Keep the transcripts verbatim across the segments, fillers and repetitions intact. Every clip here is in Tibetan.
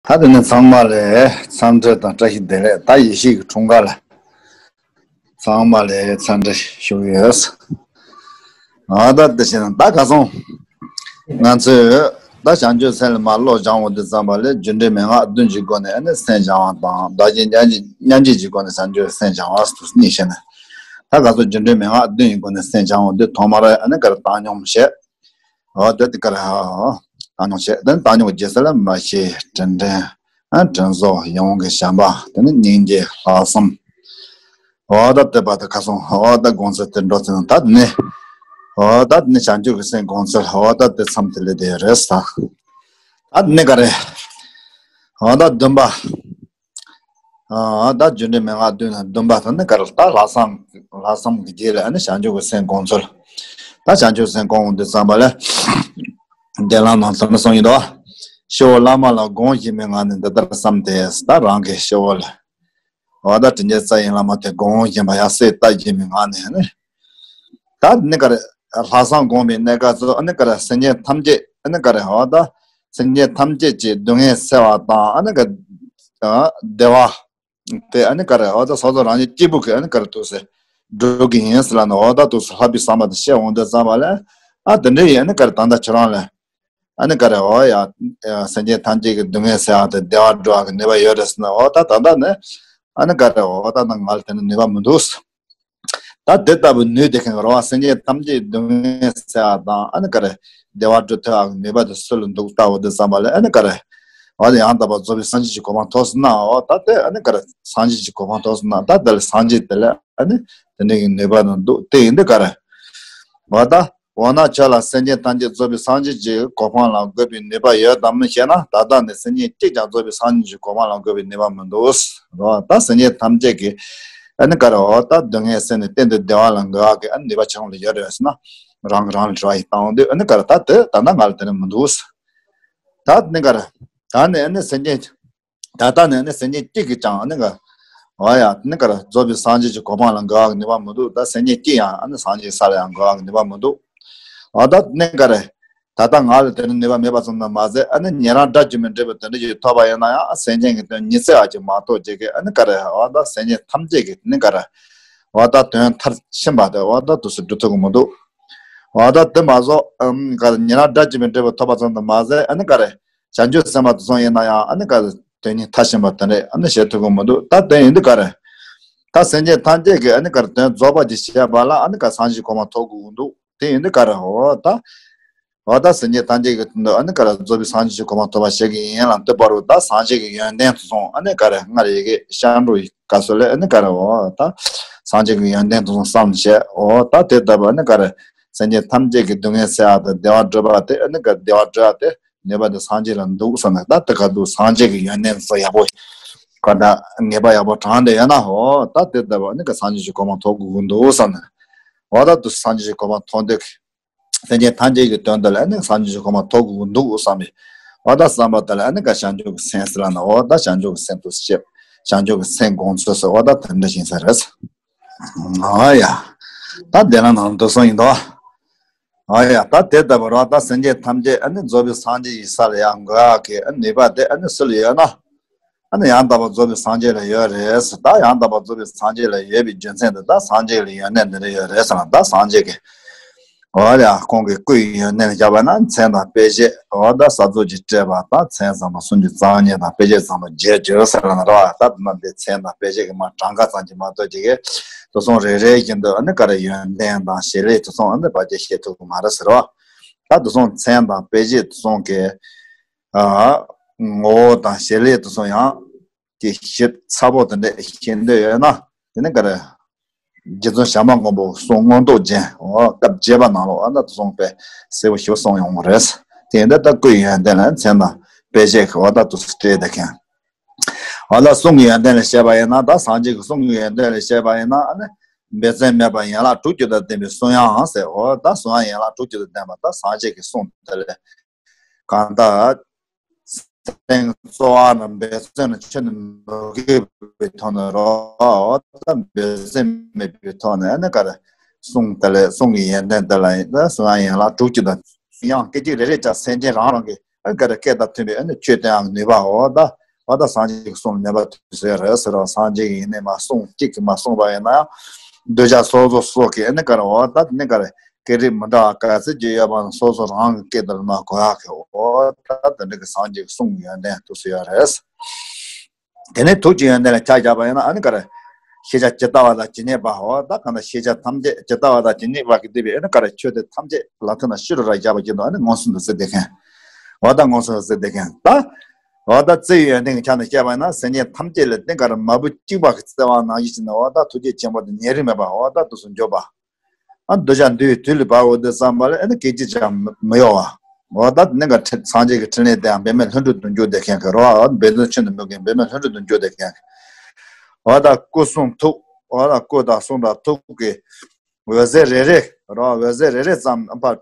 ད་དེ་ནས་ཚང་མ་ལ་འཚམས་འདྲི་དང་བཀྲ་ཤིས་བདེ་ལེགས། ད་ཡེ་ཤེས་ཀྱི་འཁྲུངས་སྐར་ལ་ཚང་མ་ལ་འཚམས་འདྲི་ཞུ་གི་ཡོད། ཨ་ད་དེ་བཞིན་ད་ག་སོང་། ང་ཚོས་ད་བྱང་ཆུབ་སེམས་ལ་མར་བློ་སྦྱང་འོང་དུས་ཙམ་པ་ལ་རྒྱུ་འབྲས་མན་ངག་བདུན་གྱི་སྒོ་ནས་ཨ་ནི་སེམས་སྦྱང་བ་དང་། བདག་གཞན་མཉམ་བརྗེ་མཉམ་བརྗེ་གྱི་སྒོ་ནས་བྱང་ཆུབ་སེམས་སྦྱང་བ་སོགས་གཉིས་བཤད་ནས། ད་ག་སོང་རྒྱུ་འབྲས་མན་ངག་བདུན་གྱི་སྒོ་ནས་སེམས་སྦྱང་འོང་དུས་ཐོག་མར་ཨ་ནི་ག་རེ་བཏང་སྙོམས་བྱས། འོ་དེ་དེ་ག་རེ་ཧ་ཧ་བཏང་སྙོམས་བྱས། དེ་ནས་བཏང་སྙོམས་ཀྱི་རྗེས་སུ་ལ་མར་ཤེས་དྲིན་དྲན། ཨ་དྲིན་གཟོ། ཡིད་འོང་གི་བྱམས་པ། དེ་ནས་སྙིང་རྗེ་ལྷག་བསམ། འོ་ད་དེ་བར་དུ་ག་སོང་། འོ་ད་དགོངས་ཚུལ་དེ་འགྲོ་ཚུལ་ད་དེ་ནས། འོ་ད་དེ་ནས་བྱང་ཆུབ་ཀྱི་སེམས་དགོངས་ཚུལ། འོ་ད་དེ་མཚམས་དེ་ལས་དེ་རེད་ས། ད་དེ་ནས་ག་རེ། འོ་ད་བདུན་པ། ཨ་ད་རྒྱུ་འབྲས་མན་ངག་བདུན་ན་བདུན་པ་དེ་ནི་ག་རེ། ད་ལྷག་བསམ་ལྷག་བསམ་གྱི་རྗེས་ལ་ཨ་ནི་བྱང་ཆུབ་ཀྱི་སེམས་དགོངས་ཚུལ། ད་བྱང་ཆུབ་སེམས་དགོངས་འོང་དུས་ཙམ་པ་ལ་དེ་ལ་ནང་ལྟར་གསུངས་ཡིན་དོ། སྤྱི་བོར་བླ་མ་ལ་དགོངས་བཞིན་པའི་ངང་ནས་འདི་ལྟར་བསམས་ཏེ། ད་རང་གི་སྤྱི་བོ་ལ། འོ་ད་དྲིན་ཅན་རྩ་བའི་བླ་མ་དེ་དགོངས་བཞིན་པ་ཡང་སེམས་བལྟ་བཞིན་པའི་ངང་ནས་ནི། ད་ནི་ག་རེ། ལྷག་བསམ་སྒོམ་པའི་གནས་སྐབས་སུ་ཨ་ནི་ག་རེ། སེམས་ཅན་ཐམས་ཅད་ཨ་ནི་ག་རེ། འོ་ད་སེམས་ཅན་ཐམས་ཅད་ཀྱི་སྡུག་བསྔལ་སེལ་བ་དང་ཨ་ནི་ག་བདེ་བ་དེ་ཨ་ནི་ག་རེ། འོ་ད་སོ་སོ་རང་ཉིད་སྐྱིད་པོ་གི་ཨ་ནི་ག་རེ་འདུག་སེ་འགྲོ་གི་ཡིན་ཟེར་ལབ་ནས། འོ་ད་འདུག་སེ་ལྷག་པའི་བསམ་པ་དེ་བཤད་འོང་དུས་ཙམ་པ་ལ། ཨ་དེ་འདྲ་ཡིན། ཨ་ནི་ག་རེ། ད་ལྟ་ཁྱོད་རང་ལ་ཨ་ནི་ག་རེ། འོ་ཡ། སེམས་ཅན་ཐམས་ཅད་ཀྱི་སྡུག་བསྔལ་སེལ་བ་དང་བདེ་བ་སྒྲུབ་པ་གི་ནུས་པ་ཡོད་རེད་ཟེར་ན། འོ་ད་ད་ལྟ་ནི་ཨ་ནི་ག་རེ། འོ་ད་ནི་ང་ལ་དེ་ནི་ནུས་པ་མི་འདུག་ཟེར། ད་དེ་ལྟ་བུའི་ནུས་དེ་གང་གི་རེད་བ། སེམས་ཅན་ཐམས་ཅད་སྡུག་བསྔལ་སེལ་བ་དང་ཨ་ནི་ག་རེ། བདེ་བ་སྒྲུབ་ཐུབ་པ་གི་ནུས་པ་དེ་སུ་ལ་འདུག་ལྟ་འོང་དུས་ཙམ་པ་ལ་ཨ་ནི་ག་རེ། འོ་དེ་ཡང་དག་པར་རྫོགས་པའི་སངས་རྒྱས་ཀྱི་གོ་འཕང་ཐོབ་སོང་ན། འོ་ད་དེ་ཨ་ནི་ག་རེ། སངས་རྒྱས་ཀྱི་གོ་འཕང་ཐོབ་སོང་ན། ད་དེ་ལ་སངས་རྒྱས་དེ་ལ་ཨ་ནི་དེ་འདྲ་གི་ནུས་པ་དང་འདུག་དེ་ཡིན་དུས་ག་རེ། འོ་ད། འོ་ན་ཁྱོད་ལ་སེམས་ཅན་ཐམས་ཅད་རྫོགས་པའི་སངས་རྒྱས་ཀྱི་གོ་འཕང་ལ་འགོད་པའི་ནུས་པ་ཡོད་དམ་ཞེ་ན། ད་ལྟ་ནི་སེམས་ཅན་གཅིག་ཀྱང་རྫོགས་པའི་སངས་རྒྱས་ཀྱི་གོ་འཕང་ལ་འགོད་པའི་ནུས་པ་མི་འདུག་རོ། ད་སེམས་ཅན་ཐམས་ཅད་ཀྱི་ཨ་ནི་ག་རེ། འོ་ད་སྡུག་བསྔལ་སེལ་ནས་གཏན་དུ་བདེ་བ་ལ་འགོད་པ་གི་ཨ་ནི་ནུས་པ་ཁྱོད་ལ་ཡོད་རེད་ཟེར་ན། རང་གིས་རང་ལ་དྲི་བ་ཞིག་བཏང་དུས་ཨ་ནི་ག་རེ། ད་དེ་ད་ལྟ་ང་ལ་དེ་ནི་མི་འདུག་ད་ནི་ག་རེ། ད་ནི་ཨ་ནི་སེམས་ཅན། ད་ལྟ་ནི་ཨ་ནི་སེམས་ཅན་གཅིག་གིས་ཀྱང་ཨ་ནི་ག་འོ་ཡ། ཨ་ནི་ག་རེ། རྫོགས་པའི་སངས་རྒྱས་ཀྱི་གོ་འཕང་ལ་འགོད་པ་གི་ནུས་པ་མི་འདུག་ད་སེམས་ཅན་གཅིག་ཡང་ཨ་ནི་སངས་རྒྱས་ས་ལ་ཡང་འགོད་པ་གི་ནུས་པ་མི་འདུག་འོ་ད་ནི་ག་རེ། ད་ལྟ་ང་ལ་དེ་ནི་ནུས་པ་མེད་པ་ཙམ་དུ་མ་ཟད། ཨ་ནི་ཉན་རང་སྒྲ་རྒྱུན་མི་འགྲིག་པ་དེ་འདྲ་ཞིག་ཐོབ་པ་ཡིན་ན་ཡང་། ཨ་སེམས་ཅན་གྱི་དོན་ཉི་ཚེ་བ་ཅིག་མ་གཏོགས་ཅིག་གི་ཨ་ནི་ག་རེ། འོ་ད་སེམས་ཅན་ཐམས་ཅད་ཀྱི་ནི་ག་རེ། འོ་ད་དོན་མཐར་ཕྱིན་པ་དེ་འོ་ད་འདུག་སེ་སྒྲུབ་ཐུབ་ཀྱི་མི་འདུག་འོ་ད་དེ་མ་གཏོགས་ཨ་ནི་ག་རེ། ཉན་རང་སྒྲ་རྒྱུན་མི་འགྲིག་པ་ཐོབ་པ་ཙམ་དུ་མ་ཟད། ཨ་ནི་ག་རེ། བྱང་ཆུབ་སེམས་དཔའ་དེ་ཚོ་ཡིན་ན་ཡང་ཨ་ནི་ག་རེ། དོན་གཉིས་མཐར་ཕྱིན་པ་དེ་འདྲ་ཨ་ནི་བྱེད་ཐུབ་ཀྱི་མི་འདུག་ད་དེ་ཡིན་དུས་ག་རེ། ད་སེམས་ཅན་ཐམས་ཅད་ཀྱི་ཨ་ནི་ག་རེ། དོན་རྫོགས་པ་ཅིག་བྱེད་པ་ལ་ཨ་ནི་ག་རེ། སངས་རྒྱས་གོ་འཕང་ཐོབ་དགོས་ཀྱི་འདུག་དེ་ཡིན་དུས་ག་རེ། འོ་ད། འོ་ད་སེམས་ཅན་ཐམས་ཅད་ཀྱི་དོན་དུ་ཨ་ནི་ག་རེ། རྫོགས་པའི་སངས་རྒྱས་ཀྱི་གོ་འཕང་ཐོབ་པ་བྱེད་ཀྱི་ཡིན་ལབ་དུས་བར་དུ། ད་སངས་རྒྱས་ཀྱི་ཡོན་ཏན་དེ་ཚོ་ཨ་ནི་ག་རེ། སྔར་ཡི་གེ་སྐྱབས་འགྲོ་ཡི་སྐབས་སུ་ལ་ཨ་ནི་ག་རེ། འོ་ད་སངས་རྒྱས་ཀྱི་ཡོན་ཏན་དེ་ཚོ་བསམ་བྱས། འོ་ད་དེ་ལྟ་བུ་ཨ་ནི་ག་རེ། སེམས་ཅན་ཐམས་ཅད་ཀྱི་སྡུག་བསྔལ་སེལ་བ་དང་བདེ་བ་སྒྲུབ་པ་དེ་ཨ་ནི་ག་བདེ་བ་སྒྲུབ་པ་དེ་ནུས་པ་དེ་སངས་རྒྱས་ལ་འདུག་བསམ་ནས། ད་དེ་ག་འདུག་སངས་རྒྱས་ཀྱི་ཡོན་ཏན་སོགས་ཡག་པོ་ག་ད་ངེས་པ་ཡག་པོ་དྲངས་ཏེ་ཡོད་ན། འོ་ད་དེ་ལྟ་བུ་ཨ་ནི་ག་སངས་རྒྱས་ཀྱི་གོ་འཕང་ཐོབ་དགོས་ཀྱི་འདུག་བསམ་ནས། འོ་ད་དུ་སངས་རྒྱས་ཀྱི་གོ་འཕང་ཐོབ་འདོད་ཀྱི། སེམས་ཅན་ཐམས་ཅད་ཀྱི་དོན་དུ་ལ་ཨ་ནི་སངས་རྒྱས་ཀྱི་གོ་འཕང་ཐོབ་དགོས་ཀྱི་འདུག་བསམ་པའི་འོ་ད་བསམ་པ་དེ་ལ་ཨ་ནི་ག་བྱང་ཆུབ་ཀྱི་སེམས་ཟེར་ལབ་ན། འོ་ད་བྱང་ཆུབ་ཀྱི་སེམས་དུ་སྐྱེས། བྱང་ཆུབ་ཀྱི་སེམས་དགོངས་ཚུལ་ཟེར། འོ་ད་དེ་འདྲ་ཞིག་ཟེར་རེད། ཨ་ཡ། ད་དེ་ལ་ནང་དུ་གསུངས་ཡིན་དོ། ཨ་ཡ། ད་དེ་ལྟ་བུ་རོ། ད་སེམས་ཅན་ཐམས་ཅད་ཨ་ནི་རྫོགས་པའི་སངས་རྒྱས་ཀྱི་ས་ལ་ཡང་འགོད་ཡག་གི་ཨ་ནི་ནུས་པ་དེ་ཨ་ནི་སུ་ལ་ཡོད་ན། ཨ་ནི་ཡང་དག་པར་རྫོགས་པའི་སངས་རྒྱས་ལ་ཡོད་རེད་ཟེར། ད་ཡང་དག་པར་རྫོགས་པའི་སངས་རྒྱས་ལ་ཡོད་པའི་རྒྱུ་མཚན་དེ། ད་སངས་རྒྱས་ཀྱི་ཡོན་ཏན་དེ་འདྲ་ཡོད་རེད་ཟེར་ན། ད་སངས་རྒྱས་ཀྱི་འོ་ཡ། ཁོང་གི་སྐུའི་ཡོན་ཏན་ལ་བཞག་པ་ན་མཚན་དང་དཔེ་བྱད། འོ་ད་ས་ཕྱོགས་ཀྱི་སྤྲས་པ་དང་མཚན་བཟང་པོ་སུམ་ཅུ་རྩ་གཉིས་དང་དཔེ་བྱད་བཟང་པོ་བརྒྱད་བརྗོད་ཟེར་ན་རོ། ད་དེ་ན་འདི་མཚན་དང་དཔེ་བྱད་ཀྱི་མ་གྲངས་ཀ་ཙམ་གྱིས་མ་གཏོགས་ཀྱི་དེ་ཚོ་རེ་རེ་བཞིན་དུ་ཨ་ནི་ག་རེ་ཡོན་ཏན་དང་བྱེད་ལས་དེ་ཚོ་ཨ་ནི་ཕལ་ཆེར་བཤད་ཐུབ་ཀྱི་མ་རེད་ཟེར་རོ། ད་དེ་ཚོ་མཚན་དང་དཔེ་བྱད་དེ་ཚོ་གི་ཨ་ངོ་བོ་དང་བྱེད་ལས་དེ་ཚོ་ཡང་དེ་ཞིབ་ཚགས་པོ་དེ་འདྲ་ཤེས་འདོད་ཡོད་ན། དེ་ནི་ག་རེ། རྗེ་བཙུན་བྱམས་པ་མགོན་པོ་གསུང་མངོན་རྟོགས་རྒྱན། འོ་སྐབས་བརྒྱད་པ་ནང་ལོགས་ཨ་ད་དེ་ཚོ་དཔེ་གསལ་པོ་ཞིབ་གསུངས་ཡོང་གི་རེད། དེ་འདྲ་ད་སྐུའི་ཡོན་ཏན་ལ་མཚན་དང་དཔེ་བྱད་ཀྱི་འོ་ད་དུ་སྤྲས་དེ་མཁན། འོ་ད་གསུང་གི་ཡོན་ཏན་ལ་བཤད་པ་ཡིན་ན། ད་སངས་རྒྱས་ཀྱི་གསུང་གི་ཡོན་ཏན་ལ་བཤད་པ་ཡིན་ན་ཨ་ནི་འབད་བརྩོན་མེད་པར་ཡན་ལག་དྲུག་ཅུ་དང་ལྡན་པའི་གསུང་དབྱངས་ཟེར། འོ་ད་གསུང་དབྱངས་ཡན་ལག་དྲུག་ཅུ་དང་ལྡན་པ་ད་སངས་རྒྱས་ཀྱི་གསུང་དེ་ལས། གང་ལྟར་སེམས་གཙོ་བོ་ནི་འབད་བརྩོན་ནི་ཆེད་དུ་མི་དགོས་པའི་ཐོག་ནས་རོ། འོ་ད་འབད་བརྩོན་མེད་པའི་ཐོག་ནས་ཨ་ནི་ག་རེ། གསུང་དེ་ལས་གསུང་གི་ཡོན་ཏན་དེ་ལ་ད་གསུང་དབྱངས་ཡན་ལག་དྲུག་ཅུ་དང་། ཡང་སྐད་ཅིག་རེ་རེ་བྱས་སེམས་ཅན་རང་རང་གི་ ཨ་ག་རེ་སྐད་དང་མཐུན་པའི་ཨ་ནི་ཆོས་སྟོན་ཡག་ནུས་པ་འོ་ད། འོ་ད་སངས་རྒྱས་ཀྱི་གསུང་ལ་ནུས་པ་ཐོན་ཟེར་རེད་ཟེར་རོ། སངས་རྒྱས་ཀྱིས་ཡིན་ནའི་མ་གསུང་གཅིག་གིས་མ་གསུངས་པ་ཡིན་ན་ཡང་། གདུལ་བྱ་སོ་སོ་སོ་གིས་ཨ་ནི་ག་རེ་འོ་ད་དེ་ནི་ག་རེ་སྐད་རིགས་མི་འདྲ་བ་ག་ཚོད་ཅིག་ཡོད་པ་ན་སོ་སོ་རང་གི་སྐད་དུ་ལ་མ་གོ་ཡག་གི་འོ་ད་དེ་འདྲ་གི་སངས་རྒྱས་ཀྱི་གསུང་གི་ཡོན་ཏན་ཐུགས་སུ་ཡོད་རེད། དེ་ནས་ཐུགས་ཀྱི་ཡོན་ཏན་ལ་ཆ་བཞག་པ་ཡིན་ན་ཨ་ནི་ག་རེ། ཤེས་བྱ་ཇི་ལྟ་བ་དང་ཇི་སྙེད་པ་འོ་ད་གང་ལྟར་ཤེས་བྱ་ཐམས་ཅད་ཇི་ལྟ་བ་དང་ཇི་སྙེད་པ་གིས་བསྡུས་པའི་ཨ་ནི་ག་རེ་ཆོས་དེ་ཐམས་ཅད་ལ་མཐུན་ན་ཤེས་རབ་ར་བཞག་པ་ཅན་དུ་ཨ་ནི་མངོན་སུམ་དུ་གཟིགས་བསྡད་མཁན། འོ་ད་མངོན་སུམ་དུ་གཟིགས་བསྡད་མཁན་ད། འོ་ད་བརྩེ་བའི་ཡོན་ཏན་གྱི་ཆ་ནས་བཤད་པ་ཡིན་ན་སེམས་ཅན་ཐམས་ཅད་ལ་གཏན་ག་རེ་མ་བུ་གཅིག་པ་གི་བརྩེ་བ་ནང་བཞིན་བྱས་ནས་འོ་ད་ཐུགས་རྗེ་ཆེན་པོ་དེ་ཉེ་རིང་མེད་པ་འོ་ད་དུས་སུ་འཇོག་པ། ཨ་འདུ་བྱ་འདུལ་བའི་དུས་ལ་བབ་འོ་དེ་བསམ་པ་ལ་ཨ་ནི་སྐད་ཅིག་ཀྱང་མི་གཡོ་བ། འོ་ད་ནི་ག་ཁྲི་སངས་རྒྱས་ཀྱི་ཕྲིན་ལས་དེའང་འབད་མེད་ལྷུན་གྲུབ་ཏུ་འཇུག་བསྡད་མཁན་གྱི་རོ། འབད་རྩོལ་ཆུང་དུ་མི་དགོས་འབད་མེད་ལྷུན་གྲུབ་ཏུ་འཇུག་བསྡད་མཁན་གྱི། འོ་ད་སྐུ་གསུང་ཐུགས། འོ་ད་སྐུ་དང་གསུང་དང་ཐུགས་ཀྱི་འོད་ཟེར་རེ་རེ་རོ། འོད་ཟེར་རེ་རེ་ཙམ་ཨ་ཕར་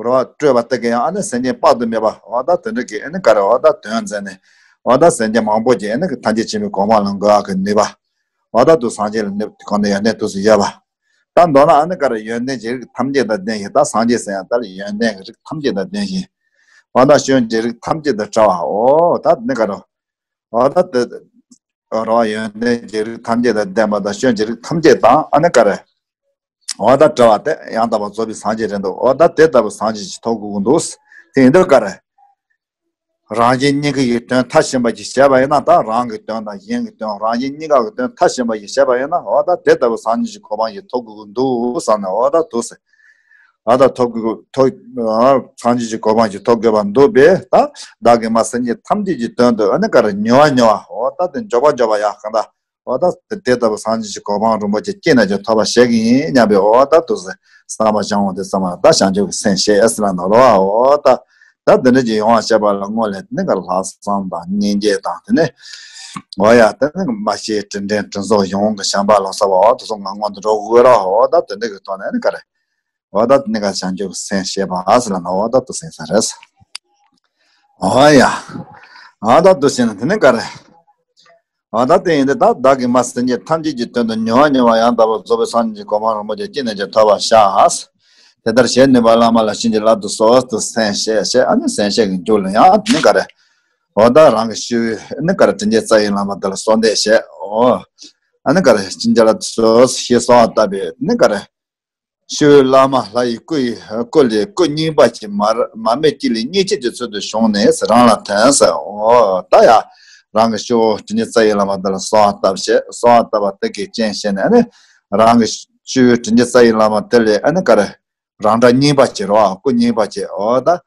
རོ་སྤྲོས་པ་དེ་གས་ཡང་ཨ་ནི་སེམས་ཅན་དཔག་ཏུ་མེད་པ་འོ་ད་དེ་འདྲ་གི་ཨ་ནི་ག་རེ་འོ་ད་དོན་མཛད་ནས་འོ་ད་སེམས་ཅན་མང་པོ་ཅིག་ཨ་ནི་ཐམས་ཅད་མཁྱེན་པའི་གོ་འཕང་ལ་འགོད་ཡག་གི་ནུས་པ། འོ་ད་དུ་སངས་རྒྱས་ལ་གནས་གང་དུ་ཡོན་ཏན་དུས་སུ་ཡོད་པ། ད་མདོར་ན་ཨ་ནི་ག་རེ་ཡོན་ཏན་གྱི་རིགས་ཐམས་ཅད་དང་ལྡན་ཞིང་། ད་སངས་རྒྱས་ཟེར་ཡང་ད་ལ་ཡོན་ཏན་གྱི་རིགས་ཐམས་ཅད་དང་ལྡན་ཞིང་། འོ་ད་སྐྱོན་གྱི་རིགས་ཐམས་ཅད་དང་བྲལ་བ་འོ་ད་ནི་ག་རེ། འོ་ད་དེ་རོ་ཡོན་ཏན་གྱི་རིགས་ཐམས་ཅད་དང་ལྡན་པ་དང་སྐྱོན་གྱི་རིགས་ཐམས་ཅད་དང་ཨ་ནི་ག་རེ། འོ་ད་བྲལ་བ་དེ་ཡང་དག་པར་རྫོགས་པའི་སངས་རྒྱས་རེད་འདུག་འོ་ད་དེ་ལྟ་བུ་སངས་རྒྱས་ཀྱི་ཐོབ་དགོས་ཀྱི་འདུག་དེ་ཡིན་དུས་ག་རེ། རང་གཞན་གཉིས་ཀ་ཡི་དོན་མཐར་ཕྱིན་པ་ཞིག་བྱས་པ་ཡིན་ན། ད་རང་གི་དོན་དང་གཞན་གྱི་དོན་རང་གཞན་གཉིས་ཀ་གི་དོན་མཐར་ཕྱིན་པ་ཞིག་བྱས་པ་ཡིན་ན་འོ་ད་དེ་ལྟ་བུ་སངས་རྒྱས་ཀྱི་གོ་འཕང་ཞིག་ཐོབ་དགོས་ཀྱི་འདུག་བསམ་ནས་འོ་ད་འདུག་ཟེར། ཨ་ད་ཐོབ་དགོས་ཐོབ་སངས་རྒྱས་ཀྱི་གོ་འཕང་ཞིག་ཐོབ་དགོས་པ་འདུག་པས་ད། བདག་གིས་མ་སེམས་ཅན་ཐམས་ཅད་ཀྱི་དོན་དུ་ཨ་ནི་ག་རེ་མྱུར་བ་མྱུར་བ་འོ་ད་དེ་མགྱོགས་པ་མགྱོགས་པ་ཡག་གང་ལྟར། འོ་ད་དེ་ལྟ་བུ་སངས་རྒྱས་ཀྱི་གོ་འཕང་རིན་པོ་ཆེ་ཅི་ནས་ཀྱང་ཐོབ་པར་བྱེད་ཀྱི་ཡིན་སྙམ་པའི་འོ་ད་དུ་ཟེར་བསམ་པ་བྱང་བ་དེ་བསམ་པ་ད་བྱང་ཆུབ་ཀྱི་སེམས་བསྐྱེད་ཟེར་ལ་ནོར་བ་འོ་ད། ད་འདི་འདྲ་ཅིག་ཡོང་བ་བྱེད་པ་ལ་སྔོན་ལ་ནི་ག་ལྷག་བསམ་དང་སྙིང་རྗེ་དང་དེ་ནས་འོ་ཡ་དེ་ནི་མ་ཤེས་དྲིན་དྲན་དྲིན་གཟོ་ཡོང་གི་བྱམས་པ་ལ་སོགས་པ་འོ་དེ་ཚོ་ང་སྔོན་དུ་འགྲོ་དགོས་ར་འོ་ད་དེ་འདྲ་གི་ཐོག་ནས་ནི་ག་རེ། འོ་ད་དེ་ནི་ག་བྱང་ཆུབ་སེམས་བསྐྱེད་པ་ཟེར་ལ་ན་འོ་ད་དུ་སེམས་ས་རེད། འོ་ཡ། འོ་ད་དུ་ཟེར་ན་དེ་ནི་ག་རེ། འོ་ད་དེ་ཡིན་ཏེ་ད་བདག་གིས་མ་སེམས་ཅན་ཐམས་ཅད་ཀྱི་དོན་དུ་མྱུར་བ་མྱུར་བ་ཡང་དག་པར་རྫོགས་པའི་སངས་རྒྱས་ཀྱི་གོ་འཕང་རིན་པོ་ཆེ་ཅི་ནས་ཀྱང་ཐོབ་པར་བྱ། དེ་ལྟར་བྱེད་ནུས་པ་བླ་མ་ལ་བྱིན་གྱིས་བརླབ་ཏུ་གསོལ་དུ་སེམས་བསྐྱེད་བྱས་ཨ་ནི་སེམས་བསྐྱེད་ཀྱི་མཇུག་ལ་ཡང་ནི་ག་རེ། འོ་ད་རང་གི་ཤི་བོའི་ནི་ག་རེ་དྲིན་ཅན་རྩ་བའི་བླ་མ་དེ་ལ་གསོལ་འདེབས་བྱས་འོ། ཨ་ནི་ག་རེ་བྱིན་གྱིས་བརླབ་ཏུ་གསོལ་ཞེས་གསོལ་བ་བཏབ་པས་ནི་ག་རེ། ཤི་བོའི་བླ་མ་ལྷ་ཡི་སྐུ་ཡི་སྐུ་ལས་སྐུ་རྙིང་པ་ཅིག་མར་མར་མེ་དཀྱིལ་ལས་རྙིང་བྱེད་ཀྱི་ཚུལ་དུ་བྱུང་ནས་རང་ལ་ཐིམ་ཟེར། འོ་ད་ཡ། རང་གི་ཤི་བོ་དྲིན་ཅན་རྩ་བའི་བླ་མ་འདི་ལ་གསོལ་བ་བཏབ་བྱས་གསོལ་བ་བཏབ་པ་དེ་གའི་རྐྱེན་བྱས་ནས་ཨ་ནི། རང་གི་ཤི་བོའི་དྲིན་ཅན་རྩ་བའི་བླ་མ་དེ་ལས་ཨ་ནི་ག་རེ། རང་འདྲ་རྙིང་པ་ཅིག་རོ་སྐུ་རྙིང་པ་ཅིག་འོ་ད།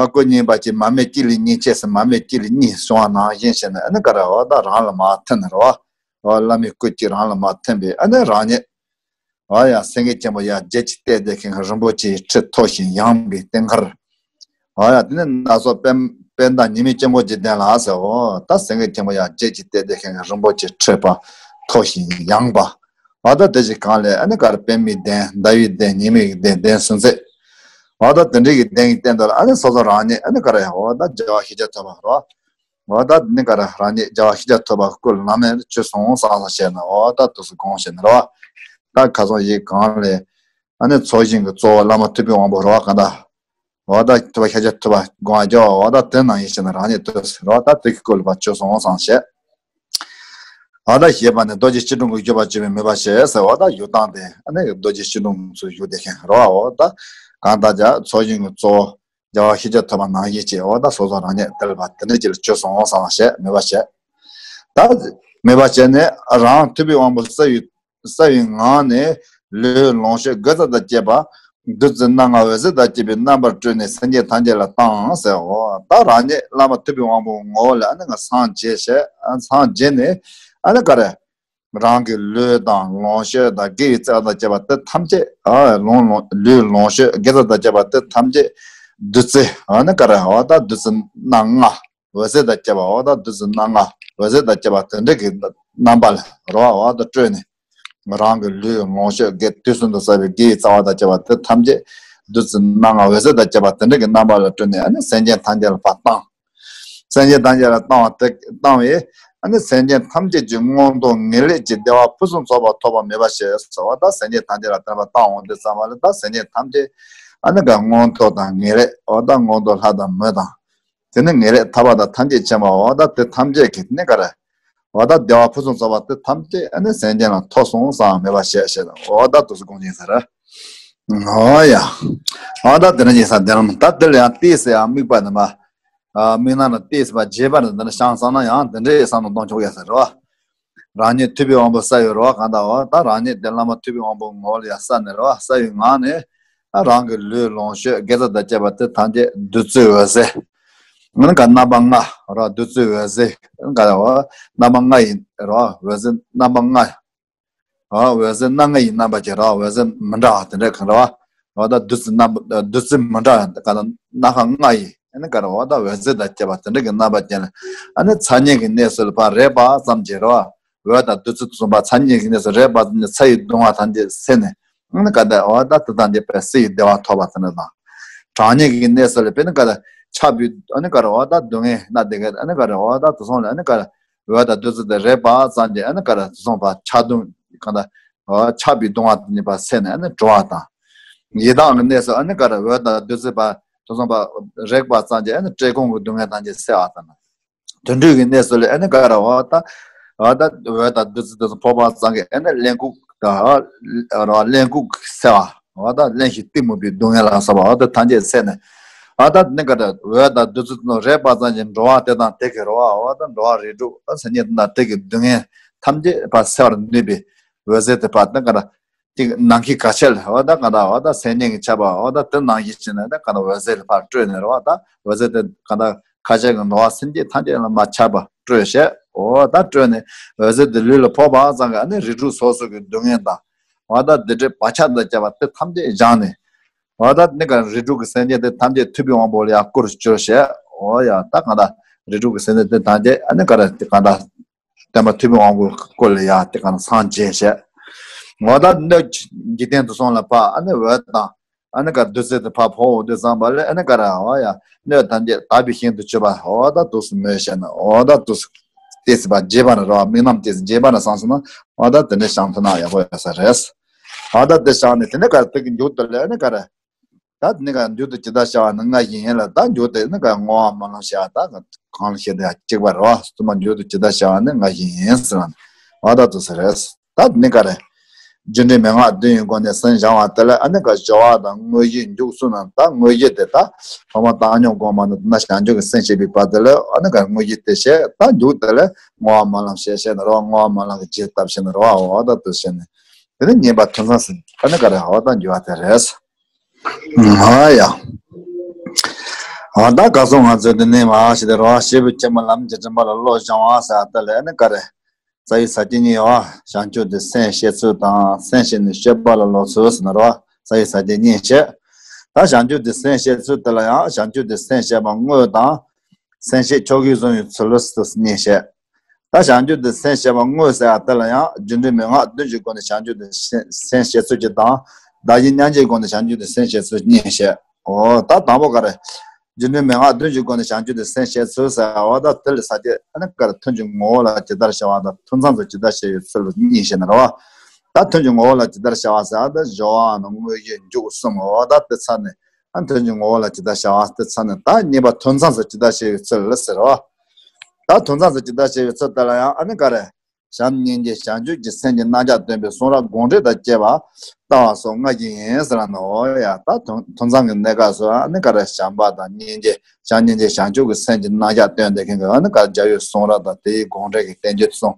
སྐུ་རྙིང་པ་ཅིག་མར་མེ་དཀྱིལ་ལས་རྙིང་བྱེད་ཟེར་མར་མེ་དཀྱིལ་ལས་རྙིང་བྱུང་བ་ནང་བཞིན་བྱས་ནས་ཨ་ནི་ག་རེ་འོ་ད་རང་ལ་མར་ཐིམ་ནས་རོ། འོ་བླ་མའི་སྐུ་གཅིག་རང་ལ་མར་ཐིམ་པས་ཨ་ནི་རང་ཉིད། འོ་ཡ་སེང་གེ་ཆེན་པོ་ཡར་བརྒྱད་ཅུ་བཏེགས་ཏེ་ཁེངས་རིན་པོ་ཆེའི་ཁྲི་མཐོ་ཞིང་ཡངས་པའི་སྟེང་ཁར། འོ་ཡ་དེ་ནས་སྣ་ཚོགས་པད་པད་ཟླ་ཉི་མའི་སྤྱི་སྒོ་ཅིག་ལྡན་ལ་ཟེར། འོ་ད་སེང་གེ་ཆེན་པོ་ཡར་བརྒྱད་ཅུ་བཏེགས་ཏེ་ཁེངས་རིན་པོ་ཆེའི་ཁྲི་པ་མཐོ་ཞིང་ཡངས་པ། འོ་ད་དེ་ཞིག་གང་ལས་ཨ་ནི་ག་རེ་པདྨའི་གདན་ཟླ་བའི་གདན་ཉི་མའི་གདན་གདན་སུམ་བརྩེགས། འོ་ད་དེ་འདྲའི་གི་གདན་གྱི་སྟེང་དུ་ལ་ཨ་ནི་སོ་སོ་རང་ཉིད་ཨ་ནི་ག་རེ་འོ་ད་རྒྱལ་བ་ཤཱཀྱ་ཐུབ་པ་རོ། འོ་ད་ནི་ག་ར་རང་ཉིད་རྒྱལ་བ་ཤཱཀྱ་ཐུབ་པ་སྐུ་ལམ་མེར་བྱོན་སོང་བསམ་བསམ་བྱས་ན་འོ་ད་དུས་སུ་དགོངས་བྱས་ན་རོ། ད་ཁ་སང་ཡིག་གང་ལས་ཨ་ནི་ཚོགས་ཞིང་གི་གཙོ་བོ་བླ་མ་ཐུབ་པའི་དབང་པོ་རོ་ག་ད། འོ་ད་ཐུབ་པ་ཤཱཀྱ་ཐུབ་པ་དགོངས་རྒྱལ་བ་འོ་ད་དེ་ནང་ཡིན་ཞེ་ན་རང་ཉིད་དུས་སུ་རོ་ད་དེ་གི་སྐུ་ལ་བ་བྱོན་སོང་བསམ་བྱས། འོ་ད་ཞེས་པ་ནི་རྡོ་རྗེ་སྐྱིལ་ཀྲུང་གིས་བཞུགས་པར་གྱུར་པའི་མོས་པ་བྱས་ཟེར་འོ་ད་བཞུགས་སྟངས་དེ་ཨ་ནི་རྡོ་རྗེ་སྐྱིལ་ཀྲུང་ཚུར་བཞུགས་བསྡད་མཁན་རོ་འོ་ད་གང་ལྟར་ཀྱང་ཚོགས་ཞིང་གི་གཙོ་བོ། རྒྱལ་བ་ཤཱཀྱ་ཐུབ་པ་ནང་བཞིན་བྱས་འོ་ད་སོ་སོ་རང་ཉིད་དེ་ལ་བ་དེ་འདྲ་ཅིག་ལ་བྱོན་སོང་བསམ་བྱས་མོས་པ་བྱས། ད་མོས་པ་བྱས་ནས་རང་ཐུབ་པའི་དབང་པོ་གསལ་བའི་གསལ་བའི་ངང་ནས་ལུས་ལོངས་སྤྱོད་དགེ་རྩ་དང་བཅས་པ་བདུད་རྩི་སྣ་ལྔ་འོད་ཟེར་དང་བཅས་པའི་རྣམ་པར་སྤྲོས་ནས་སེམས་ཅན་ཐམས་ཅད་ལ་བཏང་ཟེར་འོ་ད་རང་ཉིད་བླ་མ་ཐུབ་པའི་དབང་པོའི་ངོ་བོ་ལ་ཨ་ནི་ང་སངས་རྒྱས་བྱས་སངས་རྒྱས་ནས་ཨ་ནི་ག་རེ། རང་གི་ལུས་དང་ལོངས་སྤྱོད་དང་དགེ་བའི་རྩ་དང་བཅས་པ་དེ་ཐམས་ཅད་ཨ་ལོངས་ལོངས་ལུས་ལོངས་སྤྱོད་དགེ་རྩ་དང་བཅས་པ་དེ་ཐམས་ཅད་བདུད་རྩི་ཨ་ནི་ག་རེ་འོ་ད་བདུད་རྩི་སྣ་ལྔ་འོད་ཟེར་དང་བཅས་པ་འོ་ད་བདུད་རྩི་སྣ་ལྔ་འོད་ཟེར་དང་བཅས་པ་དེ་འདྲ་གི་རྣམ་པ་ལ་རོ་འོ་ད་སྤྲོས་ནས་རང་གི་ལུས་ལོངས་སྤྱོད་དགེ་དུས་གསུམ་དུ་བསགས་པའི་དགེ་བའི་རྩ་བ་དང་བཅས་པ་དེ་ཐམས་ཅད་བདུད་རྩི་སྣ་ལྔ་འོད་ཟེར་དང་བཅས་པ་དེ་འདྲ་གི་རྣམ་པ་ལ་སྤྲོས་ནས་ཨ་ནི་སེམས་ཅན་ཐམས་ཅད་ལ་ཕར་བཏང་། སེམས་ཅན་ཐམས་ཅད་ལ་བཏང་བ་དེ་བཏང་བས་ཨ་ནི་སེམས་ཅན་ཐམས་ཅད་ཀྱི་མངོན་མཐོ་ངེས་ལེགས་ཀྱི་བདེ་བ་ཕུན་སུམ་ཚོགས་པ་ཐོབ་པར་མོས་པ་བྱས་ཟེར་བ་ད་སེམས་ཅན་ཐམས་ཅད་ལ་དེ་འདྲ་བཏང་འོང་དུས་ཙམ་པ་ལ་ད་སེམས་ཅན་ཐམས་ཅད་ཨ་ནི་ག་མངོན་མཐོ་དང་ངེས་ལེགས་འོ་ད་མངོན་མཐོ་ལྷ་དང་མི་དང་ དེ་ནི་ངེས་ལེགས་ཐར་པ་དང་ཐམས་ཅད་མཁྱེན་པ་འོ་ད་དེ་ཐམས་ཅད་ཀྱི་ནི་ག་རེ། འོ་ད་བདེ་བ་ཕུན་སུམ་ཚོགས་པ་དེ་ཐམས་ཅད་ཨ་ནི་སེམས་ཅན་ལ་ཐོབ་སོང་བསམ་མེད་པ་བཤད་བཤད་འོ་ད་དུ་སུ་དགོངས་ཡིན་ཟེར། འོ་ཡ། འོ་ད་དེ་འདྲ་ཡིན་ས་དེ་རང་ད་དེ་ལ་ཡང་ཏིས་ཡང་དམིགས་པ་དེ་མ། དམིགས་རྣམ་ལ་ཏིས་པ་རྒྱས་པ་ནི་དེ་འདྲ་བྱང་བསམ་ན་ཡང་དེ་འདྲའི་བསམ་བློ་གཏོང་ཆོག་ཡ་ཟེར་རོ། རང་ཉིད་ཐུབ་པའི་དབང་པོ་ས་ཡོད་རོ་གང་ལྟར་འོ་ད་རང་ཉིད་དེ་བླ་མ་ཐུབ་པའི་དབང་པོ་ངོ་བོ་ལ་ཡ་ས་ནས་རོ་ས་ཡོད་ངང་ནས། རང་གི་ལུས་ལོངས་སྤྱོད་དགེ་རྩ་དང་བཅས་པ་དེ་ཐམས་ཅད་བདུད་རྩིའི་འོད་ཟེར། ང་ག་རྣམ་པ་ལྔ་རོ་བདུད་རྩིའི་འོད་ཟེར་ག་རོ་རྣམ་པ་ལྔ་ཡིན་རོ་འོད་ཟེར་རྣམ་པ་ལྔ། འོད་ཟེར་སྣ་ལྔ་ཡི་རྣམ་པ་ཅན་རོ་འོད་ཟེར་མི་འདྲ་བ་དེ་འདྲ་གང་རོ། འོ་ད་བདུད་རྩི་རྣམ་པ་བདུད་རྩི་མི་འདྲ་བ་ག་རོ་སྣ་ཁ་ལྔ་ཡི་ཨ་ནི་ག་རོ་འོ་ད་འོད་ཟེར་དང་བཅས་པ་དེ་འདྲ་གི་རྣམ་པ་ཅན་ལ་ཨ་ནི་ཚ་དམྱལ་གྱི་གནས་སུ་ལ་ཕར་རེག་པ་ཙམ་གྱིས་རོ། འོད་དང་བདུད་རྩི་དུ་གསུམ་པ་ཚ་དམྱལ་གྱི་གནས་སུ་རེག་པ་ཙམ་གྱིས་ཚ་ཡི་གདུང་བ་ཐམས་ཅད་སེལ་ནས་ཨ་ནི་ག་ད་འོ་ད་དེ་དང་འདྲེས་པའི་བསིལ་བའི་བདེ་བ་ཐོབ་པ་དེ་འདྲ་དང་། གྲང་དམྱལ་གྱི་གནས་སུ་ལ་དཔེར་ན་ག་ད་ཆགས་པའི་ཨ་ནི་ག་རོ་འོ་ད་སྡུག་བསྔལ་སྣ་བདེ་ག་ཨ་ནི་ག་རོ་འོ་ད་དུ་སོང་ལ་ཨ་ནི་ག་རོ། འོད་དང་བདུད་རྩི་དེ་རེག་པ་ཙམ་གྱིས་ཨ་ནི་ག་རེ་དུ་སོང་པ་ཆགས་གདུང་གང་ལྟར་ཆགས་པའི་གདུང་བ་དེ་ནི་པ་སེལ་ནས་ཨ་ནི་གྲོལ་བ་དང་། ཡི་དྭགས་ཀྱི་གནས་སུ་ཨ་ནི་ག་རེ་འོད་དང་བདུད་རྩི་པ་དུ་སོང་པ་རེག་པ་ཙམ་གྱིས་ཨ་ནི་བཀྲེས་སྐོམ་གྱི་སྡུག་བསྔལ་ཐམས་ཅད་སེལ་བ་དང་། དུད་འགྲོ་གི་གནས་སུ་ལ་ཨ་ནི་ག་རེ་འོ་ད་འོ་ད་འོད་དང་བདུད་རྩི་དུ་སོང་ཕོག་པ་ཙམ་གྱིས་ཨ་ནི་གླེན་ལྐུགས་དང་གླེན་ལྐུགས་སེལ་བ། འོ་ད་གླེན་ཞིང་གཏི་མུག་པའི་སྡུག་བསྔལ་ལ་སོགས་པ་འོ་ད་ཐམས་ཅད་སེལ་ནས། འོ་ད་ནི་ག་རེ་འོད་དང་བདུད་རྩི་དང་རེག་པ་ཙམ་གྱིས་འགྲོ་བ་དེ་དང་དེ་གི་རོ་བ་འོ་ད་འགྲོ་བ་རིགས་དྲུག་ཨ་སེམས་ཅན་དེ་དང་དེ་གི་སྡུག་བསྔལ་ཐམས་ཅད་ཕར་སེལ་བར་ནུས་པའི་འོད་ཟེར་དེ་ཕར་ནི་ག་རེ་ཅིག་ནམ་མཁའི་ག་ཆལ་འོ་ད་ག་རེ་འོ་ད་སེམས་ཅན་གྱི་ཆགས་པ་འོ་ད་དེ་ནང་བཞིན་བྱས་ནས་ད་ག་རེ་འོད་ཟེར་ཕར་སྤྲོས་ནས་རོ་བ་ད་འོད་ཟེར་དེ་ག་རེ་ཁ་ཆལ་གྱི་འགྲོ་བ་སེམས་ཅན་ཐམས་ཅད་ལ་མར་ཆགས་པ་སྤྲོས་བྱས་འོ་ད་སྤྲོས་ནས་འོད་ཟེར་དེ་ལུས་ལ་ཕོག་པ་ཙམ་གྱིས་ཨ་ནི་རིགས་དྲུག་སོ་སོ་གི་སྡུག་བསྔལ་དང་། འོ་ད་འདི་འདྲའི་བག་ཆགས་དང་བཅས་པ་དེ་ཐམས་ཅད་སྦྱངས་ནས། འོ་ད་ནི་ག་རིགས་དྲུག་གི་སེམས་ཅན་དེ་ཐམས་ཅད་ཐུབ་པའི་དབང་པོ་ལ་ཡར་བསྐུར་གྱུར་ཞེས། འོ་ཡ་ད་གང་ལྟར་རིགས་དྲུག་གི་སེམས་ཅན་དེ་ཐམས་ཅད་ཨ་ནི་ག་རེ་དེ་གང་ལྟར་སྟོན་པ་ཐུབ་པའི་དབང་པོའི་སྐུ་ལ་ཡར་དེ་གང་ལྟར་སངས་རྒྱས་ཞེས། འོ་ད་སྣོད་འཇིག་རྟེན་དུ་སོང་ལ་ཕར་ཨ་ནི་འོད་དང་། ཨ་ནི་ག་བདུད་རྩི་དེ་ཕར་ཕོག་འོང་དུས་ཙམ་པ་ལས་ཨ་ནི་ག་ར་འོ་ཡ་སྣོད་ཐམས་ཅད་དག་པའི་ཞིང་དུ་གྱུར་པ་འོ་ད་དུས་སུ་མོས་བྱས་ན་འོ་ད་དུས་སུ་ཏོག་ཙམ་པ་རྒྱས་པ་ན་རོ་དམིགས་རྣམ་ཏོག་ཙམ་རྒྱས་པ་ན་བསམ་སོང་ན་འོ་ད་དེ་འདྲ་བྱང་ཐུབ་ན་ཡག་པོ་ཡོད་ས་རེད། འོ་ད་དེ་བྱང་ནས་དེ་ནས་ག་ར་དེ་གི་མཇུག་ཏུ་ལས་ཨ་ནི་ག་ར་ད་དེ་ནས་ག་མཇུག་ཏུ་ཇི་ལྟར་བྱ་བ་ནི་ལྔ་བཞིན་ཡིན་ལ་ད་མཇུག་ཏུ་ནི་ག་བསྔོ་བ་སྨོན་ལམ་བྱ་བ་ད་གང་ལ་བཤད་དེ་ཡང་གཅིག་པ་རེད་བ། གསུམ་པ་མཇུག་ཏུ་ཇི་ལྟར་བྱ་བ་ནི་ལྔ་བཞིན་ཡིན་ཟེར་ན་འོ་ད་དུས་སུ་རེད། ད་ནི་ག་རེ། རྒྱུ་འབྲས་མན་ངག་བདུན་ཡི་སྒོ་ནས་སེམས་སྦྱང་བ་དེ་ལ་ཨ་ནི་ག་སྦྱོར་བ་དང་དངོས་གཞི་མཇུག་གསུམ་ན་ད་དངོས་གཞི་དེ་ད་ཐོག་མ་བཏང་སྙོམས་སྒོམ་པ་ནི་ན་བྱང་ཆུབ་ཀྱི་སེམས་བསྐྱེད་པའི་བར་དེ་ལ་ཨ་ནི་ག་དངོས་གཞི་དེ་བཤད་ད་མཇུག་དེ་ལ་བསྔོ་བ་སྨོན་ལམ་བཤད་བཤད་ན་རོ་བསྔོ་བ་སྨོན་ལམ་གྱི་རྗེས་བཏབ་བཤད་ན་རོ་འོ་ད་དུ་བཤད་ནས་དེ་ནི་བསྙེན་པ་ཐུན་མཚམས་སུ་ཨ་ནི་ག་རེ་འོ་ད་འགྱུར་བ་དེ་རེད། ཨ་ཡ། ཨ་ད་ག་སོང་ང་ཚོས་དེ་ནས་མ་ཞིག་དེ་རོ་སྐྱེས་བུ་ཆེན་པོ་ལམ་གྱི་རིམ་པ་ལ་བློ་སྦྱང་བ་ཟེར་ད་ལས་ཨ་ནི་ག་རེ། རྩ་བའི་ས་བཅད་གཉིས་ཡོད། བྱང་ཆུབ་ཏུ་སེམས་བསྐྱེད་ཚུལ་དང་སེམས་བསྐྱེད་ནས་སྤྱོད་པ་ལ་སློབ་ཚུལ་ཟེར་ན་རོ། རྩ་བའི་ས་བཅད་གཉིས་བཤད། ད་བྱང་ཆུབ་ཏུ་སེམས་བསྐྱེད་ཚུལ་དེ་ལ་ཡང་བྱང་ཆུབ་ཏུ་སེམས་བསྐྱེད་པ་དངོས་དང་། སེམས་བསྐྱེད་ཆོ་གས་བཟུང་བའི་ཚུལ་ལ་སོགས་གཉིས་བཤད། ད་བྱང་ཆུབ་ཏུ་སེམས་བསྐྱེད་པ་དངོས་ཟེར་ཡ་དེ་ལ་ཡང་རྒྱུ་འབྲས་མན་ངག་བདུན་གྱི་སྒོ་ནས་བྱང་ཆུབ་ཏུ་སེམས་བསྐྱེད་ཚུལ་གྱི་དང་། བདག་གཞན་མཉམ་བརྗེའི་སྒོ་ནས་བྱང་ཆུབ་ཏུ་སེམས་བསྐྱེད་ཚུལ་གཉིས་བཤད། འོ་ད་དང་པོ་ག་རེ། རྒྱུ་འབྲས་མན་ངག་བདུན་གྱི་སྒོ་ནས་བྱང་ཆུབ་ཏུ་སེམས་བསྐྱེད་ཚུལ་ཟེར་བ་ད་དེ་ལ་ས་བཅད་ཨ་ནི་ག་རེ་ཐུན་གྱི་ངོ་བོ་ལ་ཇི་ལྟར་བྱ་བ་དང་ཐུན་མཚམས་སུ་ཇི་ལྟར་བྱ་བའི་ཚུལ་ལ་གཉིས་བཤད་ན་རེད་བ། ད་ཐུན་གྱི་ངོ་བོ་ལ་ཇི་ལྟར་བྱ་བ་ཟེར་བ་ད་སྦྱོར་བའམ་དངོས་གཞི་མཇུག་གསུམ་འོ་ད་དེ་ཚར་ནས་ཨ་ཐུན་གྱི་ངོ་བོ་ལ་ཇི་ལྟར་བྱ་བ་དེ་ཚར་ནས་ད་གཉིས་པ་ཐུན་མཚམས་སུ་ཇི་ལྟར་བྱ་བའི་ཚུལ་ལ་ཟེར་བ། ད་ཐུན་མཚམས་སུ་ཇི་ལྟར་བྱ་བའི་ཚུལ་དེ་ལ་ཡང་ཨ་ནི་ག་རེ། བྱམས་སྙིང་རྗེ་བྱང་ཆུབ་ཀྱི་སེམས་ཀྱི་རྣམ་གཞག་སྟོན་པའི་གསུང་རབ་དགོངས་འགྲེལ་དང་བཅས་པ་ལྟ་བ་སོགས་ལྔ་བཞིན་ཡིན་ཟེར་ན་འོ་ཡ་ད་ཐུན་ཐུན་མཚམས་ཀྱི་གནས་སྐབས་སུ་ཨ་ནི་ག་རེ་བྱམས་པ་དང་སྙིང་རྗེ་བྱམས་སྙིང་རྗེ་བྱང་ཆུབ་ཀྱི་སེམས་ཀྱི་རྣམ་གཞག་སྟོན་བསྡད་མཁན་གྱི་ཨ་ནི་ག་རེ་རྒྱལ་བའི་གསུང་རབ་དང་དེའི་དགོངས་འགྲེལ་གྱི་བསྟན་བཅོས་གསུམ་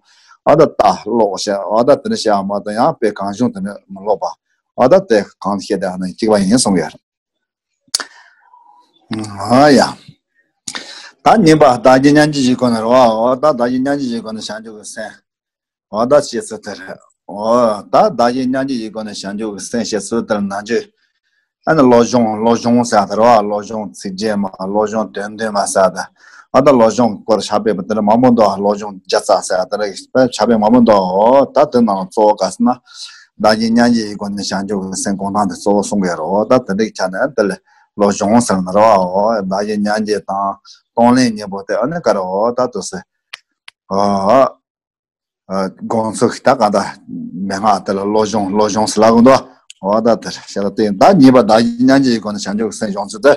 ཨ་ད་ལྟ་ཀློག་བྱས་ཨ་ད་དེ་འདྲ་བྱས་པ་མ་གཏོགས་ཡང་དཔེ་གང་བྱུང་དེ་འདྲ་མི་ཀློག་པ་ཨ་ད་དེ་གང་བཤད་དེ་ཨ་ནི་གཅིག་པ་ཡིན་གསུང་གི་ཡོད་རེད། ཨ་ཡ། ད་གཉིས་པ་བདག་གཞན་མཉམ་བརྗེའི་སྒོ་ནས་རེད་བ། འོ་ད་བདག་གཞན་མཉམ་བརྗེའི་སྒོ་ནས་བྱང་ཆུབ་ཀྱི་སེམས། འོ་ད་ཞེས་སུ་དེ་རེད། འོ་ད་བདག་གཞན་མཉམ་བརྗེའི་སྒོ་ནས་བྱང་ཆུབ་ཀྱི་སེམས་ཞེས་སུ་དེར་ནང་བརྗོད། ཨ་ནི་བློ་སྦྱོང་བློ་སྦྱོང་ཟེར་དེ་རེད་བ། བློ་སྦྱོང་ཚིག་བརྗེད་མ་བློ་སྦྱོང་དོན་སྟོན་མ་ཟེར་དེ། ཨ་ད་བློ་སྦྱོང་སྐོར་ཕྱག་དཔེ་དེ་རེད་མང་པོ་འདུག་བློ་སྦྱོང་བརྒྱ་རྩ་ཟེར་དེ་རེད་ཕྱག་དཔེ་མང་པོ་འདུག་འོ་ད་དེ་ནང་གཙོ་བོ་ག་ཟེར་ན། བདག་གཞན་མཉམ་བརྗེའི་སྒོ་ནས་བྱང་ཆུབ་ཀྱི་སེམས་སྒོམ་སྟངས་དེ་གཙོ་བོ་གསུང་གི་ཡོད་རེད། འོ་ད་དེ་འདྲའི་ཆ་ནས་དེ་ལས་བློ་སྦྱོང་ཟེར་ན་རེད་བ། འོ་བདག་གཞན་མཉམ་བརྗེ་དང་གཏོང་ལེན་གཉིས་པོ་དེ་ཨ་ནི་ག་རེ་འོ་ད་དུ་ཟེར། འོ། དགོངས་ཚུལ་ད་ག་ད་མན་ངག་དེ་ལ་བློ་སྦྱོང་བློ་སྦྱོང་ཟེར་ལབ་གི་འདུག་འོ་ད་དེ་ཞེ་ད་དེ་ད་གཉིས་པ་བདག་གཞན་མཉམ་བརྗེའི་སྒོ་ནས་བྱང་ཆུབ་ཀྱི་སེམས་སྦྱོང་ཚུལ་དེ།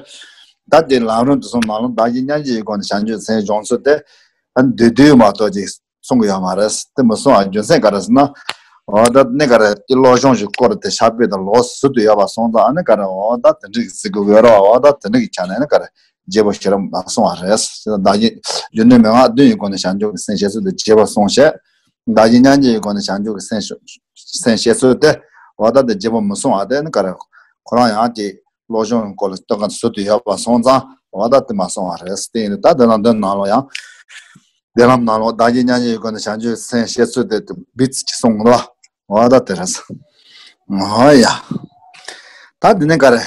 ད་དེ་ལམ་རིམ་དེ་ཚོ་ནང་ལ་བདག་གཞན་མཉམ་བརྗེའི་སྒོ་ནས་བྱང་ཆུབ་སེམས་སྦྱོང་ཚུལ་དེ་ཨ་ནི་བསྡུས་བསྡུས་མ་གཏོགས་ཅིག་གསུང་གི་ཡོད་མ་རེད། དེ་མི་གསུང་བ་རྒྱུ་མཚན་ག་རེ་ཟེར་ན། འོ་ད་གནས་ག་རེ་དེ་བློ་སྦྱོང་ཞིག་སྐོར་དེ་ཞག་པོའི་དང་ལོ་ཟུར་དུ་ཡོད་པ་སོང་ཙང་ཨ་ནི་ག་རེ་འོ་ད་དེ་འདྲ་གི་ཟེར་དགོས་ཡོད་རེད། འོ་ད་དེ་འདྲ་གི་ཆ་ནས་ཨ་ནི་ག་རེ་རྒྱས་པོ་ཞིག་ར་མ་གསུང་བ་རེད། བདག་གཞན་རྒྱུ་འབྲས་མན་ངག་བདུན་ཡི་སྒོ་ནས་བྱང་ཆུབ་ཀྱི་སེམས་བསྐྱེད་ཚུལ་དེ་རྒྱས་པོ་གསུངས་བྱས། བདག་གཞན་མཉམ་བརྗེའི་སྒོ་ནས་བྱང་ཆུབ་ཀྱི་སེམས་སེམས་བསྐྱེད་ཚུལ་དེ་འོ་ད་དེ་རྒྱས་པོ་མི་གསུང་བ་དེ་ཨ་ནི་ག་རེ་ཁོ་རང་ཡང་དེ་བློ་སྦྱོང་སྐོར་ལ་སྟོན་ག་ཟུར་དུ་ཡོད་པ་སོང་ཙང་འོ་ད་དེ་མ་གསུང་བ་རེད། དེ་ཡིན་དུས་ད་དེ་ནང་དོན་ནང་ལོགས་ཡང་། དེ་ལམ་ནང་ལོགས་བདག་གཞན་མཉམ་བརྗེའི་སྒོ་ནས་བྱང་ཆུབ་སེམས་བསྐྱེད་ཚུལ་དེ་བིད་ཅིག་གསུངས་འདུག་འོ་ད་དེ་རེད། འོ་ཡ། ད་དེ་ནས་ག་རེ།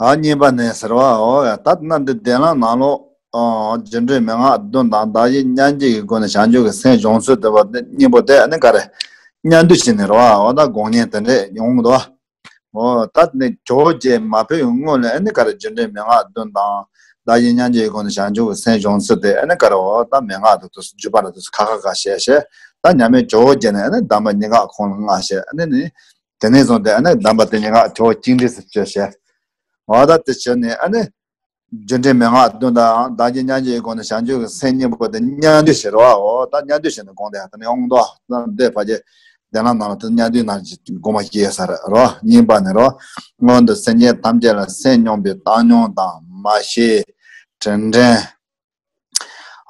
ཨ་གཉིས་པ་ནས་ཟེར་བ་འོ་ཡ། ད་དེ་ན་འདི་དེ་ལམ་ནང་ལོགས་ཨ་རྒྱུ་འབྲས་མན་ངག་བདུན་དང་བདག་གཞན་མཉམ་བརྗེའི་སྒོ་ནས་བྱང་ཆུབ་ཀྱི་སེམས་སྦྱོང་ཚུལ་དེ་བ་དེ་གཉིས་པོ་དེ་ཨ་ནི་ག་རེ། མཉམ་འདུས་བྱས་ནས་རེད་བ། འོ་ད་དགོངས་མཁན་དེ་འདྲས་ཡོང་གི་འདུག་འོ་ད་ནི་ཇོ་བོ་རྗེ་མ་ཕེབས་སྔོན་ལ་ཨ་ནི་ག་རེ་རྒྱུ་འབྲས་མན་ངག་བདུན་དང་བདག་གཞན་མཉམ་བརྗེའི་སྒོ་ནས་བྱང་ཆུབ་ཀྱི་སེམས་སྦྱོང་ཚུལ་དེ་ཨ་ནི་ག་རེ་འོ་ད་མན་ངག་དེ་དུས་སུ་བརྒྱུད་པ་ལ་དུས་སུ་ཁ་ཁ་ཁ་བཤད་བཤད། ད་མཉམ་མེད་ཇོ་བོ་རྗེ་ནས་ཨ་ནི་གདམས་པ་སྙན་ངག་ཁོང་ལ་མངགས་བཤད། ཨ་ནི་ནི་དེ་ནས་བཟུང་སྟེ་ཨ་ནི་གདམས་པ་དེ་སྙན་ངག་ཇོ་བོ་གཅིག་འདྲེས་སུ་བཅོས་བཤད། འོ་ད་དེ་བྱས་ནས་ཨ་ནི། རྒྱུ་འབྲས་མན་ངག་བདུན་དང་བདག་གཞན་མཉམ་བརྗེའི་སྒོ་ནས་བྱང་ཆུབ་ཀྱི་སེམས་གཉིས་པོ་དེ་མཉམ་འདུས་ཞེས་རོ། འོ་ད་མཉམ་འདུས་ཞེས་ནས་དགོངས་ཏེ་ཡང་དེ་ནས་ཡོང་འདུག་འདི་ཕལ་ཆེར་དེ་ལ་ནང་ལ་དེ་མཉམ་འདུས་ནང་གི་དགོངས་པ་སྐྱེས་ས་རེད་རོ། གཉིས་པ་ནས་རོ། སྔོན་དུ་སེམས་ཅན་ཐམས་ཅད་ལ་སེམས་སྙོམས་པའི་བཏང་སྙོམས་དང་མ་ཤེས་དྲིན་དྲན།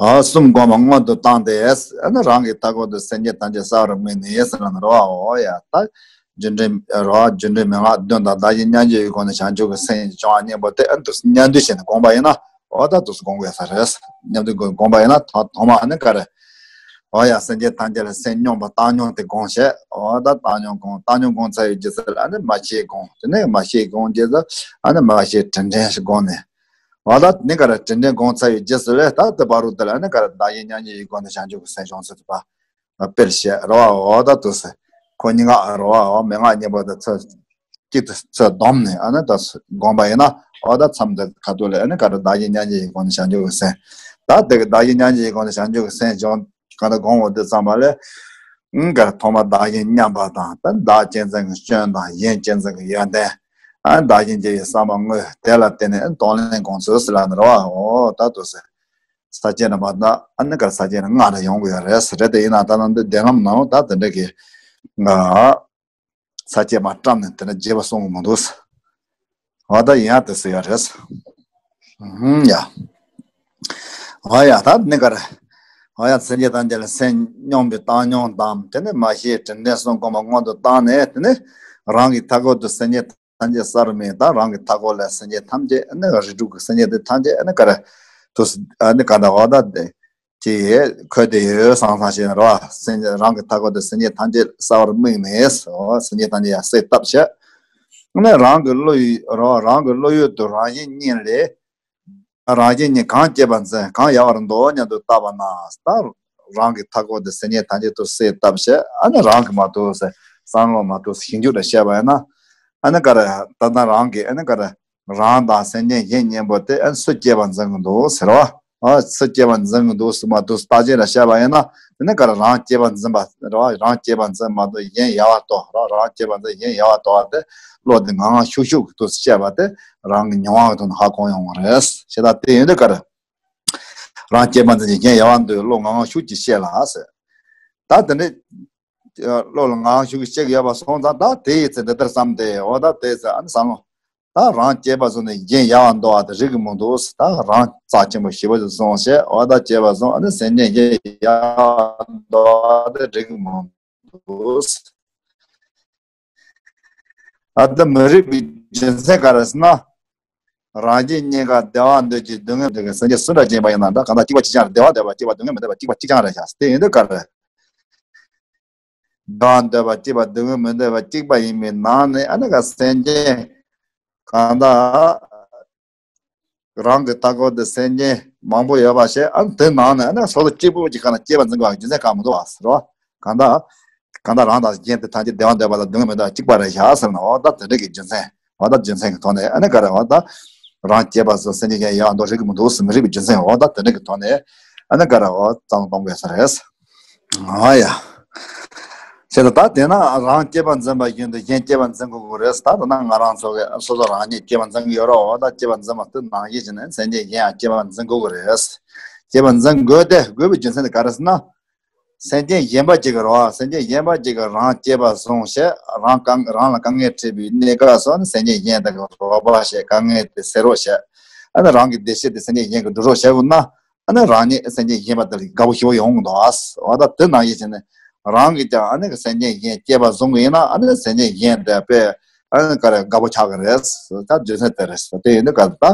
འོ་གསུམ་བསྒོམ་པ་སྔོན་དུ་བཏང་སྟེ། ཨ་ནི་རང་གི་མཐའ་འཁོར་དུ་སེམས་ཅན་ཐམས་ཅད་གསལ་བར་དམིགས་ནས་ཟེར་ན་རོ། འོ་ཡ་ད། རྒྱུ་འབྲས་རོ། རྒྱུ་འབྲས་མན་ངག་བདུན་དང་བདག་གཞན་མཉམ་བརྗེའི་སྒོ་ནས་བྱང་ཆུབ་ཀྱི་སེམས་བྱུང་བ་གཉིས་པོ་དེ་ཨ་ནི་དུས་སུ་མཉམ་འདུས་བྱས་ནས་བསྒོམས་པ་ཡིན་ན། འོ་ད་དུས་སུ་བསྒོམ་དགོས་ས་རེད། མཉམ་འདུས་སྒོ་བསྒོམས་པ་ཡིན་ན་ཐོག་ཐོག་མ་ཨ་ནི་ག་རེ། འོ་ཡ་སེམས་ཅན་ཐམས་ཅད་ལ་སེམས་སྙོམས་པ་བཏང་སྙོམས་དེ་བསྒོམས་བྱས། འོ་ད་བཏང་སྙོམས་བསྒོམས། བཏང་སྙོམས་བསྒོམས་ཚར་བའི་རྗེས་སུ་ཨ་ནི་མ་ཤེས་བསྒོམས། དེ་ནས་མ་ཤེས་བསྒོམས་རྗེས་སུ་ཨ་ནི་མ་ཤེས་དྲིན་དྲན་ཞིག་བསྒོམས་ནས། འོ་ད་ནི་ག་རེ་དྲིན་དྲན་བསྒོམས་ཚར་བའི་རྗེས་སུ་ལས་ད་དེ་བར་དུ་ལ་ནི་ག་རེ་བདག་གཞན་མཉམ་བརྗེའི་སྒོ་ནས་བྱང་ཆུབ་ཀྱི་སེམས་བྱུང་ཚུལ་དུ་དཔེར་བཤད་རོ། འོ་ད་དུས་སུ་ཁོ་གཉིས་ཀ་རོ། འོ་མན་ངག་གཉིས་པོ་དེ་ཚུར་གཅིག་ཏུ་ཚུར་བསྡོམས་ནས་ཨ་ནི་ད་བསྒོམས་པ་ཡིན་ན། འོ་ད་མཚམས་དེ་ཁ་ཐུག་ལ་ཨ་ནི་ག་རེ་བདག་གཞན་མཉམ་བརྗེའི་སྒོ་ནས་བྱང་ཆུབ་ཀྱི་སེམས། ད་དེ་གི་བདག་གཞན་མཉམ་བརྗེའི་སྒོ་ནས་བྱང་ཆུབ་ཀྱི་སེམས་བྱུང་གང་ལྟར་བསྒོམ་འོ་དེ་ཙམ་པ་ལས། ཨང་གར་ཐོག་མར་བདག་གཞན་མཉམ་པ་དང་ད་བདག་གཅན་གཟན་གྱི་སྐྱོན་དང་གཞན་གཅན་གཟན་གྱི་ཡོན་ཏན། ཨ་བདག་གཞན་བརྗེ་བའི་བསམ་པ་དངོས་དེ་ལ་བརྟེན་ནས་ཨ་གཏོང་ལེན་སྒོམ་ཚུལ་ཟེར་ལ་ནི་རོ། འོ་ད་དུ་ཟེར། ས་བཅད་ནི་མ་ད་ཨ་ནི་གར་ས་བཅད་ནི་ལྔ་རེ་ཡོང་གི་ཡོད་རེད་ཟེར་རེད། དེ་ཡིན་ན་ད་ནང་འདི་བདེན་ལམ་ནང་ད་དེ་འདྲ་གི་ང་ས་བཅད་མ་བཀྲམ་ནས་དེ་འདྲ་རྒྱས་པ་གསུང་གི་མི་འདུག་ཟེར། འོ་ད་ཡིན་ཡ་དེ་ཟེར་ཡོད་རེད་ཟེར། ཧུམ་ཡ། འོ་ཡ་ད་ནི་གར། འོ་ཡ་སེམས་ཅན་ཐམས་ཅད་ལ་སེམས་སྙོམས་པའི་བཏང་སྙོམས་དང་དེ་ནི་མ་ཤེས་དྲིན་དྲན་གསུམ་བསྒོམ་པ་སྔོན་དུ་བཏང་ནས་དེ་ནི་རང་གི་མཐའ་འཁོར་དུ་སེམས་ཅན་ཐམས་ཅད་གསལ་བར་དམིགས། ད་རང་གི་མཐའ་འཁོར་ལ་སེམས་ཅན་ཐམས་ཅད་ཨ་ནི་རིགས་དྲུག་གི་སེམས་ཅན་དེ་ཐམས་ཅད་ཨ་ནི་ག་རེ་དུ་ཨ་ནི་ག་འདྲ་འོ་ད་དེ་ཅི་ཡེ་འཁོད་དེ་ཡོད་སང་སང་ཞེས་རོ། སེམས་ཅན་རང་གི་མཐའ་འཁོར་དུ་སེམས་ཅན་ཐམས་ཅད་གསལ་བར་དམིགས་ནས་འོ་སེམས་ཅན་ཐམས་ཅད་ཡང་གསལ་བཏབ་བྱས། ཨ་ནི་རང་གི་བློ་ཡུལ་རོ། རང་གི་བློ་ཡུལ་དུ་རང་བཞིན་གཉིས་ལས། རང་བཞིན་གཉིས་གང་སྐྱེས་པར་འཛིན་གང་ཡལ་བར་འདོར་སྙམ་དུ་བལྟ་བ་ན། ད་རང་གི་མཐའ་འཁོར་དུ་སེམས་ཅན་ཐམས་ཅད་དུ་གསལ་བཏབ་བྱས། ཨ་ནི་རང་གི་མ་གཏོགས་བསམ་བློ་མ་གཏོགས་ཞིབ་འཇུག་ལ་བཤད་པ་ཡིན་ན། ཨ་ནི་ག་རེ་ད་ལྟ་རང་གི་ཨ་ནི་ག་རེ་རང་དང་སེམས་ཅན་གཞན་གཉིས་པོ་དེ་ཨ་ནི་སུ་སྐྱེས་པར་འཛིན་གྱི་འདུག་ཟེར་བ། ཨ་སུ་སྐྱེས་པར་འཛིན་གྱི་འདུག་ཟེར་མ་གཏོགས་རྟག་ཅན་ལ་བཤད་པ་ཡིན་ན། དེ་ནི་ག་རེ་རང་སྐྱེས་པར་འཛིན་པ་རེད་བ། རང་སྐྱེས་པར་འཛིན་མ་གཏོགས་གཞན་ཡལ་བར་དོར་རེད་བ། རང་སྐྱེས་པར་འཛིན་གཞན་ཡལ་བར་དོར་བ་དེ་བློ་དེ་ངང་ངང་ཤུགས་ཤུགས་ཀྱི་དུས་སུ་བཤད་པ་དེ་རང་གི་མྱོང་བ་གི་ཐོག་ནས་ཧ་གོ་ཡོང་བ་རེད། བྱས་ཙང་དེ་ཡིན་དུས་ག་རེ། རང་སྐྱེས་པར་འཛིན་གྱི་གཞན་ཡལ་བར་འདོར་བློ་ངང་ངང་ཤུགས་ཀྱིས་བཤད་ལ་ཟེར། ད་དེ་འདྲའི་བློ་ལ་ངང་ངང་ཤུགས་ཀྱིས་བཤད་ཀྱི་ཡོད་པ་སོང་ཙང་ད་དེ་ཡི་ཚེ་འདི་ལྟར་བསམ་སྟེ་འོ་ད་དེ་ཚེ་ཨ་ནི་བསམ་བློ། ད་རང་སྐྱེས་པ་བཟུང་ནས་གཞན་ཡལ་བར་འདོར་བ་དེ་རིགས་ཀྱི་མི་འདུག་ད་རང་རྩ་ཆེན་པོ་ཞེ་པོ་ཞིག་བཟུང་བྱས་འོ་ད་སྐྱེས་པ་བཟུང་ཨ་ནི་སེམས་ཅན་གཞན་ཡལ་བར་འདོར་བ་དེ་རིགས་ཀྱི་མི་འདུག་ཨ་ད་མི་རིགས་པའི་རྒྱུ་མཚན་ག་རེ་ཟེར་ན། རང་རྒྱལ་གཉིས་ཀ་བདེ་བ་འདོད་ཀྱི་སྡུག་བསྔལ་འདོད་ཀྱི་སེམས་ཅན་སུ་འདྲ་ཅན་པ་ཡིན་ན་འདྲ་གང་ལྟར་གཅིག་པ་གཅིག་རྐྱང་རེད། བདེ་བ་འདོད་པ་གཅིག་པ་སྡུག་བསྔལ་མི་འདོད་པ་གཅིག་པ་གཅིག་རྐྱང་རེད་ཤག་དེ་ཡིན་དུས་ག་རེ། བདེ་བ་འདོད་པ་གཅིག་པ་སྡུག་བསྔལ་མི་འདོད་པ་གཅིག་པ་ཡིན་པའི་ནང་ནས་ཨ་ནི་ག་སེམས་ཅན་གང་ལྟར། རང་གི་ལྟ་སྐོར་དུ་སེམས་ཅན་མང་པོ་ཡོད་པ་ཞིག་ཨ་ནི་དེ་ནང་ནས་ཨ་ནི་སོ་སོ་གཅིག་པུ་གཅིག་ག་ན་སྐྱེ་བ་འཛིན་དགོས་པ་རྒྱུ་མཚན་གང་མི་འདུག་བ་ཟེར་བ། གང་ལྟར། གང་ལྟར་རང་དང་གཞན་དེ་ཐམས་ཅད་བདེ་བ་འདོད་པ་དང་སྡུག་བསྔལ་མི་འདོད་པ་གཅིག་པ་རེད་ཤག་ཟེར་ན་འོ་ད་དེ་འདྲ་གི་རྒྱུ་མཚན་འོ་ད་རྒྱུ་མཚན་གྱི་ཐོག་ནས་ཨ་ནི་ག་རེ་འོ་ད། རང་སྐྱེས་པ་སོགས་སེམས་ཅན་གཞན་ཡལ་བར་འདོར་རིགས་ཀྱི་མི་འདུག་ཟེར་མི་རིགས་པའི་རྒྱུ་མཚན་འོ་ད་དེ་འདྲ་གི་ཐོག་ནས་ཨ་ནི་ག་རེ་འོ་རྩ་བ་གཏོང་དགོས་ས་རེད། ཨ་ཡ། བྱས་ཙང་ད་དེས་ན་རང་སྐྱེས་པ་འཛིན་པ་བཞིན་དུ་གཞན་སྐྱེས་པ་འཛིན་དགོས་ཀྱི་རེད། ད་དེས་ན་ང་རང་ཚོ་གི་སོ་སོ་རང་ཉིད་སྐྱེས་པ་འཛིན་གྱི་ཡོད་རེད། འོ་ད་སྐྱེས་པ་འཛིན་པ་དེ་ནང་བཞིན་བྱས་ནས་སེམས་ཅན་གཞན་ཡང་སྐྱེས་པ་འཛིན་དགོས་ཀྱི་རེད། སྐྱེས་པ་འཛིན་དགོས་ཏེ་དགོས་པའི་རྒྱུ་མཚན་དེ་ག་རེ་ཟེར་ན། སེམས་ཅན་གཞན་པ་གཅིག་གིས་རེད་བ། སེམས་ཅན་གཞན་པ་གཅིག་གིས་རང་སྐྱེས་པ་བཟུང་བྱས་རང་དཀའ་རང་ལ་དཀའ་ངལ་འཕྲད་པའི་གནས་སྐབས་སུ་ནི་སེམས་ཅན་གཞན་དག་གི་རོགས་པ་བྱས་དཀའ་ངལ་དེ་སེལ་རོགས་བྱས། ཨ་ནི་རང་གི་བདེ་སྐྱིད་དེ་སེམས་ཅན་གཞན་གྱིས་སྒྲུབ་རོགས་བྱས་དགོས་ན། ཨ་ནི་རང་ཉིད་སེམས་ཅན་གཞན་པ་དེ་ལ་དགའ་པོ་ཞེ་པོ་ཡོང་གི་འདུག་ཨ། འོ་ད་དེ་ནང་བཞིན་བྱས་ནས་རང་གིས་ཀྱང་ཨ་ནི་སེམས་ཅན་གཞན་སྐྱེས་པ་བཟུང་གི་ཡིན་ན་ཨ་ནི་སེམས་ཅན་གཞན་དེ་དཔེ་ཨ་ནི་ག་རེ་དགའ་པོ་ཆགས་ཀྱི་རེད། ད་རྒྱུ་མཚན་དེ་རེད། དེ་ཡིན་དུས་ག་ད་